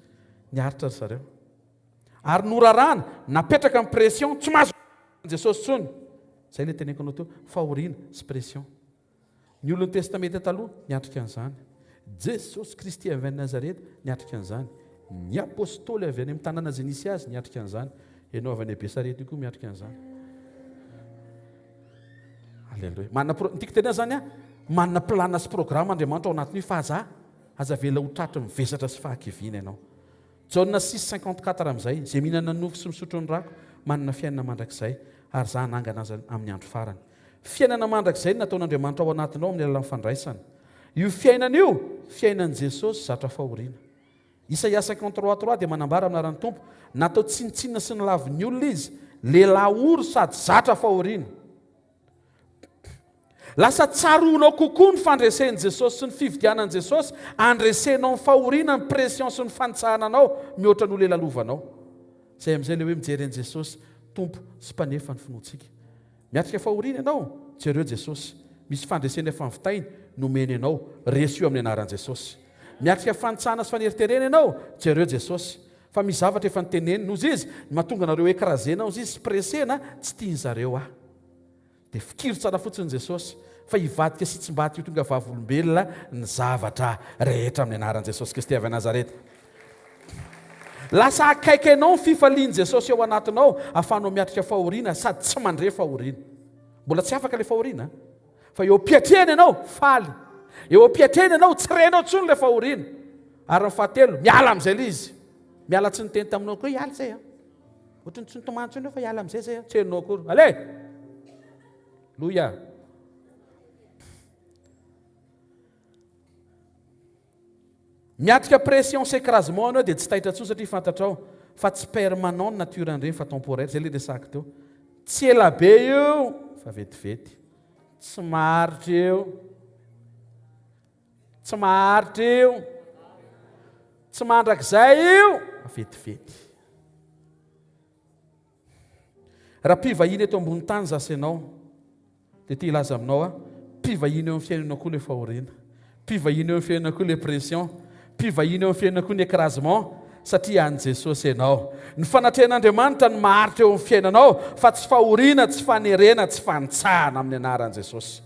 Niaritra ry zareo. Ary norarana, napetraka ny pression, tsy mahazo an'i Jesosy intsony. Izay ilay teneniko anao teo, fahoriana sy pression. Ny olon'ny Testamenta Taloha niatrika an'izany. Jesosy Kristy avy any Nazareta niatrika an'izany. Ny Apostoly avy any amin'ny tanàna izay nisy azy niatrika an'izany. Ianao avy any Besarety io koa miatrika an'izany. Aleloia. Manana pro, ny tiako tenena zany a, manana plan sy programme Andriamanitra ao anatin'io fa aza aza avela ho tratry ny vesatra sy fahakiviana ianao. Jaona 6,54 amin'izay, izay mihinana ny nofo sy misotro ny rako, manana fiainana mandrakizay, ary za hanangana azy amin'ny andro farany. Fiainana mandrakizay no nataon'Andriamanitra ao anatinao amin'ny alalan'ny fandraisana. Io fiainana io, fiainan'i Jesosy zatra fahoriana. Isaia 53, 3 dia manambara amin'ny anaran'ny Tompo, Natao tsinontsinona sy nolavin'ny olona izy, lehilahy ory sady zatra fahoriana. Lasa tsaroanao kokoa ny fandresen'i Jesosy sy ny fividianan'i Jesosy andresenao ny fahoriana, ny pression sy ny fanitsahana anao mihoatra noho ilay lalovanao. Izay amin'izay ilay hoe mijery an'i Jesosy Tompo sy Mpanefa ny finoantsika. Miatrika fahoriana ianao? Jereo Jesosy. Misy fandresena efa nivitainy, nomeny anao. Resy io amin'ny anaran'i Jesosy. Miatrika fanitsahana sy faneriterena ianao? Jereo Jesosy. Fa misy zavatra efa noteneniny, hozy izy, ny mahatonga anareo écraser-na, hozy izy, sy presser-na, tsy tian'zareo ahy. Dia fikiro tsara fotsiny Jesosy, fa hivadika sy hitsimbadika ho tonga vavolombelona ny zavatra rehetra amin'ny anaran'i Jesosy Kristy avy any Nazareta. Lasa akaiky anao ny fifalian'i Jesosy ao anatinao, ahafahanao miatrika fahoriana sady tsy mandre fahoriana. Mbola tsy afaka ilay fahoriana, fa eo am-piatrehana ianao, faly. Eo am-piatrehana ianao, tsy renao intsony ilay fahoriana. Ary ny fahatelo, miala amin'izay ilay izy. Miala tsy niteny taminao koa, hiala izay an. Ohatran'ny tsy nitomany intsony eo fa hiala amin'izay izay an. Tsy henonao akory. Allez! Loia. Miatrika pression sy écrasement ianao dia tsy taitra intsony satria fantatrao fa tsy permanent ny nature an'ireny fa temporaire, izay ilay resahako teo. Tsy ela be io fa vetivety. Tsy maharitra io. Tsy maharitra io. Tsy mandrakizay io fa vetivety. Raha mpivahiny eto ambony tany za sy ianao, dia te hilaza aminao aho, mpivahiny eo amin'ny fiainanao koa ilay fahoriana, mpivahiny eo amin'ny fiainanao koa ilay pression, mpivahiny eo amin'ny fiainanao koa ny écrasement, satria an'i Jesosy ianao. Ny fanatrehan'Andriamanitra no maharitra eo amin'ny fiainanao, fa tsy fahoriana, tsy fanerena, tsy fanitsahana amin'ny anaran'i Jesosy.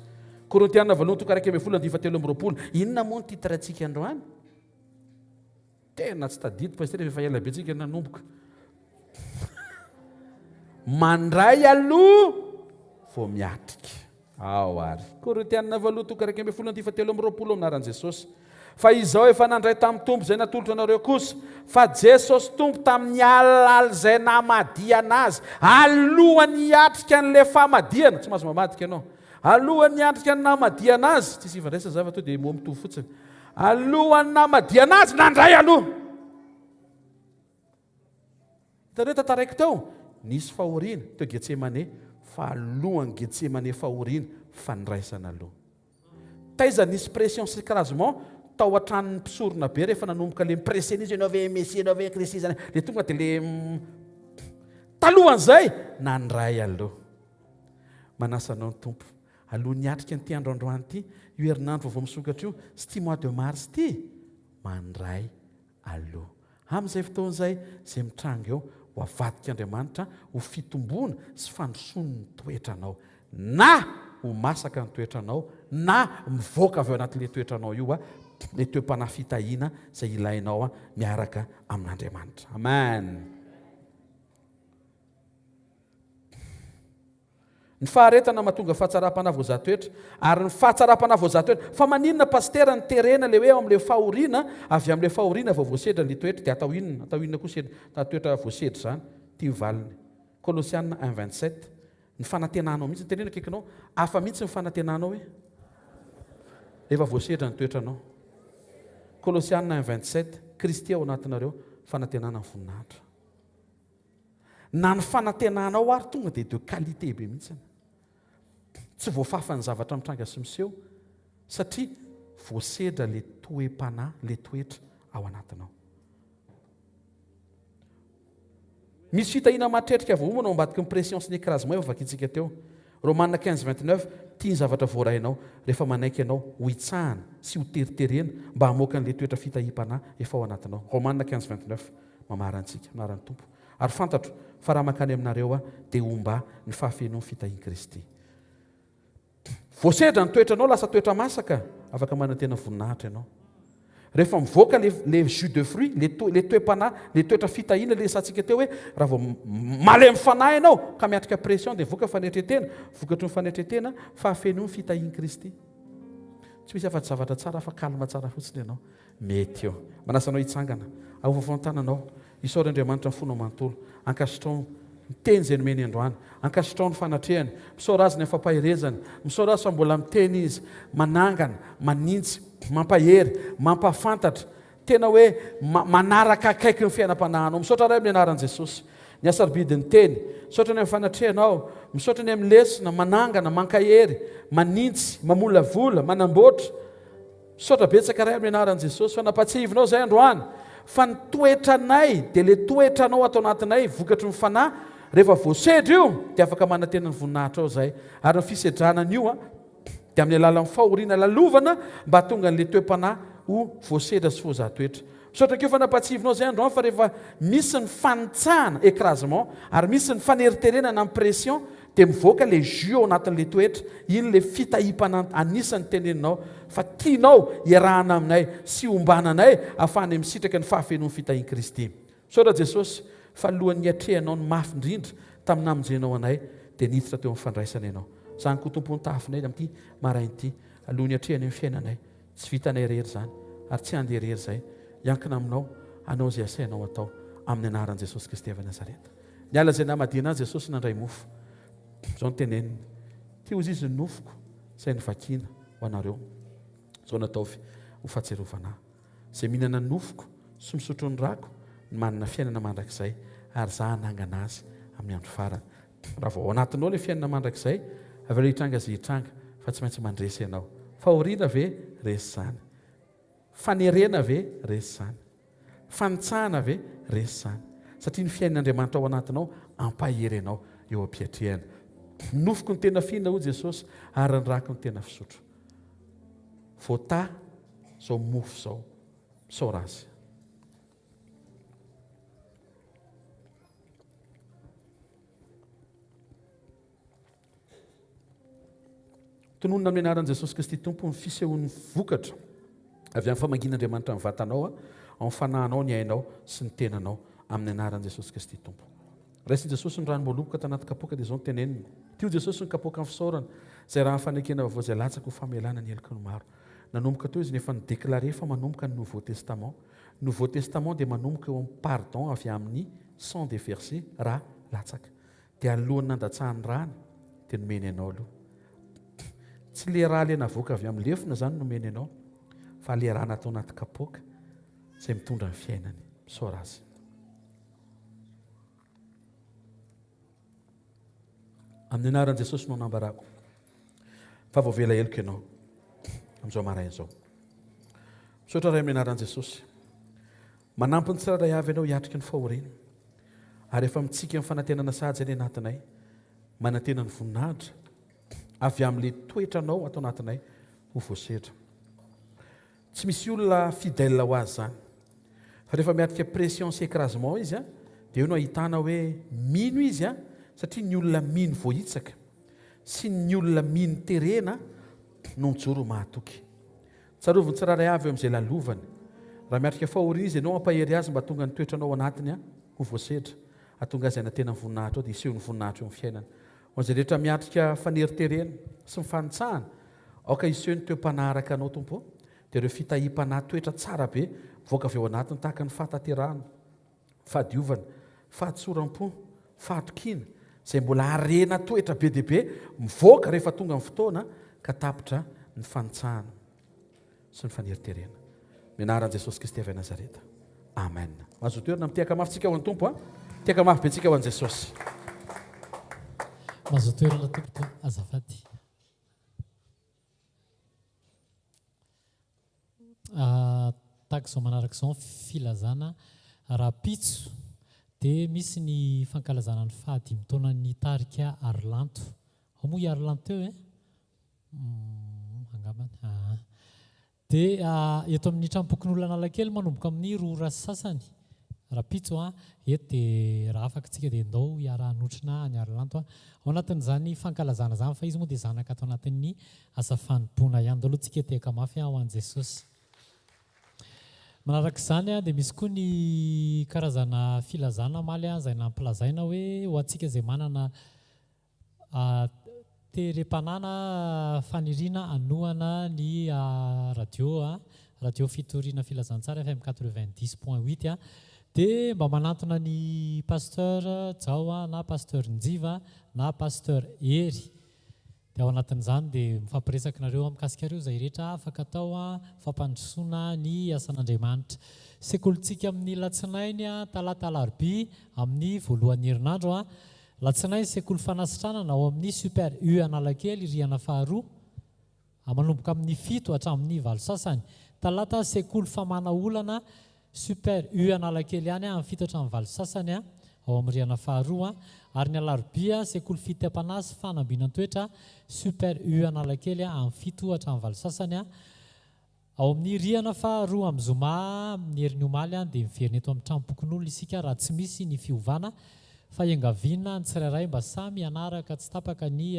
Korintiana voalohany toko 11 andininy fahatelo amby 20. Inona moa ny titre-ntsika androany? Tena tsy tadidy pasitera efa ela be tsika nanomboka. Mandray aloha vao miatrika. Ao ary. Korintianina voalohany toko 11 andifa 23 amin'ny anaran'i Jesosy. Fa izao efa nandray tamin'ny Tompo izay natolotra anareo kosa, fa Jesosy Tompo tamin'ny alala izay namadihana azy, alohan'ny hiatrika an'ilay famadihana, tsy mahazo mamadika ianao, alohan'ny hiatrika ny namadihana azy, tsisy ifandraisana zava to dia moa mitovy fotsiny. Alohan'ny namadihana azy, nandray aloha. Hitanareo tantaraiko teo, nisy fahoriana teo Getsemane, fa alohan'ny Getsemane fahoriana, fandraisana aloha. Taiza nisy pression sy écrasement tao an-tranon'ny mpisorona be rehefa nanomboka le mi-presser izy, ianao ve Messie, ianao ve Kristy zany, le tonga dia le talohan'izay nandray aloha. Manasa anao ny Tompo. Alohan'ny hiatrika an'ity andro androany ity, io herinandro vaovao misokatra io, sy ity mois de mars ity. Mandray aloha. Amin'izay fotoana izay, izay mitranga eo, ho avadik'Andriamanitra ho fitomboana sy fandrosoany ny toetranao. Na ho masaka ny toetranao, na mivoaka avy ao anatin'ilay toetranao io ilay toe-panahy fitahiana izay ilainao miaraka amin'Andriamanitra. Amen. Ny faharetana mahatonga fahatsaram-panahy voazaha toetra. Ary ny fahatsaram-panahy voazaha toetra. Fa maninona pasitera ny terena le hoe ao amin'ilay fahoriana, avy amin'ilay fahoriana vao voasedra ny toetra, dia atao inona? Atao inona koa sedra, toetra voasedra izany? Ity ny valiny. Kolosiana un 27. Ny fanantenanao mihitsy, teneno akaikinao, hafa mihitsy ny fanantenanao hoe rehefa voasedra ny toetranao. Kolosiana un 27. Kristy ao anatinareo, fanantenana ny voninahitra. Na ny fanantenanao ary tonga dia de qualité be mihitsy. Tsy voafafa ny zavatra mitranga sy miseho satria voasedra le toe-panahy, le toetra ao anatinao. Misy fitahiana mahatretrika voaomana ao ambadiky ny pression sy ny écrasement efa vakintsika teo. Romana 15 29, Tia ny zavatra voarainao rehefa manaiky ianao ho hitsahana sy ho teriterena mba hamoaka an'ilay toetra fitahiam-panahy efa ao anatinao. Romana 15 29. Mamara antsika, anaran'ny Tompo. Ary fantatro fa raha mankany aminareo aho, dia homba ny fahafenoan'ny fitahian'i Kristy. Voasedra ny toetranao, lasa toetra masaka, afaka manantena voninahitra ianao. Rehefa mivoaka le, le jus de fruit, le, to, le toe-panahy, le toetra fitahiana, le resahantsika teo hoe raha vao malemy fanahy ianao ka miatrika pression dia mivoaka fanetren-tena, vokatry ny fanetren-tena, fahafenoan'ny fitahian'i Kristy. Tsy misy afa-tsy zavatra tsara fa calme tsara fotsiny ianao. Mety eo. Manasa anao hitsangana. Ahofafao ny tananao. Isaory Andriamanitra ny fonao manontolo. Ankasitrao ny teny izay nomeny androany. Ankasitrao ny fanatrehany. Misaora Azy ny amin'ny fampaherezany. Misaora Azy fa mbola miteny Izy. Manangana, manintsy, mampahery, mampahafantatra. Tena hoe manaraka akaiky ny fiainam-panahinao. Misaotra Ray amin'ny anaran'i Jesosy. Ny hasarobidin'ny teny. Misaotra ny amin'ny fanatrehanao. Misaotra ny amin'ny lesona, manangana, mankahery, manintsy, mamolavola, manamboatra. Misaotra betsaka Ray amin'ny anaran'i Jesosy fa nampatsiahivinao izay androany fa ny toetranay dia le toetranao ato anatinay vokatry ny fanahy rehefa voasedra io dia afaka manantena ny voninahitrao izay ary ny fisedrana an'io a dia amin'ny alalan'ny fahoriana lalovana mba hahatonga an'le toe-panahy ho voasedra sy voazaha toetra. Misaotra koa fa nampatsiahivinao izay androany fa rehefa misy ny fanitsahana, écrasement, ary misy ny faneriterena na ny pression dia mivoaka le jus ao anatin'le toetra, iny le fitahiam-panahy anisan'ny teneninao fa tianao iarahana aminay sy ombana anay ahafahanay misitraka ny fahafenoan'ny fitahian'i Kristy. Misaotra Jesosy fa alohan'ny niatrehanao ny mafy indrindra tamin'ny namonjenao anay dia niditra teo amin'ny fandraisana Ianao. Izany koa Tompo ny tahafinay amin'ity maraina ity alohan'ny hiatrehanay ny fiainanay. Tsy vitanay irery izany ary tsy handeha irery izahay. Hiankina aminao hanao izay asainao atao amin'ny anaran'i Jesosy Kristy avy Nazareta. Niala izay namadihana azy Jesosy nandray mofo. Izao no teneniny, Ity hozy izy ny nofoko izay novakiana ho anareo. Izao no ataovy ho fahatsiarovana ahy. Izay mihinana ny nofoko sy misotro ny rako no manana fiainana mandrakizay ary izaho hanangana azy amin'ny andro farany. Raha vao ao anatinao ilay fiainana mandrakizay, avelao hitranga izay hitranga fa tsy maintsy mandresy ianao. Fahoriana ve? Resy izany. Fanerena ve? Resy izany. Fanitsahana ve? Resy izany. Satria ny fiainan'Andriamanitra ao anatinao ampahery anao eo am-piatrehana. Ny nofoko no tena fihinana hoy Jesosy ary ny rako no tena fisotro. Voatahy izao mofo izao. Misaora Azy. Tononina amin'ny anaran'i Jesosy Kristy Tompo ny fisehoan'ny vokatra avy amin'ny famangian'Andriamanitra ny vatanao, ao amin'ny fanahinao, ny ainao sy ny tenanao amin'ny anaran'i Jesosy Kristy Tompo. Raisin'i Jesosy ny ranom-boaloboka tanaty kapoaka dia izao no teneniny. Tio Jesosy ny kapoakan'ny fisaorana, izay raha ny fanekena vaovao izay latsaka ho famelana ny heloky ny maro. Nanomboka teo izy nefa ni-déclarer fa manomboka ny Nouveau Testament. Nouveau Testament dia manomboka eo amin'ny pardon avy amin'ny sang déversé, ra latsaka. Dia alohan'ny nandatsahany rany dia nomeny anao aloha. Tsy le ra le navoaka avy amin'ny lefona izany nomeny anao fa le ra natao anaty kapoaka izay mitondra ny fiainany. Misaora azy. Amin'ny anaran'i Jesosy no anambarako fa voavela heloka ianao amin'izao maraina izao. Misaotra Ray amin'ny anaran'i Jesosy. Manampy ny tsirairay avy ianao hiatrika ny fahoriana. Ary efa mitsiky amin'ny fanantenana sahady izay ny anatinay. Manantena ny voninahitra avy amin'ilay toetranao ato anatinay ho voasedra. Tsy misy olona fidèle ho azy izany. Fa rehefa miatrika pression sy écrasement izy an, dia eo no ahitana hoe mino izy an, satria ny olona mino voahitsaka sy ny olona mino terena no mijoro ho mahatoky. Tsarovy ny tsirairay avy eo amin'izay lalovany. Raha miatrika fahoriana izy ianao, ampahery azy mba hahatonga ny toetranao ao anatiny ho voasedra. Hahatonga azy hanantena ny voninahitrao dia hiseho ny voninahitra eo amin'ny fiainany. Ho an'izay rehetra miatrika faneriterena sy ny fanitsahana, aoka hiseho ny toe-panahy araka Anao, Tompo ô, dia ireo fitahiam-panahy toetra tsara be mivoaka avy ao anatiny tahaka ny fahatanterahana, fahadiovana, fahatsoram-po, fahatokiana, izay mbola harena toetra be dia be mivoaka rehefa tonga ny fotoana ka tapitra ny fanitsahana sy ny faneriterena. Amin'ny anaran'i Jesosy Kristy avy any Nazareta. Amen. Mazotoa toerana mitehaka mafy tsika ho an'ny Tompo a. Mitehaka mafy be tsika ho an'i Jesosy. Mazotoa toerana tompoko azafady. Tahaka izao manaraka izao ny filazana rahampitso dia misy ny fankalazana ny fahadimy taonan'ny tarika Arilanto. Ao moa i Arilanto teo e? Angambany. Aa. Dia eto amin'ny tranompokonolona Analakely manomboka amin'ny roa ora sy sasany rahampitso an, eto dia raha afaka isika dia ndao hiara-hanotrona an'i Arilanto an. Ao anatin'izany fankalazana izany fa izy moa dia zanaka ato anatin'ny asa fanompoana ihany. Ndao aloha tsika hitehaka mafy ho an'i Jesosy. Manaraka izany dia misy koa ny karazana filazana omaly izay nampilazaina hoe ho antsika izay manana terem-panahy faniriana hanohana ny radio, radio fitoriana filazantsara FM 90.8 dia mba manantona ny Pasteur Jao na Pasteur Njiva na Pasteur Hery. Dia ao anatin'izany dia mifampiresaka nareo mikasika ireo izay rehetra afaka atao fampandrosoana ny asan'Andriamanitra. Sekolintsika amin'ny latsinainy, talata, alarobia amin'ny voalohan'ny herinandro. Latsinainy sekoly fanasitranana ao amin'ny Super U Analakely rihana faharoa, manomboka amin'ny fito hatramin'ny valo sasany. Talata sekoly famana olana Super U Analakely ihany amin'ny fito hatramin'ny valo sasany ao amin'ny rihana faharoa. Ary ny alarobia sekoly fitiam-panahy sy fanambinan-toetra Super U Analakely amin'ny fito hatramin'ny valo sasany. Ao amin'ny rihana faharoa amin'ny zoma amin'ny herin'ny omaly dia miverina eto amin'ny tranom-pokonolona isika raha tsy misy ny fiovana fa iangaviana ny tsirairay mba samy hanaraka tsy tapaka ny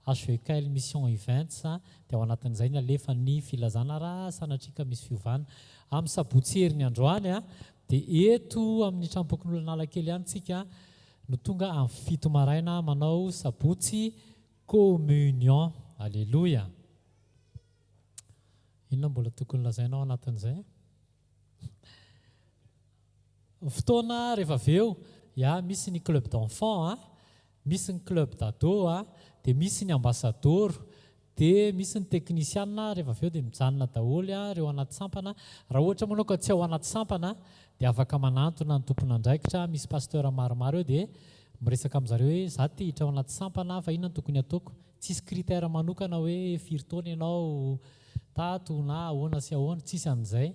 HVKL Mission Events dia ao anatin'izay ny alefa ny filazana raha sanatria ka misy fiovana. Amin'ny sabotsy heriny androany dia eto amin'ny tranom-pokonolona Analakely ihany tsika no tonga amin'ny fito maraina manao sabotsy communion. Aleloia! Inona mbola tokony lazaina ao anatin'izay? Fotoana rehefa avy eo, ya misy ny club d'enfants a, misy ny club d'ado a, dia misy ny ambassador, dia misy ny teknisiana, rehefa avy eo dia mijanona daholo a ireo anaty sampana. Raha ohatra moa ianao ka tsy ao anaty sampana dia afaka manantona ny tompon'andraikitra, misy pasteur maromaro eo dia miresaka amin'zareo hoe za te hiditra ao anaty sampana fa inona no tokony hataoko? Tsisy critère manokana hoe firy taona ianao tato na ahoana sy ahoana, tsisy an'izay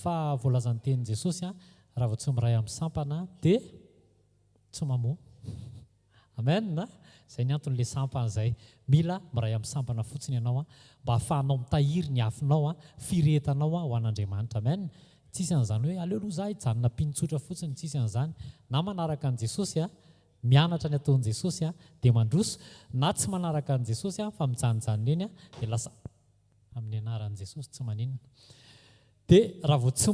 fa voalazan'ny tenin'i Jesosy an, raha vao tsy miray amin'ny sampana dia tsy mamoa. Amen a! Izay ny anton'ilay sampana izay. Mila miray amin'ny sampana fotsiny ianao an, mba ahafahanao mitahiry ny afonao an, firehetanao ho an'Andriamanitra. Amen! Tsisy an'izany hoe aleo aloha za hijanona mpino tsotra fotsiny, tsisy an'izany. Na manaraka an'i Jesosy an, Mianatra ny ataon'i Jesosy aho dia mandroso, na tsy manaraka an'i Jesosy aho fa mijanonjanona eny aho dia lasa amin'ny anaran'i Jesosy tsy maninona. Dia raha vao tsy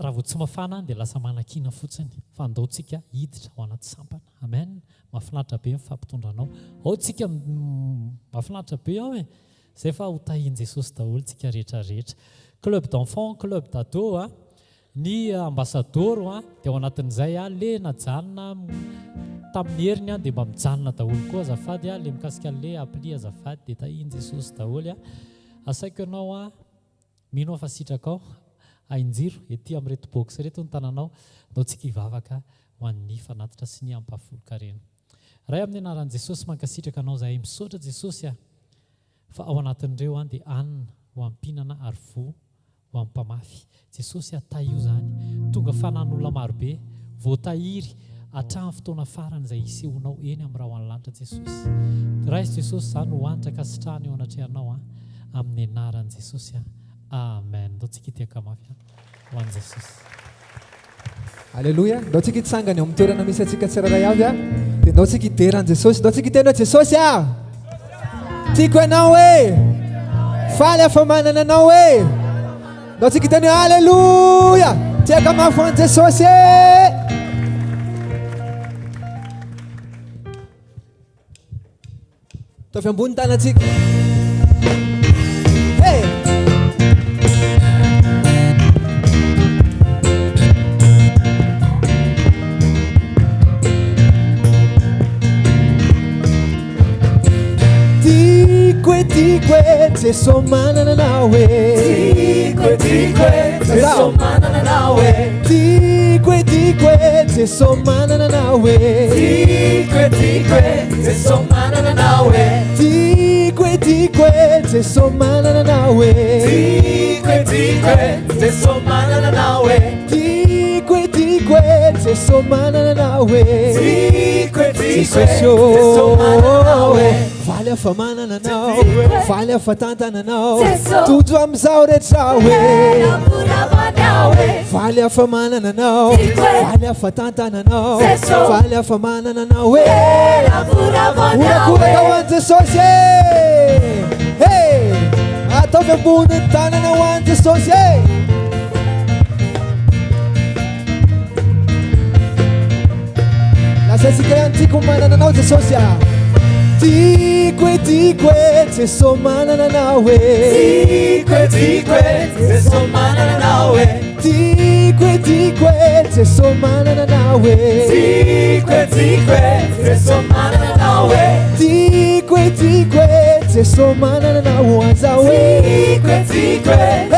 raha vao tsy mafana dia lasa manakiana fotsiny fa andao tsika hiditra ao anaty sampana. Amen. Mahafinaritra be mifampitondra anao. Ao tsika mahafinaritra be ao e. Zay fa ho tahian'i Jesosy daholo tsika rehetra rehetra. Club d'enfants, club d'ado a. Ny ambasadaoro a, dia ao anatin'izay a, le najanona tamin'ny heriny a, dia mba mijanona daholo koa azafady a, le mikasika an'le appli azafady, dia tahian'i Jesosy daholo a. Asaiko ianao a, mino aho fa sitrakao, hainjiro ety amin'ireto box ireto ny tananao, ndao tsika hivavaka ho an'ny fanatitra sy ny ampahafolon-karena. Ray amin'ny anaran'i Jesosy mankasitraka anao zahay, misaotra Jesosy a, fa ao anatin'ireo a dia hanina ho ampihinana ary voa ho an'ny mpamafy. Jesosy a tahio izany. Tonga fanan'olona marobe, voatahiry hatramin'ny fotoana farany izay hisehoanao eny amin'ny rahon'ny lanitra Jesosy. Raiso Jesosy izany ho hanitra ankasitrahana eo anatrehanao a, amin'ny anaran'i Jesosy a. Amen. Ndao tsika hitehaka mafy ho an'i Jesosy. Aleloia! Ndao tsika hitsangana eo amin'ny toerana misy antsika tsirairay avy a. Dia ndao tsika hidera an'i Jesosy. Ndao tsika hiteny hoe Jesosy a! Tiako ianao e! Faly aho fa manana anao e! Ndao tsika hiteny hoe Aleloia! Tiaka mafy ho an'i Jesosy e! Ataovy ambony tanantsika. Hey! Tiako e, tiako e, Jeso manana anao e. Tiako e, tiako e, Jeso manana anao e. Tiako e, tiako e, Jeso manana anao e. Tiako e, tiako e, Jeso manana anao e. Tiako e, tiako e, Jeso manana anao e. Tiako e, tiako e, Jeso manana anao e. Tiako e, tiako e, Jeso manana anao e. Tiako e, tiako e, Jeso manana anao e. Faly aho fa manana anao, faly aho fa tantana anao, tojo amin'izao rehetra aho e. Faly aho fa manana anao, faly aho fa tantana anao, faly aho fa manana anao e. Horakoraka ho an'i Jesosy e. Hey! Ataovy ambony ny tanana ho an'i Jesosy e. Lazaintsika ihany tiako manana anao Jesosy a. Tiako e tiako e Jeso manana anao e. Tiako e tiako e Jeso manana anao e. Tiako e tiako e Jeso manana anao e. Tiako e tiako e Jeso manana anao e. Tiako e tiako e Jeso manana anao aza e. Tiako e tiako e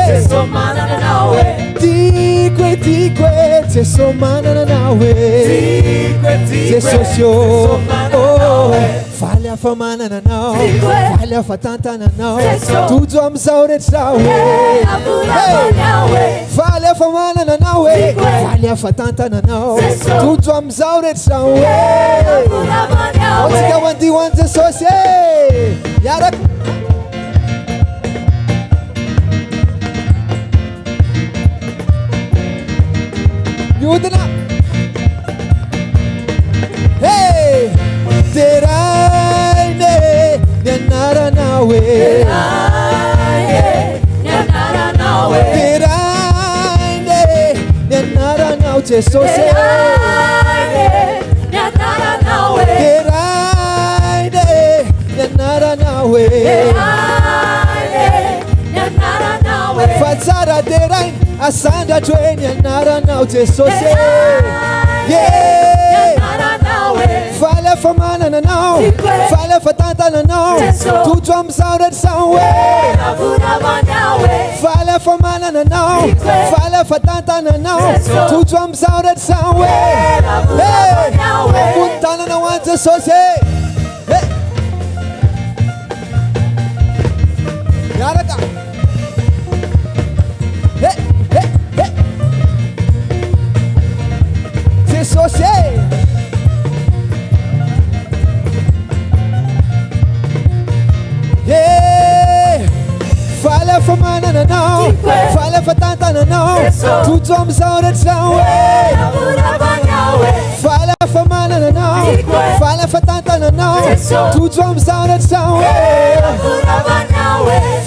Jeso manana anao e. Tiako e tiako e Jeso manana anao e. Tiako e tiako e Jesosy ô Jeso manana anao e. Faly aho fa manana anao, Tiako e. faly aho fa tantana anao, Jeso. tojo amin'izao rehetra aho e. Hey. Hey. Faly aho fa manana anao e, Tiako e. faly aho fa tantana anao, Jeso. tojo amin'izao rehetra aho e. Ao tsika ho andihy ho an'i Jesosy e. Miaraka. Mihodina. Hey! Deraina e, ny anaranao e. Deraina e, ny anaranao Jesosy e. Deraina e, ny anaranao e. Fa tsara deraina, asandratro e ny anaranao Jesosy e. Yeah. Faly aho fa manana anao, faly aho fa tantana anao, tojo amin'izao rehetra izao e. Faly aho fa manana anao, faly aho fa tantana anao, tojo amin'izao rehetra izao e. Hey! Ambony tanana ho an'i Jesosy e. Hey! Miaraka. Hey, hey, hey. Jesosy e. Hey! Faly aho fa manana anao, faly aho fa tantana anao, tojo amin'izao rehetra izao e. Faly aho fa manana anao, faly aho fa tantana anao, tojo amin'izao rehetra izao e.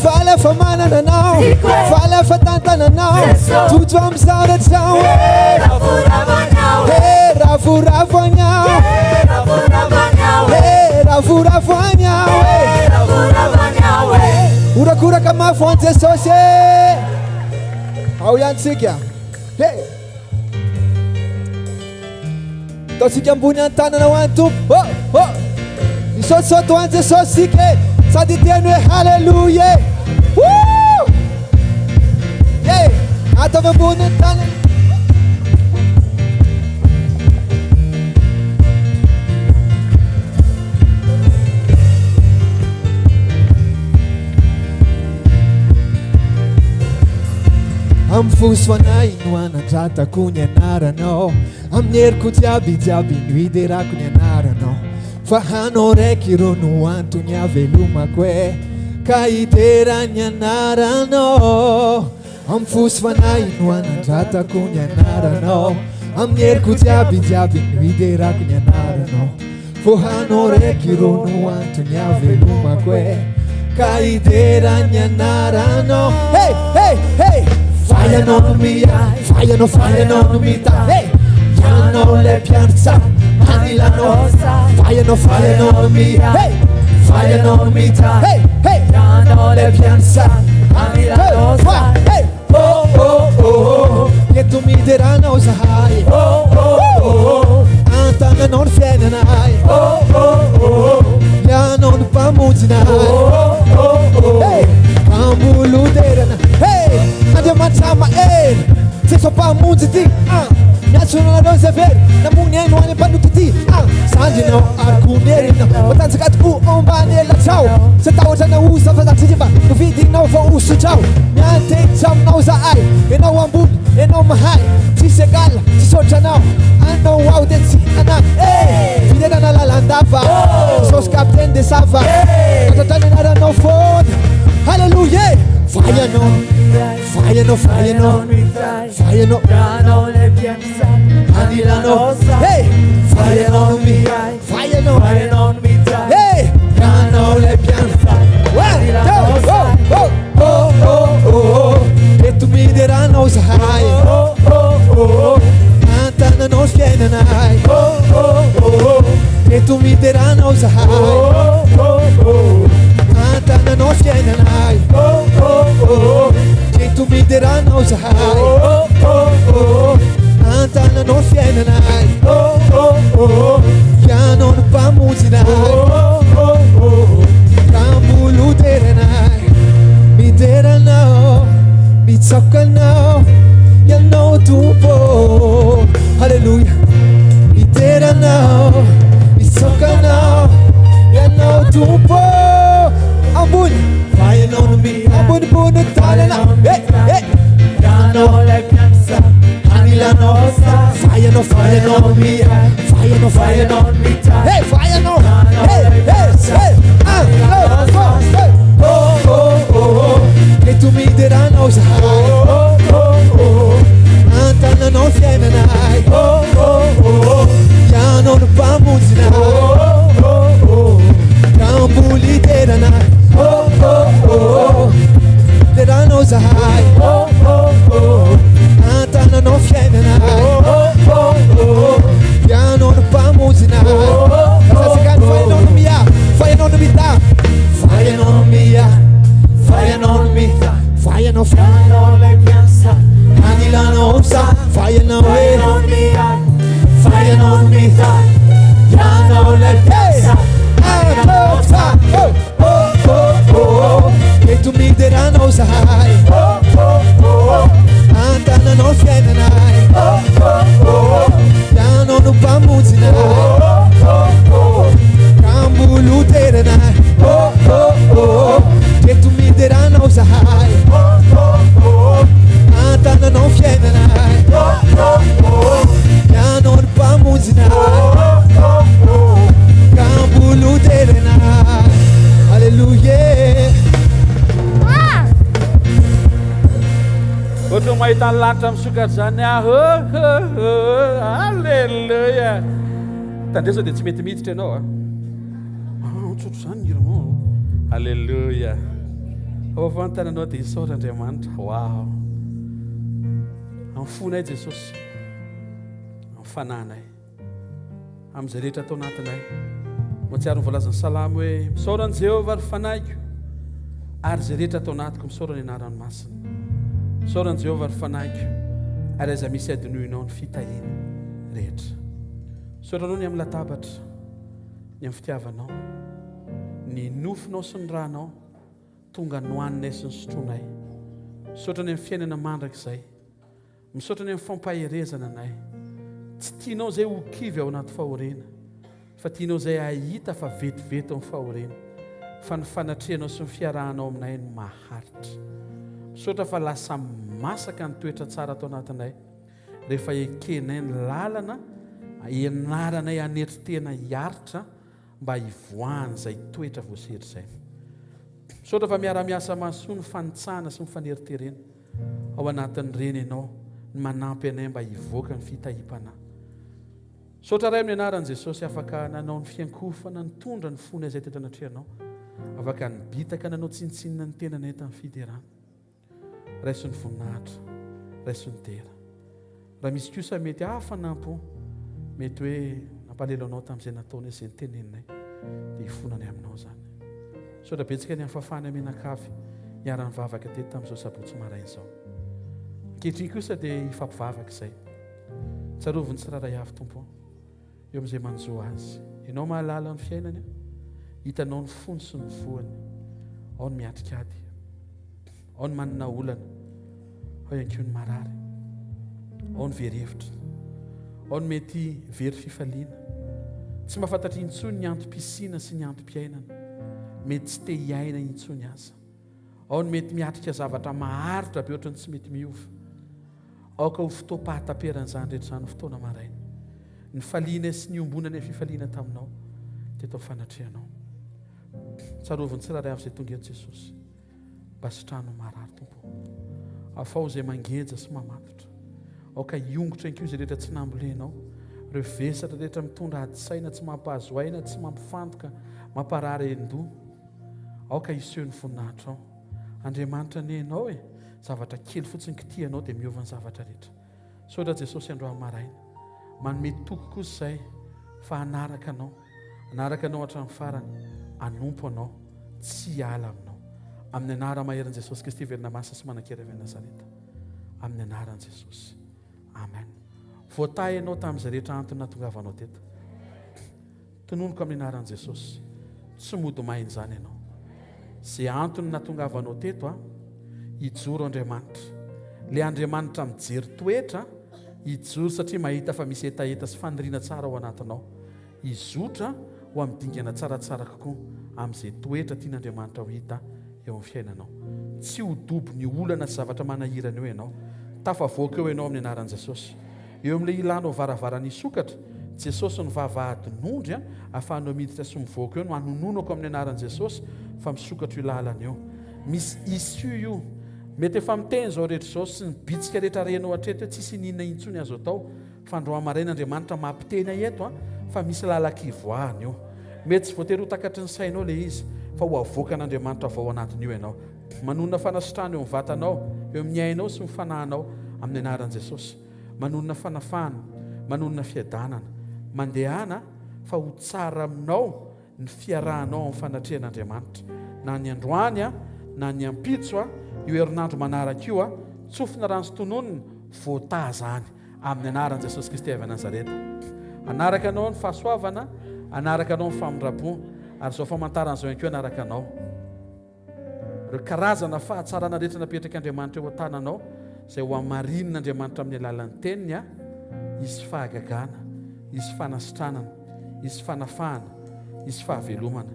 Faly aho fa manana anao, faly aho fa tantana anao, tojo amin'izao rehetra izao e. Hey, ravoravo anao, hey, ravoravo anao e. Horakoraka mafy ho an'i Jesosy e. Ao ihany tsika. Hey. Ataontsika ambony an-tanana ho an'ny Tompo. Oh, oh. Misaotisaoty ho an'i Jesosy isika e. Sady hiteny hoe haleloia e. Woo! Yeah. Ataovy ambony ny tanana. Amin'ny fo sy fanahy no anandratako ny anaranao, amin'ny heriko jiaby jiaby no hiderako ny anaranao, fa hanao raiky ireo no antony havelomako e. Ka hidera ny anaranao Amin'ny fo sy fanahy no anandratako ny anaranao Amin'ny heriko jiaby jiaby no hiderako ny anaranao Fô hanao raiky ro no antony havelomako e Ka hidera ny anaranao Hey, hey, hey Fa ianao no miahy, fa ianao, fa ianao no mitahy Hey, ianao ilay mpiandry tsara anilanao Fa ianao, fa ianao no miahy Hey, fa ianao no mitahy Hey, hey, ianao ilay mpiandry tsara anilanao Hey, oh, oh, oh, oh. Eto midera anao zahay Oh, oh, oh, oh. An-tananao ny fiainanay Oh, oh, oh, oh. Ianao no mpamonjinay Oh, oh, oh, oh. Hey, amboloderana Hey, Andriamanitra mahery Jeso mpamonjy ty ah. Miantso anareo izay very Namono aino any mpanota ty ah. Sandrinao ary koa ny herinao Matanjaka tokoa ambany elatrao Tsy tahotra na osa fa za mba novidinao vao hosotrao Miantehitra aminao zahay Enao ambony, enao mahay Tsisy égal, tsisy ohatranao Anao aho dia tsy anah Eh, fiderana lalandava Jesosy capitaine de ça va Hatratra ny anaranao foana Alléluia Fa ianao, fa ianao, fa ianao Fa ianao Anilanao Hey, fa ianao no miahy Fa ianao Hey, ianao ilay mpiandry One, two, oh, oh, oh, oh, oh. Eto midera anao zahay oh, oh, oh. An-tananao ny fiainanay oh, oh, oh. Eto midera anao zahay oh, oh, oh. An-tananao ny fiainanay oh, oh, oh. Eto midera anao zahay oh, oh, oh. An-tananao ny fiainanay oh, oh, oh. Ianao no mpamonjinay oh, oh, oh. Ka mbola hoderanay Midera anao, mitsaoka anao Ianao Tompo Haleloia Midera anao, mitsaoka anao Ianao Tompo Ambony Fa ianao no mi ambonimbony ny tanana Eh, eh Ianao ilay mpiasa anilanao Fa ianao, fa ianao no mi Fa ianao, fa ianao no mitahy Hey, fa ianao Hey, hey, hey Un, deux, trois, hey Oh, oh, oh, oh Eto midera anao zahay Oh, oh, oh An-tananao ny fiainanay Oh, oh, oh Ianao no mpamonjinay Oh, oh, oh Ka mbola hideranay Oh, oh, oh Deranao zahay Oh, oh, oh An-tananao ny fiainanay Oh, oh, oh Ianao no mpamonjinay Sasakany fa ianao no miahy Fa ianao no mitahy Fa ianao no miahy Fa ianao no mitahy Fa ianao fa ianao ilay mpiasa Anilanao sa Fa ianao e Fa ianao no mitahy Ianao ilay mpiasa Un, deux, trois, oh, oh, oh, oh. Eto midera anao zahay Oh, oh, oh. An-tananao ny fiainanay Oh, oh, oh. Ianao no mpamonjinay Oh, oh, oh. Ka mbola hoderanay Oh, oh, oh. Eto midera anao zahay Oh, oh, oh. An-tananao ny fiainanay Oh, oh, oh. Ianao no mpamonjinay Oh, oh, oh. Ka mbola hoderanay Alléluia Ohatran'ny mahita ny lanitra misokatra izany aho. Alléluia. Tandreo sao dia tsy mety miditra ianao a. Ah, tsotra izany ny hiranao. Alléluia. Ao fa ny tananao dia hisaotra Andriamanitra. Wow. Amin'ny fonay Jesosy. Amin'ny fanahinay. Amin'izay rehetra atao anatinay. Mahatsiaro ny voalazan'ny Salamo hoe misaora an'i Jehovah ry fanahiko ary izay rehetra atao anatiko misaora ny anarany masina. Misaora an'i Jehovah ry fanahiko ary aza misy adinoinao ny fitahiany rehetra. Misaotra anao ny amin'ny latabatra, ny amin'ny fitiavanao, ny nofonao sy ny ranao tonga nohaninay sy nosotroinay. Misaotra ny amin'ny fiainana mandrakizay. Misaotra ny amin'ny fampaherezana anay. Tsy tianao izay ho kivy ao anaty fahoriana, fa tianao izay hahita fa vetivety ny fahoriana, fa ny fanatrehanao sy ny fiarahanao aminay no maharitra. Misaotra fa lasa masaka ny toetra tsara ato anatinay rehefa ekenay ny lalana ianaranay hanetry tena hiaritra mba hivoahan'izay toetra voasedra izay. Misaotra fa miara-miasa mahasoa ny fanitsahana sy ny faneriterena. Ao anatin'ireny Ianao no manampy anay mba hivoaka ny fitahiam-panahy. Misaotra Ray amin'ny anaran'i Jesosy afaka nanao ny fiankohofana nitondra ny fonay izay teto anatrehanao. Afaka nibitaka nanao tsinontsinona ny tenanay tamin'ny fiderana. Raiso ny voninahitra, raiso ny dera. Raha misy kosa mety hafanam-po, mety hoe nampalelo anao tamin'izay nataonay, izay niteneninay, dia hifonanay aminao izany. Misaotra betsaka ny amin'ny fahafahana mianakavy niara-nivavaka teto tamin'izao sabotsy maraina izao. Ankehitriny kosa dia hifampivavaka izay. Tsarovy ny tsirairay avy Tompo. Eo amin'izay manjo azy. Ianao mahalala ny fiainany, hitanao ny fony sy ny voany. Ao ny miatrika ady, ao ny manana olana, ao ihany koa ny marary, ao ny very hevitra, ao ny mety very fifaliana. Tsy mahafantatra intsony ny antom-pisiana sy ny antom-piainana. Mety tsy te hiaina intsony aza. Ao ny mety miatrika zavatra maharitra be ohatran'ny tsy mety miova. Aoka ho fotoam-pahataperan'izany rehetra izany ny fotoana maraina. Nifalianay sy niombonanay fifaliana taminao teto amin'ny fanatrehanao. Tsarovy ny tsirairay avy izay tonga eto Jesosy. Mba sitrano ny marary Tompo. Afaho izay mangeja sy mamatotra. Aoka hiongotra ihany koa izay rehetra tsy nambolenao. Ireo vesatra rehetra mitondra ady saina tsy mampahazo aina, tsy mampifantoka, mamparary ain-doha. Aoka hiseho ny voninahitrao. Andriamanitra anie ianao e! Zavatra kely fotsiny kitihanao dia miova ny zavatra rehetra. Misaotra Jesosy androany maraina. Manome toky kosa izay fa hanaraka anao. Hanaraka anao hatramin'ny farany. Hanompo anao. Tsy hiala aminao. Amin'ny anara-maherin'i Jesosy Kristy velona masina sy manan-kery avy any Nazareta. Amin'ny anaran'i Jesosy. Amen. Voatahy ianao tamin'izay rehetra antony nahatongavanao teto. Tononiko amin'ny anaran'i Jesosy. Tsy mody maina izany ianao. Izay antony nahatongavanao teto a, hijoro Andriamanitra. Ilay Andriamanitra mijery toetra, hijoro satria mahita fa misy hetaheta sy faniriana tsara ao anatinao. Hizotra ho amin'ny dingana tsaratsara kokoa amin'izay toetra tian'Andriamanitra ho hita eo amin'ny fiainanao. Tsy ho dobo ny olana sy zavatra manahirana eo ianao. Tafavoaka eo ianao amin'ny anaran'i Jesosy. Eo amin'ilay ilanao varavarana hisokatra, Jesosy no vavahadin'ondry ahafahanao miditra sy mivoaka eo no anononako amin'ny anaran'i Jesosy fa misokatra io lalana io. Misy issue io. Mety efa miteny izao rehetra izao sy ny bitsika rehetra renao hatreto hoe tsisy ininona intsony azo atao fa androany maraina Andriamanitra mampiteny ahy eto fa misy lalan-kivoahana io. Mety tsy voatery ho takatry ny sainao ilay izy fa ho avoakan'Andriamanitra avy ao anatin'io ianao. Manonona fanasitrahana eo amin'ny vatanao, eo amin'ny ainao sy ny fanahinao amin'ny anaran'i Jesosy. Manonona fanafahana, manonona fiadanana. Mandehana fa ho tsara aminao ny fiarahanao amin'ny fanatrehan'Andriamanitra. Na ny androany na ny ampitso, io herinandro manaraka io, tsofina rano sy tononina, voataha izany amin'ny anaran'i Jesosy Kristy avy Nazareta. Hanaraka anao ny fahasoavana, hanaraka anao ny famindram-po, ary izao famantarana izao ihany koa hanaraka anao. Ireo karazana fahatsarana rehetra napetrak'Andriamanitra eo an-tananao, izay ho hamarinin'Andriamanitra amin'ny alalan'ny Teniny, hisy fahagagana, hisy fanasitranana, hisy fanafahana, hisy fahavelomana,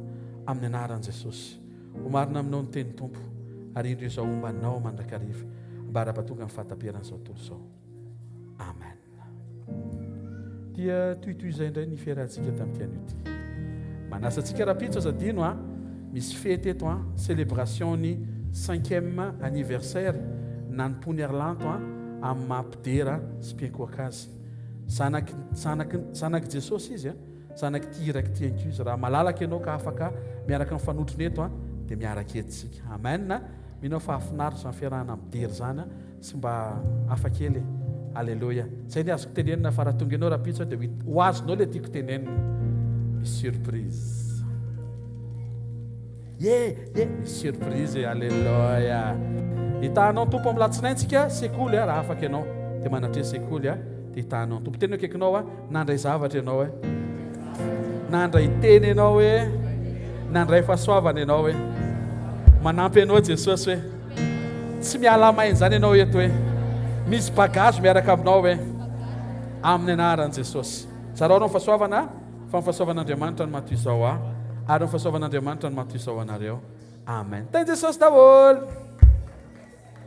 amin'ny anaran'i Jesosy. Ho marina aminao ny tenin'ny Tompo, ary indro izao homba anao mandrakariva, ambara-pahatonga ny fahataperan'izao tontolo izao. Amen. Dia tohitohy izay indray ny fiarahantsika tamin'ity anio ity. Manasa antsika rahampitso aza adino a, misy fety eto a, célébration ny cinquième anniversaire nanompoan'i Arlanto a, amin'ny maha mpidera sy mpiankohoka azy. Zanaky, zanaky, zanak'i Jesosy izy a, zanak'ity iraka ity ihany koa izy. Raha malalaka ianao ka afaka miaraka mifanotrona eto a, dia miaraka eto isika. Amen. Mino aho fa hahafinaritra izany fiarahana midera izany a. Tsy mba hafa kely e. Aleloia. Zay ny azoko tenenina fa raha tonga enao rahampitso dia ho azonao le tiako tenenina. Misy surprise. Ye, ye, misy surprise e. Aleloia. Hitahanao ny Tompo amin'ny latsinainy tsika sekoly a, raha afaka ianao. Dia manatreha sekoly a, dia hitahanao ny Tompo. Teny akaikinao a, nandray zavatra ianao e. Nandray teny ianao hoe, nandray fahasoavana ianao hoe. Manampy anao Jesosy hoe. Tsy miala maina izany ianao eto hoe. Misy bagage miaraka aminao hoe. Amin'ny anaran'i Jesosy. Zarao anao ny fahasoavana fa ny fahasoavan'Andriamanitra no maha toy izao ahy ary ny fahasoavan'Andriamanitra no maha toy izao anareo. Amen. Tahin'i Jesosy daholo.